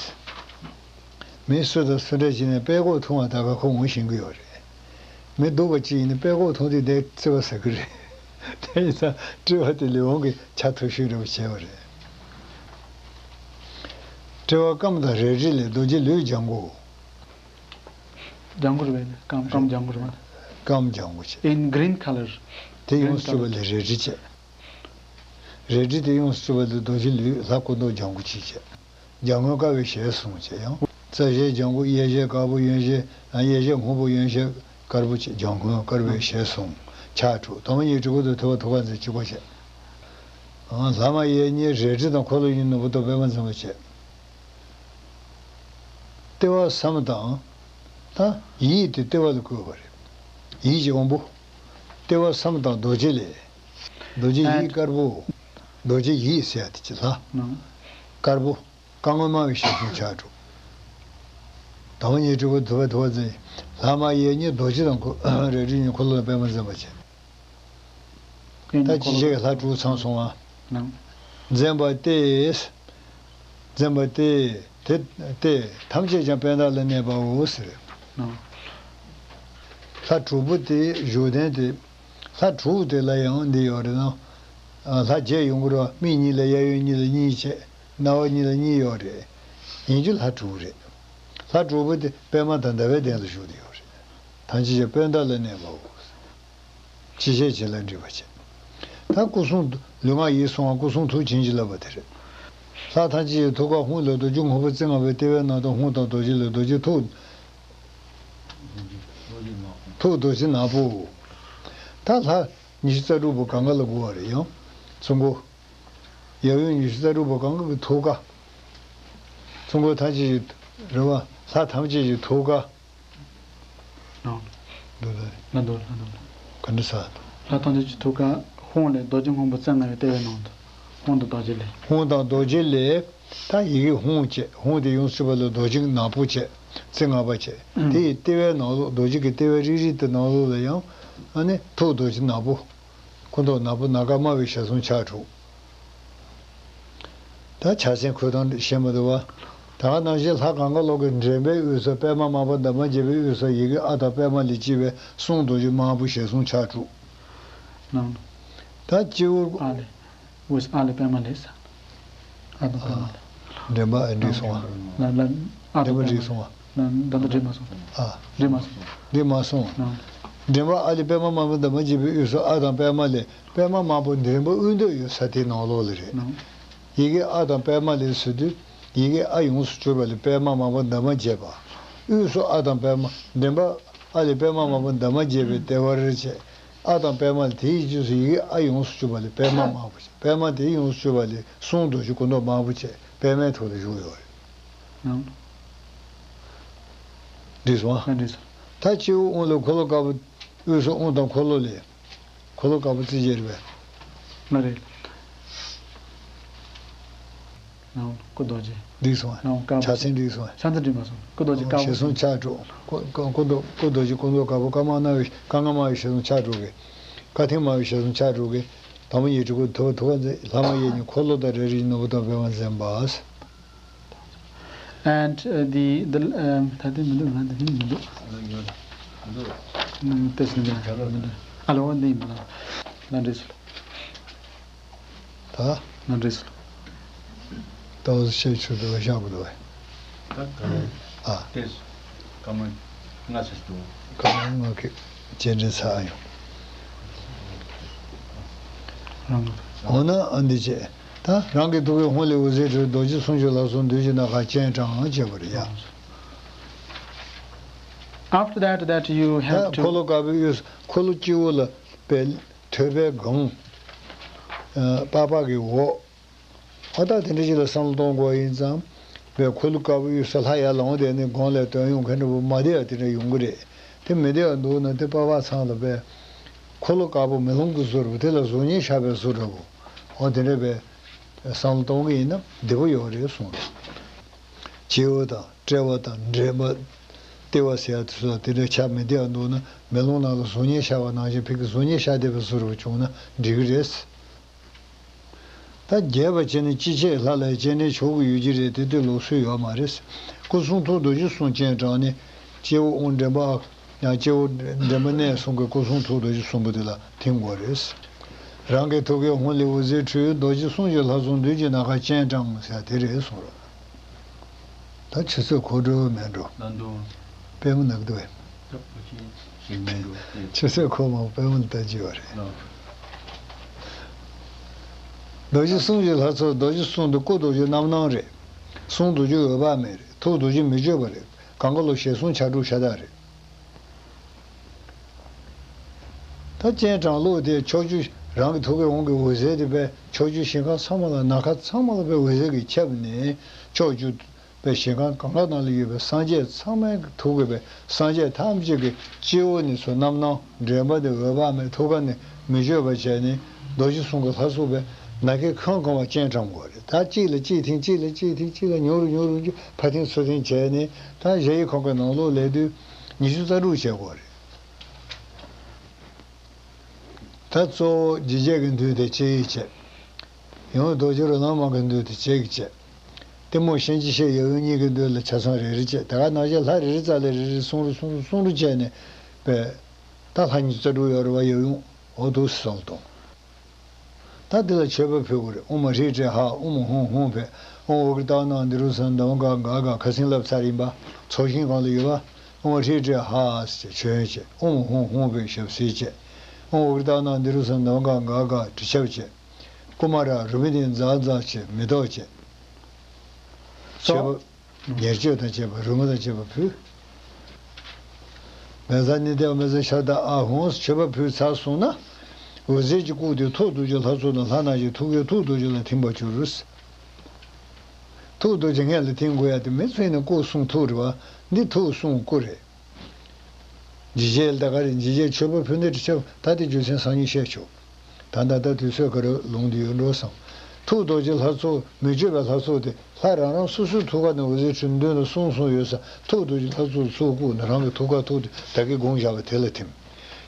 མི་སུ་དང་སུ་འདྲ་ཞིག་ནས་དཔྲལ་ཁོག་ཐུང་བ་ད་ག་ཁོ་ངོ་ཤེས་ཀྱི་ཡོད་རེད། མི་སྡུག་པ་ཅིག་ཡིན་ན་དཔྲལ་ཁོག་ཐུང་དུས་དེ་བརྩི་བ་ཟ་གི་རེད། དེ་ཡིན་ཙང་དཔྲལ་བ་དེ་ལུས་དབང་གི་ཆ་མཐོ་ཤོས་འདྲ་བོ་བྱས་པ་རེད། དཔྲལ་བ་སྐམ་དང་རལ་གྲི་ལས་རྡོ་རྗེ་ལུས་ལྗང་གུ། ལྗང་གུ་རེད་པས། སྐམ་སྐམ་ལྗང་གུ་རེད་པ། སྐམ་ལྗང་གུ་བྱས། In green color. དེ་ཡོངས་སུ་གྱུར་པ་ལས་རལ་གྲི་བྱས། རལ་གྲི་དེ་ཡོངས་སུ་གྱུར་པ་ལས་རྡོ་རྗེ་ལུས་ལྷ་སྐུ་མདོག་ལྗང་གུ་ཅིག་བྱས། ལྗང་སྔོན་དཀར་བའི་ཞལ་གསུམ་བྱས། ཡང་རྩ་ཞལ་ལྗང་གུ། གཡས་ཞལ་དཀར་པོ། གཡོན་ཞལ། ཨ། གཡས་ཞལ་སྔོན་པོ། གཡོན་ཞལ་དཀར་པོ་བྱས། ལྗང་སྔོན་དཀར་བའི་ཞལ་གསུམ་ཕྱག་དྲུག་དང་པོ་ཉིད་གྲུབ་པ་དང་ཐུབ་པ་ཐུག་གར་མཛད། གཅིག་པ་བྱས། ལྷག་མ་གཡས་གཉིས་རལ་གྲི་དང་འཁོར་ལོ་གཉིས་ནོར་བུ་དང་པདྨ་འཛིན་པ་བྱས། ལྟེ་བ་བསམ་དང་། ད་ཡིད་དེ་ལྟེ་བ་ལ་བཀོད་པ་རེད། ཡིད་ཀྱི་དབང་པོ། ལྟེ་བ་བསམ་དང་རྡོ་རྗེ་ལས། རྡོ་རྗེ་ཡིད་དཀར་པོ། རྡོ་རྗེ་ཡིད་ཟེར་ཡ་དེ་ཅི་ལྷ། དཀར་པོ། སྐུ་སྔོན་དམར་བའི་ཞལ་གསུམ་ཕྱག་དྲུག་དང་པོ་ཉིད་གྲུབ་པ་དང་ཐུབ་པ་ཐུག་གར་མཛད། ལྷག་མ་གཡས་གཉིས་རྡོ་རྗེ་དང་འཁོར། རལ་གྲི་གཉིས་འཁོར་ལོ་དང་པདྨ་འཛིན་པ་བྱས། ད་ཅི་བྱས་ལྷ་དྲུག་ཚང་སོང་ང་། འཛིན་པ་སྟེ། འཛིན་པ་སྟེ། དེ་སྟེ་ཐམས་ཅད་ཀྱང་པད་ཟླ་ལ་གནས་པའོ་ཟེར། ལྷ་དྲུག་པོ་དེ་བཞུགས་གདན་དེ། ལྷ་དྲུག་དེ་ལ་ཡང་འདི་ཡོད་རེད་ན། ལྷ་བརྒྱད་ཡོང་གི་རེད་བ། མིག་གཉིས་ལ་གཡས་གཡོན་གཉིས་ལ་གཉིས་བྱས། རྣ་བ་གཉིས་ལ་གཉིས་ཡོད་རེད། ཡིན་རྒྱུ་ལྷ་དྲུག་རེད། ལྷ་དྲུག་པོ་དེ་པདྨ་དང་ཟླ་བའི་གདན་ལ་བཞུགས་བསྡད་ཡོད་རེད། ཐམས་ཅད་ཀྱང་པད་ཟླ་ལ་གནས་པའོ། ཅི་བྱས་བྱིན་རླབས་འགྲིབ་པ་བྱེད། ད་སྐུ་གསུང་ལུས་ངག་ཡིད་གསུམ་པ་སྐུ་གསུང་ཐུགས་བྱིན་གྱིས་བརླབས་པ་དེ་རེད། ལྷ་ཐམས་ཅད་ཀྱི་ཐུགས་ཀ་ཧཱུྃ་ལས་རྡོ་རྗེ་སྔོན་པོ་རྩེ་ལྔ་པའི་ལྟེ་བའི་ནང་དུ་ཧཱུྃ་དང་རྡོ་རྗེ་ལས་རྡོ་རྗེ་ཐུགས། ཐུགས་རྡོ་རྗེ་ནག་པོ། ད་ལྷ་ཉི་ཤུ་རྩ་དྲུག་པོ་གང་ག་ལ་བསྒོར་བ་རེད། ཡང་ཚུར་བསྒོར། ཡབ་ཡུམ་ཉི་ཤུ་རྩ་དྲུག་པོ་གང་ག་གི་ཐུགས་ཀ། ཚུར་བསྒོར་ཐམས་ཅད་ཀྱི་རེད་བ། ལྷ་ཐམས་ཅད་ཀྱི་ཐུགས་ཀ། ལགས། འདུག་ལགས། ལགས་འདུག་ལགས་འདུག་ག་འདྲ་ཟེར། ལྷ་ཐམས་ཅད་ཀྱི་ཐུགས་ཀ་ཧཱུྃ་ལས་རྡོ་རྗེ་སྔོན་པོ་རྩེ་ལྔ་པའི་ལྟེ་བའི་ནང་དུ། ཧཱུྃ་དང་རྡོ་རྗེ་ལས། ཧཱུྃ་དང་རྡོ་རྗེ་ལས། ད་ཡི་གེ་ཧཱུྃ་བྱས། ཧཱུྃ་དེ་ཡོངས་སུ་གྱུར་པ་ལ་རྡོ་རྗེ་ནག་པོ་བྱས། རྩེ་ལྔ་པ་བྱས། ཨང་། དེ་ཡི་ལྟེ་བའི་ནང་ལོགས་རྡོ་རྗེ་གི་ལྟེ་བ་རིལ་རིལ་དེ་ནང་ལོགས་ལ་ཡང་། ཨ་ནི་ཐུགས་རྡོ་རྗེ་ནག་པོ། སྐུ་མདོག་ནག་པོ་ནམ་མཁའ་དམར་བའི་ཞལ་གསུམ་ཕྱག་དྲུག་ད་ཕྱག་མཚན་འཁོད་སྟངས་ཤེས་མ་འདུག་བ། ད་ག་ནང་བཞིན་ལྷ་གང་ག་ལོག་གི་འདྲེན་པའི་དབུས་སུ་པདྨ་དམར་པོ་འདབ་མ་བརྒྱད་པའི་དབུས་སུ་ཡི་གེ་ཨ་དང་པདྨ་ལས་སྐྱེས་པའི་གསུང་རྡོ་རྗེ་དམར་པོ་ཞལ་གསུམ་ཕྱག་དྲུག་ནང་། ད་སྤྱི་བོ། ཨ་ལས། དབུས་ཨ་ལས་པདྨ་ལས། ཨ་དང་པདྨ་ལས། འདྲེན་པ་ཨ་འགྲིག་སོང་བ། ལ་ལ། ཨ་དང་འདྲེན་པ་པདྨ་འགྲིག་སོང་བ། ལ་ད་ལྟ་འགྲིག་མ་སོང་། ཨ། འགྲིག་མ་སོང་། འགྲིག་མ་སོང་བ། ནང་། འདྲེན་པ་ཨ་ལས་པདྨ་དམར་པོ་འདབ་མ་བརྒྱད་པའི་དབུས་སུ་ཨ་དང་པདྨ་ལས། པདྨ་དམར་པོ་འདྲེན་པ་དབུས་འདོད་ཡོད་ས་དེའི་ནང་ལོགས་ལ་རེད། ནང་། ཡི་གེ་ཨ་དང་པདྨ་ལས་ཟེར་དུས། ཡི་གེ་ཨ་ཡོངས་སུ་གྱུར་པ་ལས་པདྨ་དམར་པོ་འདབ་མ་བརྒྱད་པ། དབུས་སུ་ཨ་དང་པདྨ། འདྲེན་པ་ཨ་ལས་པདྨ་དམར་པོ་འདབ་མ་བརྒྱད་པའི་ལྟེ་བར་བྱས། ཨ་དང་པདྨ་ལས་དེའི་རྗེས་སུ་ཡི་གེ་ཨ་ཡོངས་སུ་གྱུར་པ་ལས་པདྨ་དམར་པོ་བྱས། པདྨ་དེའི་ཡོངས་སུ་གྱུར་པ་ལས་གསུང་རྡོ་རྗེ་སྐུ་མདོག་དམར་པོ་བྱས་པདྨའི་ཐོག་ལ་བཞུགས་ཡོད་རེད། ནང་། འགྲིག་སོང་ཨ། ཨ་འགྲིག་སོང་། ད་སྤྱི་བོ་དབུང་ལ་འཁོར་ལོ་དཀར་པོ། དབུས་སུ་དབུང་དང་འཁོར་ལོ་ལས། འཁོར་ལོ་དཀར་པོ་རྩི་རྒྱལ་རེད་པས། ལ་རེད། ནང་སྐུ་རྡོ་རྗེ། འགྲིག་སོང་ཨ། ནང་དཀར་པོ། ཕྱག་མཚན་འགྲིག་སོང་ཨ། ཕྱག་མཚན་འགྲིག་མ་སོང་། སྐུ་རྡོ་རྗེ་དཀར་པོ། ཞལ་གསུམ་ཕྱག་དྲུག་སྐུ་སྐུ་སྐུ་མདོག་སྐུ་རྡོ་རྗེ་སྐུ་མདོག་དཀར་པོ། དཀར་དམར་ནག་པོའི་དཀར་དམར་དམར་པོའི་ཞལ་གསུམ་ཕྱག་དྲུག་གི། དཀར་མཐིང་དམར་པོའི་ཞལ་གསུམ་ཕྱག་དྲུག་གི། དང་པོ་ཉིད་སྤྲུལ་སྐུ། དུ་བ་དུ་བ་མཛད། ལྷ་མ་ཡིན་གཉིས། འཁོར་ལོ་དང་རེ་རེ་བཞིན་ནོར་བུ་དང་པདྨ་འཛིན་པ། And uh, the the um, ད་དེ་མི་འདུག་ང་འདི་ནི་མི་འདུག་ཨ་ལོ་ཡོད། འདུག་ཨུམ། དེ་སྲིད་མི་འདུག་ཨ་ལོ་འདི་ཡིན་པ་ལ་ལ་འདྲེས་སོང་། ད་ལ་འདྲེས་སོང་། ད་འོ་བཤད་ཆུ་འདུག་བཞག་པ་འདུག་ད་ག་ལ་ཨ། དེ་སྐར་མ་ལྔ་ཙམ་འདུག་སྐར་མ་ལྔ་གི་རྗེས་འདྲེན་ཚར་ཡོང་། རང་འོ་ན་ཨ་འདི་བྱས། ད་རང་གི་ཐུགས་ཀའི་ཧཱུྃ་ལས་འོད་ཟེར་འཕྲོས། རྡོ་རྗེ་གསུང་གི་ལྷ་ཚོགས་མདུན་གྱི་ནམ་མཁར་སྤྱན་དྲངས་བྱས་པ་རེད་ཡ། After that, that you ད་have འཁོར་ལོ་དཀར་པོའི་དབུས་སུ་འཁོར་ལོ་སྤྱི་བོ་ལ་པའི་ཐོད་པའི་སྒང་། ཨ། པགས་པ་གི་འོག་ཨ། ད་དེ་འདྲ་ཞིག་ལ་བསམ་བློ་གཏོང་དགོས་ཡིན་ཙང་། པའི་འཁོར་ལོ་དཀར་པོའི་དབུས་སུ་ལྷ་ཡར་ལངས་བསྡད་ནས་སྒང་ལ་དོན་ཡོང་མཁན་འདྲ་པོ་མ་བསྡད་ཡ་དེ་འདྲ་ཡོང་གི་རེད། དེ་མི་བདེ་བ་འདུག་ན་དེ་པགས་པ་ཚང་ལ་པའི་འཁོར་ལོ་དཀར་པོ་མེ་ལོང་གི་བཟོ་འདྲ་པོ་དེ་ལ་གཟུགས་བརྙན་ཤར་བའི་བཟོ་འདྲ་པོ། འོ་དེ་འདྲ་པའི་བསམ་བློ་གཏོང་གི་ཡིན་ན་བདེ་པོ་ཡོད་རེད་གསུངས་རེད། སྐྱེ་བོ་དང་དཔྲལ་བ་དང་འདྲེན་པ། ལྟེ་བ་ཟེར་ཡ་དེ་ཚོ་དེ་འདྲ་ཆ་མི་བདེ་བ་འདུག་ན་མེ་ལོང་ནང་ལ་གཟུགས་བརྙན་ཤར་བ་ནང་བཞིན་ཕ་གི་གཟུགས་བརྙན་ཤར་བསྡད་པའི་བཟོ་འདྲ་པོ་བྱུང་ན་འགྲིག་གི་རེད། ད་རྒྱས་པ་བྱས་ན་ཅི་བྱེད་ལྷ་ལ་སྤྱན་འདྲེན་ཆོག་གི་ཡོད་ཀྱི་རེད་དེ་དེ་ལུགས་སྲོལ་ཡོད་མ་རེད། སྐུ་གསུང་ཐུགས་རྡོ་རྗེ་གསུམ་སྤྱན་དྲངས་ནས་སྐྱེ་བོ་དབུང་འདྲེན་པ། ཡང་སྐྱེ་བོ་འདྲེན་པ་གནས་གསུམ་གྱི་སྐུ་གསུང་ཐུགས་རྡོ་རྗེ་གསུམ་པོ་དེ་ལ་ཐིམ་དགོས་རེད། རང་གི་ཐུགས་ཀའི་ཧཱུྃ་ལས་འོད་ཟེར་འཕྲོས། རྡོ་རྗེ་གསུང་གི་ལྷ་ཚོགས་མདུན་གྱི་ནམ་མཁར་སྤྱན་དྲངས་ཟེར་དེ་རེད་གསུངས་རོགས། ད་ཆུ་ཚོད་གོ་འགྲོ་མེད་འགྲོ། ལ་འདུག་དཔལ་མོ་ནག་འདུག་བས། ད་བུ་ཆེན་ཞིག་མེད་འགྲོ་དེ། ཆུ་ཚོད་གོ་མ་དཔལ་མོ་ལ་ལྟ་རྒྱུ་བ་རེད། ལ། རྡོ་རྗེ་གསུང་གི་ལྷ་ཚོགས་རྡོ་རྗེ་གསུང་དེ་སྐུ་རྡོ་རྗེ་རྣམ་སྣང་རེད། གསུང་རྡོ་རྗེ་འོད་དཔག་མེད་རེད། ཐུགས་རྡོ་རྗེ་མི་བསྐྱོད་པ་རེད། གང་ག་ལོ་ཞལ་གསུམ་ཕྱག་དྲུག་ཤ་སྟག་རེད། ད་སྤྱན་དྲངས་ལུགས་དེ་ཕྱོགས་བཅུ་རང་གི་ཐུགས་ཀའི་དབང་གི་འོད་ཟེར་དེ་པས་ཕྱོགས་བཅུའི་ཞིང་ཁམས་ཚང་མ་ལ་ནམ་མཁའ་ཚང་མ་ལ་པས་འོད་ཟེར་གྱིས་ཁྱབ་ནས་ཕྱོགས་བཅུ་པའི་ཞིང་ཁམས་གང་ག་ནང་ལ་ཡོད་པའི་སངས་རྒྱས་ཚང་མའི་ཐུགས་ཀའི་པས་སངས་རྒྱས་ཐམས་ཅད་ཀྱི་སྤྱི་བོ་ནས་ཚུར་རྣམ་སྣང་འདྲེན་པ་དེ་འོད་དཔག་མེད་ཐུགས་ཀ་ནས་མི་བསྐྱོད་པ་བྱས་ནས་རྡོ་རྗེ་གསུང་གི་ལྷ་ཚོགས་པས་ནམ་མཁའི་ཁམས་གང་བ་སྤྱན་དྲངས་དགོས་རེད། ད་གཅིག་ལ་གཅིག་འཐེན་གཅིག་ལ་གཅིག་འཐེན་གཅིག་ལ་ཉུང་རུ་ཉུང་རུ་ཕར་འཐེན་ཚུར་འཐེན་བྱས་ནས་ད་གཞལ་ཡས་ཁང་གི་ནང་ལོགས་སླེབས་དུས་ཉི་ཤུ་རྩ་དྲུག་བྱེད་དགོས་རེད། ད་གཙོ་བོ་འཇིགས་བྱེད་ཀྱི་མདུན་དེ་གཅིག་བྱས། ཡང་རྡོ་རྗེ་རོ་ལངས་མ་གི་མདུན་དེ་གཅིག་བྱས། གཏི་མུག་གཤིན་རྗེ་གཤེད་ཡབ་ཡུམ་གཉིས་ཀྱི་མདུན་ལ་ཆ་ཚང་རེ་རེ་བྱས། དེ་ག་ནང་བཞིན་ལྷ་རེ་རེ་རྩ་ལ་རེ་རེ་གསུང་རུ་གསུང་རུ་གསུང་རུ་བྱས་ནས་པས། ད་ལྷ་ཉི་ཤུ་རྩ་དྲུག་ཡོད་རེད་བ། ཡབ་ཡུམ་འོ་འདུག་སེ་བསམ་བློ་གཏོང་། ད་འདི་ལ་མཆོད་པ་ཕུལ་དགོས་རེད། ཨོཾ་ཧྲཱིཿ་ཏྲཱིཿཧ། ཨོཾ་ཧཱུྃ་ཧཱུྃ་ཕཊ། ཨོཾ་ཨུ་ཀྲྀ་ཏ་ཎ་ནཱ་དྷཱུ་རུ་ཙ་ན་དྷཱུ་ག་ག་ག། ཁ་སང་ལབ་ཚར་ཡིན་པ། ཚོགས་ཞིང་སྒང་ལ་ཡོད་པ། ཨོཾ་ཧྲཱིཿ་ཏྲཱིཿཧ་ཟེར་མཆོད་ཡོན་བྱས། ཨོཾ་ཧཱུྃ་ཧཱུྃ་ཕཊ་ཞབས་བསིལ་བྱས། ཨོཾ་ཨུ་ཀྲྀ་ཏ་ཎ་ནཱ་དྷཱུ་རུ་ཙ་ན་དྷཱུ་ག་ག་ག་དྲི་ཆབ་བྱས། ཀུ་མཱ་ར་རཱུ་མི་ཏེ་ཛ་ཛ་བྱས་མེ་ཏོག་བྱས། མཆོད་པ། ཉེར་སྤྱོད་དང་བཅས་པ་རོལ་མོ་དང་བཅས་པ་ཕུལ། མེ་ཛ་ནི་དེ་བ་མེ་ཛ་ཤ་ད་ཨ་ཧོང་མཆོད་པ་ཕུལ་ཚར་སོང་ན། འོད་ཟེར་གྱི་སྐུ་དེ་ཐུགས་རྡོ་རྗེ་ལྷ་ཚོགས་དང་ལྷ་རྣམས་ཀྱི་ཐུགས་ཀའི་ཐུགས་རྡོ་རྗེ་ལ་ཐིམ་པར་གྱུར། ཐུགས་རྡོ་རྗེ་སྔོན་ལ་ཐིམ་དགོས་ཡ་དེ་མི་ཚོས་ནི་སྐུ་གསུང་ཐུགས་རེད་བ། འདི་ཐུགས་གསུང་སྐུ་རེད། འཇིགས་བྱེད་ལ་ད་ག་རེ་འཇིགས་བྱེད་མཆོད་པ་ཕུལ་ནི་དྲི་ཆབ་ད་དེ་རྒྱུ་མཚན་སང་ཉིན་བཤད་ཆོག་ད་ད་ལྟ་དུས་ཚོད་ག་རེ་ལོང་དུ་ཡོད་འགྲོ་བསམ། ཐུགས་རྡོ་རྗེ་ལྷ་ཚོགས་མི་བསྐྱོད་པའི་ལྷ་ཚོགས་དེ་ལྷ་རང་རང་སོ་སོའི་ཐུགས་ཀ་ནས་འོད་ཟེར་འཕྲོས་མདུན་ལ་གསུང་གསུང་ཡོད་ས། ཐུགས་རྡོ་རྗེ་ལྷ་ཚོགས་ཚུར་བཀུག་ནས་རང་གི་ཐུགས་ཀ་ཐུགས་དེ་བདག་གིས་དགོངས་བཞག་པ་དེ་ལ་ཐིམ།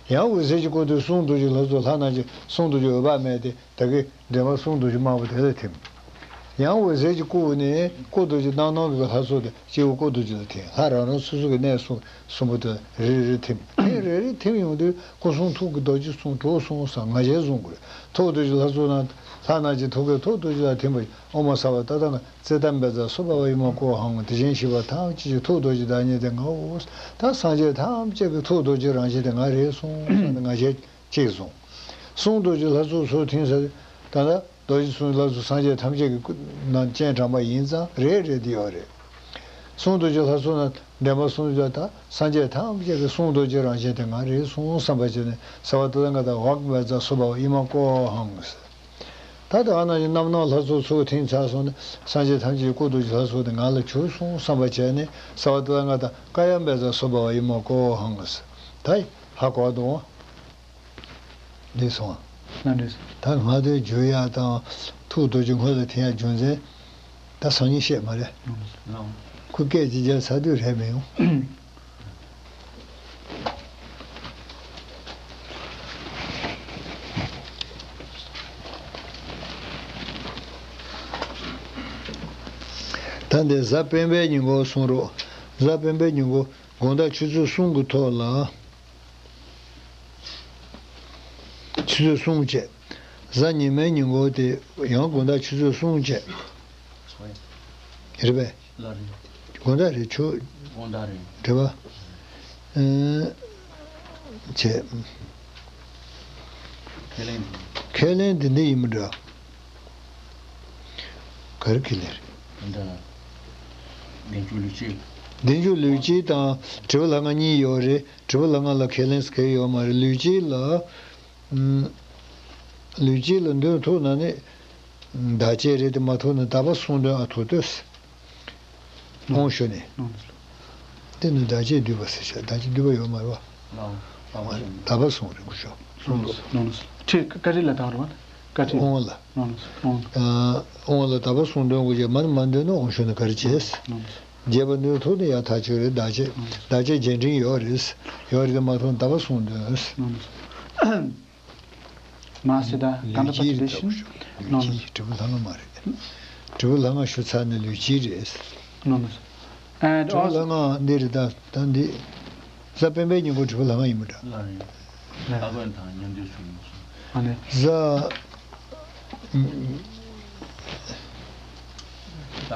ཡང་འོད་ཟེར་གྱིས་བསྐོར་དུས་གསུང་རྡོ་རྗེ་ལྷ་ཚོགས་ལྷ་རྣམས་ཀྱི་གསུང་རྡོ་རྗེ་འོད་དཔག་མེད་དེ་ད་གིན་འདྲེན་པ་གསུང་རྡོ་རྗེ་དམར་པོ་དེ་ལ་ཐིམ། ཡང་འོད་ཟེར་གྱིས་བསྐོར་ནས་བསྐོར་རྡོ་རྗེ་རྣམ་སྣང་གི་ལྷ་ཚོགས་དེ་སྤྱི་བོ་བསྐོར་རྡོ་རྗེ་ལ་ཐིམ། ལྷ་རང་རང་སོ་སོ་གི་གནས་གསུམ་གསུམ་པོ་དེ་ལ་རེ་རེ་ཐིམ། ཐིམ་རེ་རེ་ཐིམ་ཡོང་དུས་སྐུ་གསུང་ཐུགས་ཀྱི་རྡོ་རྗེ་གསུམ་གྲུབ་སོང་བསམ་ང་རྒྱལ་བཟུང་དགོས་རེད། ཐུགས་རྡོ་རྗེ་ལྷ་ཚོགས་རྣམས་ལྷ་རྣམས་ཀྱི་ཐུགས་ཀའི་ཐུགས་རྡོ་རྗེ་ལ་ཐིམ་པ་ཡི། ཨོཾ་སརྦ་ཏ་ཐཱ་ག་ཙིཏྟམ་བཛྲ་སུ་བྷ་ཝ་ཨི་མ་ཀོ་ཧཾ། དེ་བཞིན་གཤེགས་པ་ཐམས་ཅད་ཀྱི་ཐུགས་རྡོ་རྗེ་བདག་ཉིད་དེ་ངའོ། ད་སངས་རྒྱས་ཐམས་ཅད་ཀྱི་ཐུགས་རྡོ་རྗེ་རང་བཞིན་དེ་ང་རེད་གསུངས་ས་ནས་ང་རྒྱལ་གཅིག་བཟུང་། གསུང་རྡོ་རྗེ་ལྷ་ཚོགས་ཚུར་ཐིམ་ས་ད་ལྟ་རྡོ་རྗེ་གསུང་ལྷ་ཚོགས་སངས་རྒྱས་ཐམས་ཅད་ཀྱི་སྐུ་ནང་སྤྱན་དྲངས་པ་ཡིན་ཙང་རེད་རེད་དེ་ཡོད་རེད། གསུང་རྡོ་རྗེ་ལྷ་ཚོགས་ན་འདྲེན་པ་གསུང་རྡོ་རྗེ་ད་སངས་རྒྱས་ཐམས་ཅད་ཀྱི་གསུང་རྡོ་རྗེ་རང་བཞིན་དེ་ང་རེད་གསུངས་བསམ་པ་བྱས་ནས་སརྦ་ཏ་ཐཱ་ག་ཏ་ཝཱཀ་བཛྲ་སུ་བྷ་ཝ་ཨི་མ་ཀོ་ཧཾ། ད་ལྟ་ཨ་ན་ཉི་རྣམ་སྣང་ལྷ་ཚོགས་ཚུར་ཐིམ་ཚར་སོང་ནས་སངས་རྒྱས་ཐམས་ཅད་ཀྱི་སྐུ་རྡོ་རྗེ་ལྷ་ཚོགས་དེ་ང་ལ་གྱུར་སོང་བསམ་པ་བྱས་ནས་སརྦ་ཏ་ཐཱ་ག་ཏ་ཀཱ་ཡཾ་བཛྲ་སུ་བྷ་ཝ་ཨི་མ་ཀོ་ཧཾ། ད་ཧ་གོ་འདུག་འདི་སོང་། ལ་འདྲེས། ད་ང་ཚོའི་འཇུ་ཡག་དང་ཐུགས་རྡོ་རྗེ་སྔོན་ལ་ཐིམ་ཡག་རྒྱུ་མཚན་ད་སང་ཉིན་བཤད་མ་རེད། ལགས། ཁོ་སྐད་ཅིག་རྒྱབ་ཚར་དུས་རེད་མི་ཡོང་། ད་འདི་གཟའ་སྤེན་པའི་ཉིན་གུང་གསུང་རོགས། གཟའ་སྤེན་པའི་ཉིན་གུང་དགོང་དག་ཆུ་ཚོད་གསུམ་གྱི་ཐོག་ལ། ཆུ་ཚོད་གསུམ་བྱས། གཟའ་ཉི་མའི་ཉིན་གུང་དེ་ཡང་དགོང་དག་ཆུ་ཚོད་གསུམ་བྱས། རེད་པས། ལགས་རེད། དགོང་དག་རེད་ཆུ། དགོང་དག་རེད། རེད་པ། ཨེ། བྱས། ཁས་ལེན། ཁས་ལེན་དེ་འདི་ཡིན་མི་འདྲ། ག་རེ་ཁས་ལེན་རེད། འདི་འདྲ། བདེ་མཆོག་ལུས་དཀྱིལ། བདེ་མཆོག་ལུས་དཀྱིལ་དང་དྲིལ་བུ་ལྷ་ང་གཉིས་ཡོད་རེད། དྲིལ་བུ་ལྷ་ང་ལ་ཁས་ལེན་ཟེར་མཁན་ཡོད་མ་རེད། ལུས་དཀྱིལ་ལ། ཨུམ། ལུས་དཀྱིལ་ལ་འདོན་ཐུབ་ན་ནི། བདག་བསྐྱེད་རེད་དེ་མ་ཐུབ་ན་དག་པ་གསུམ་འདོན་ཨ་ཐུབ་ལྟོས། དབང་ཞུ་ནས། འདི་ནི་བདག་བསྐྱེད་བསྡུས་པ་ཟེར་བྱ། བདག་བསྐྱེད་བསྡུས་པ་ཡོད་མ་རེད་པ། དག་པ་གསུམ་རེད་སྐུ་ཞབས། ཁྲིད་བཀའ་ཁྲིད་ལ་དག་རེད་པ། བཀའ་ཁྲིད། དབང་ལ། དབང་ལ། དབང་ལ་དག་པ་གསུམ་འདོན་དགོས་ཀྱི་མ་མ་འདོན་ན་དབང་ཞུ་ན་ག་རེ་བྱས། རྒྱས་པ་འདོན་ཐུབ་ན་ཡག་ཐག་ཆོད་རེད། བདག་བསྐྱེད། བདག་བསྐྱེད་རྒྱས་འབྲིང་ཡོད་རེད། ཡོད་རེད་དེ་མ་ཐུབ་ན་དག་པ་གསུམ་འདོན། མ་སི་ད་གང་འདྲ་པ་ལུས་དཀྱིལ་དེ་བཞིན། ལུས་དཀྱིལ་དྲིལ་བུ་ལྷ་ང་མ་རེད། དྲིལ་བུ་ལྷ་ང་ཞུ་ཚར་ནས་ལུས་དཀྱིལ་རེད། དྲིལ་བུ་ལྷ་ང་འདི་རེད་ད་ད་འདི། གཟའ་སྤེན་པའི་ཉིན་གུང་དྲིལ་བུ་ལྷ་ང་ཡིན་པ་འདྲ། ལགས་རེད། ཨ་ཁོས་དང་མཉམ་འདུས་བྱུང་སོང་། ཨ་ནི། གཟའ།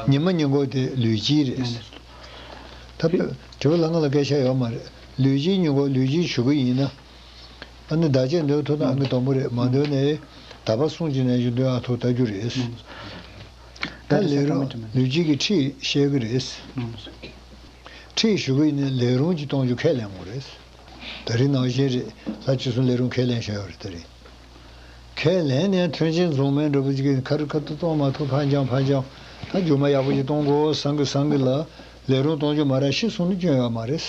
ཉི་མ་ཉིན་གུང་དེ་ལུས་དཀྱིལ་རེད། ད་དྲིལ་བུ་ལྷ་ང་ལ་སྐད་ཆ་ཡོད་མ་རེད། ལུས་དཀྱིལ་ཉིན་གུང་ལུས་དཀྱིལ་ཞུ་གི་ཡིན་ན། ཨ་ནི་བདག་བསྐྱེད་འདོན་ཐུབ་ན་ཨ་ནི་དང་པོ་རེད། མ་འདོན་ནས་དག་པ་གསུམ་གྱི་རྣལ་འབྱོར་འདོན་ཨ་ཐུབ་ལྟ་རྒྱུ་རེད། ཡང་ལས་རུང་ལུས་དཀྱིལ་གྱི་ཁྲིད་བཤད་གི་རེད། ཁྲིད་ཞུ་གི་ཡིན་ན་ལས་རུང་གི་གཏོང་རྒྱུ་ཁས་ལེན་དགོས་རེད། ད་རིང་ནང་བཞིན་རེད། ལྷ་བཅུ་གསུམ་ལས་རུང་ཁས་ལེན་བྱ་ཡོད་རེད་ད་རིང་། ཁས་ལེན་ནས་མཐུན་རྐྱེན་འཛོམས་མེད་འདྲ་པོ་ཅིག་གིས་ཁ་རི་ཁ་ཐུག་གཏོང་མ་ཐུབ་ཕར་འགྱངས་ཕར་འགྱངས། ད་རྒྱུ་མ་ཡག་པོ་ཅིག་གཏོང་དགོས་བསམ་གི་བསམ་གི་ལ་ལས་རུང་གཏོང་རྒྱུ་མ་རག་ཤི་སོང་ན་སྐྱོན་ཡོད་མ་རེད།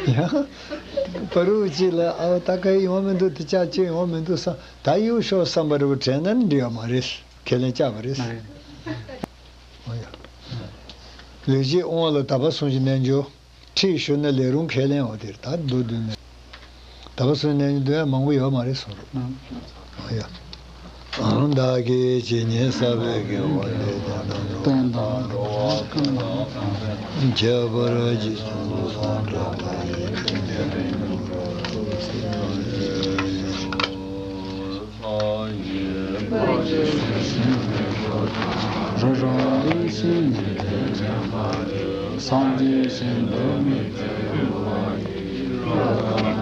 ཡང་བར་དུ་ཅིག་ལ་ཨ་ད་ག་ཡོང་མི་འདུག་དེ་ཅག་ཅིག་ཡོང་མི་འདུག་བསམ། ད་ཡོད་ཤོག་བསམ་པ་རེ་བ་དྲན་ན་འགྲིག་ཡོད་མ་རེད། ཁས་ལེན་བཅག་པ་རེད། ཨོ་ཡ། ལུས་དཀྱིལ་དབང་ལ་དག་པ་གསུམ་གྱི་རྣལ་འབྱོར། ཁྲིད་ཞུ་ན་ལས་རུང་ཁས་ལེན་འོ་དེར་ད་མདོ་བསྡུས་ནས། དག་པ་གསུམ་གྱི་རྣལ་འབྱོར་འདོན་ཡ་མང་པོ་ཡོད་མ་རེད་གསུངས་རོགས། ཨོ་ཡ། ཨང་བདག་གིས་ཇི་སྙེད་བསགས་པའི་དགེ་བ་འདི་དག་དོན་དམ་འགྲོ་བ་ཀུན་ལ་ཁྱབ་པར་བགྱི། རང་རང་ལུས་ཤིང་ནི་སངས་རྒྱས་ཞིང་དུ་མི་འགྲོ།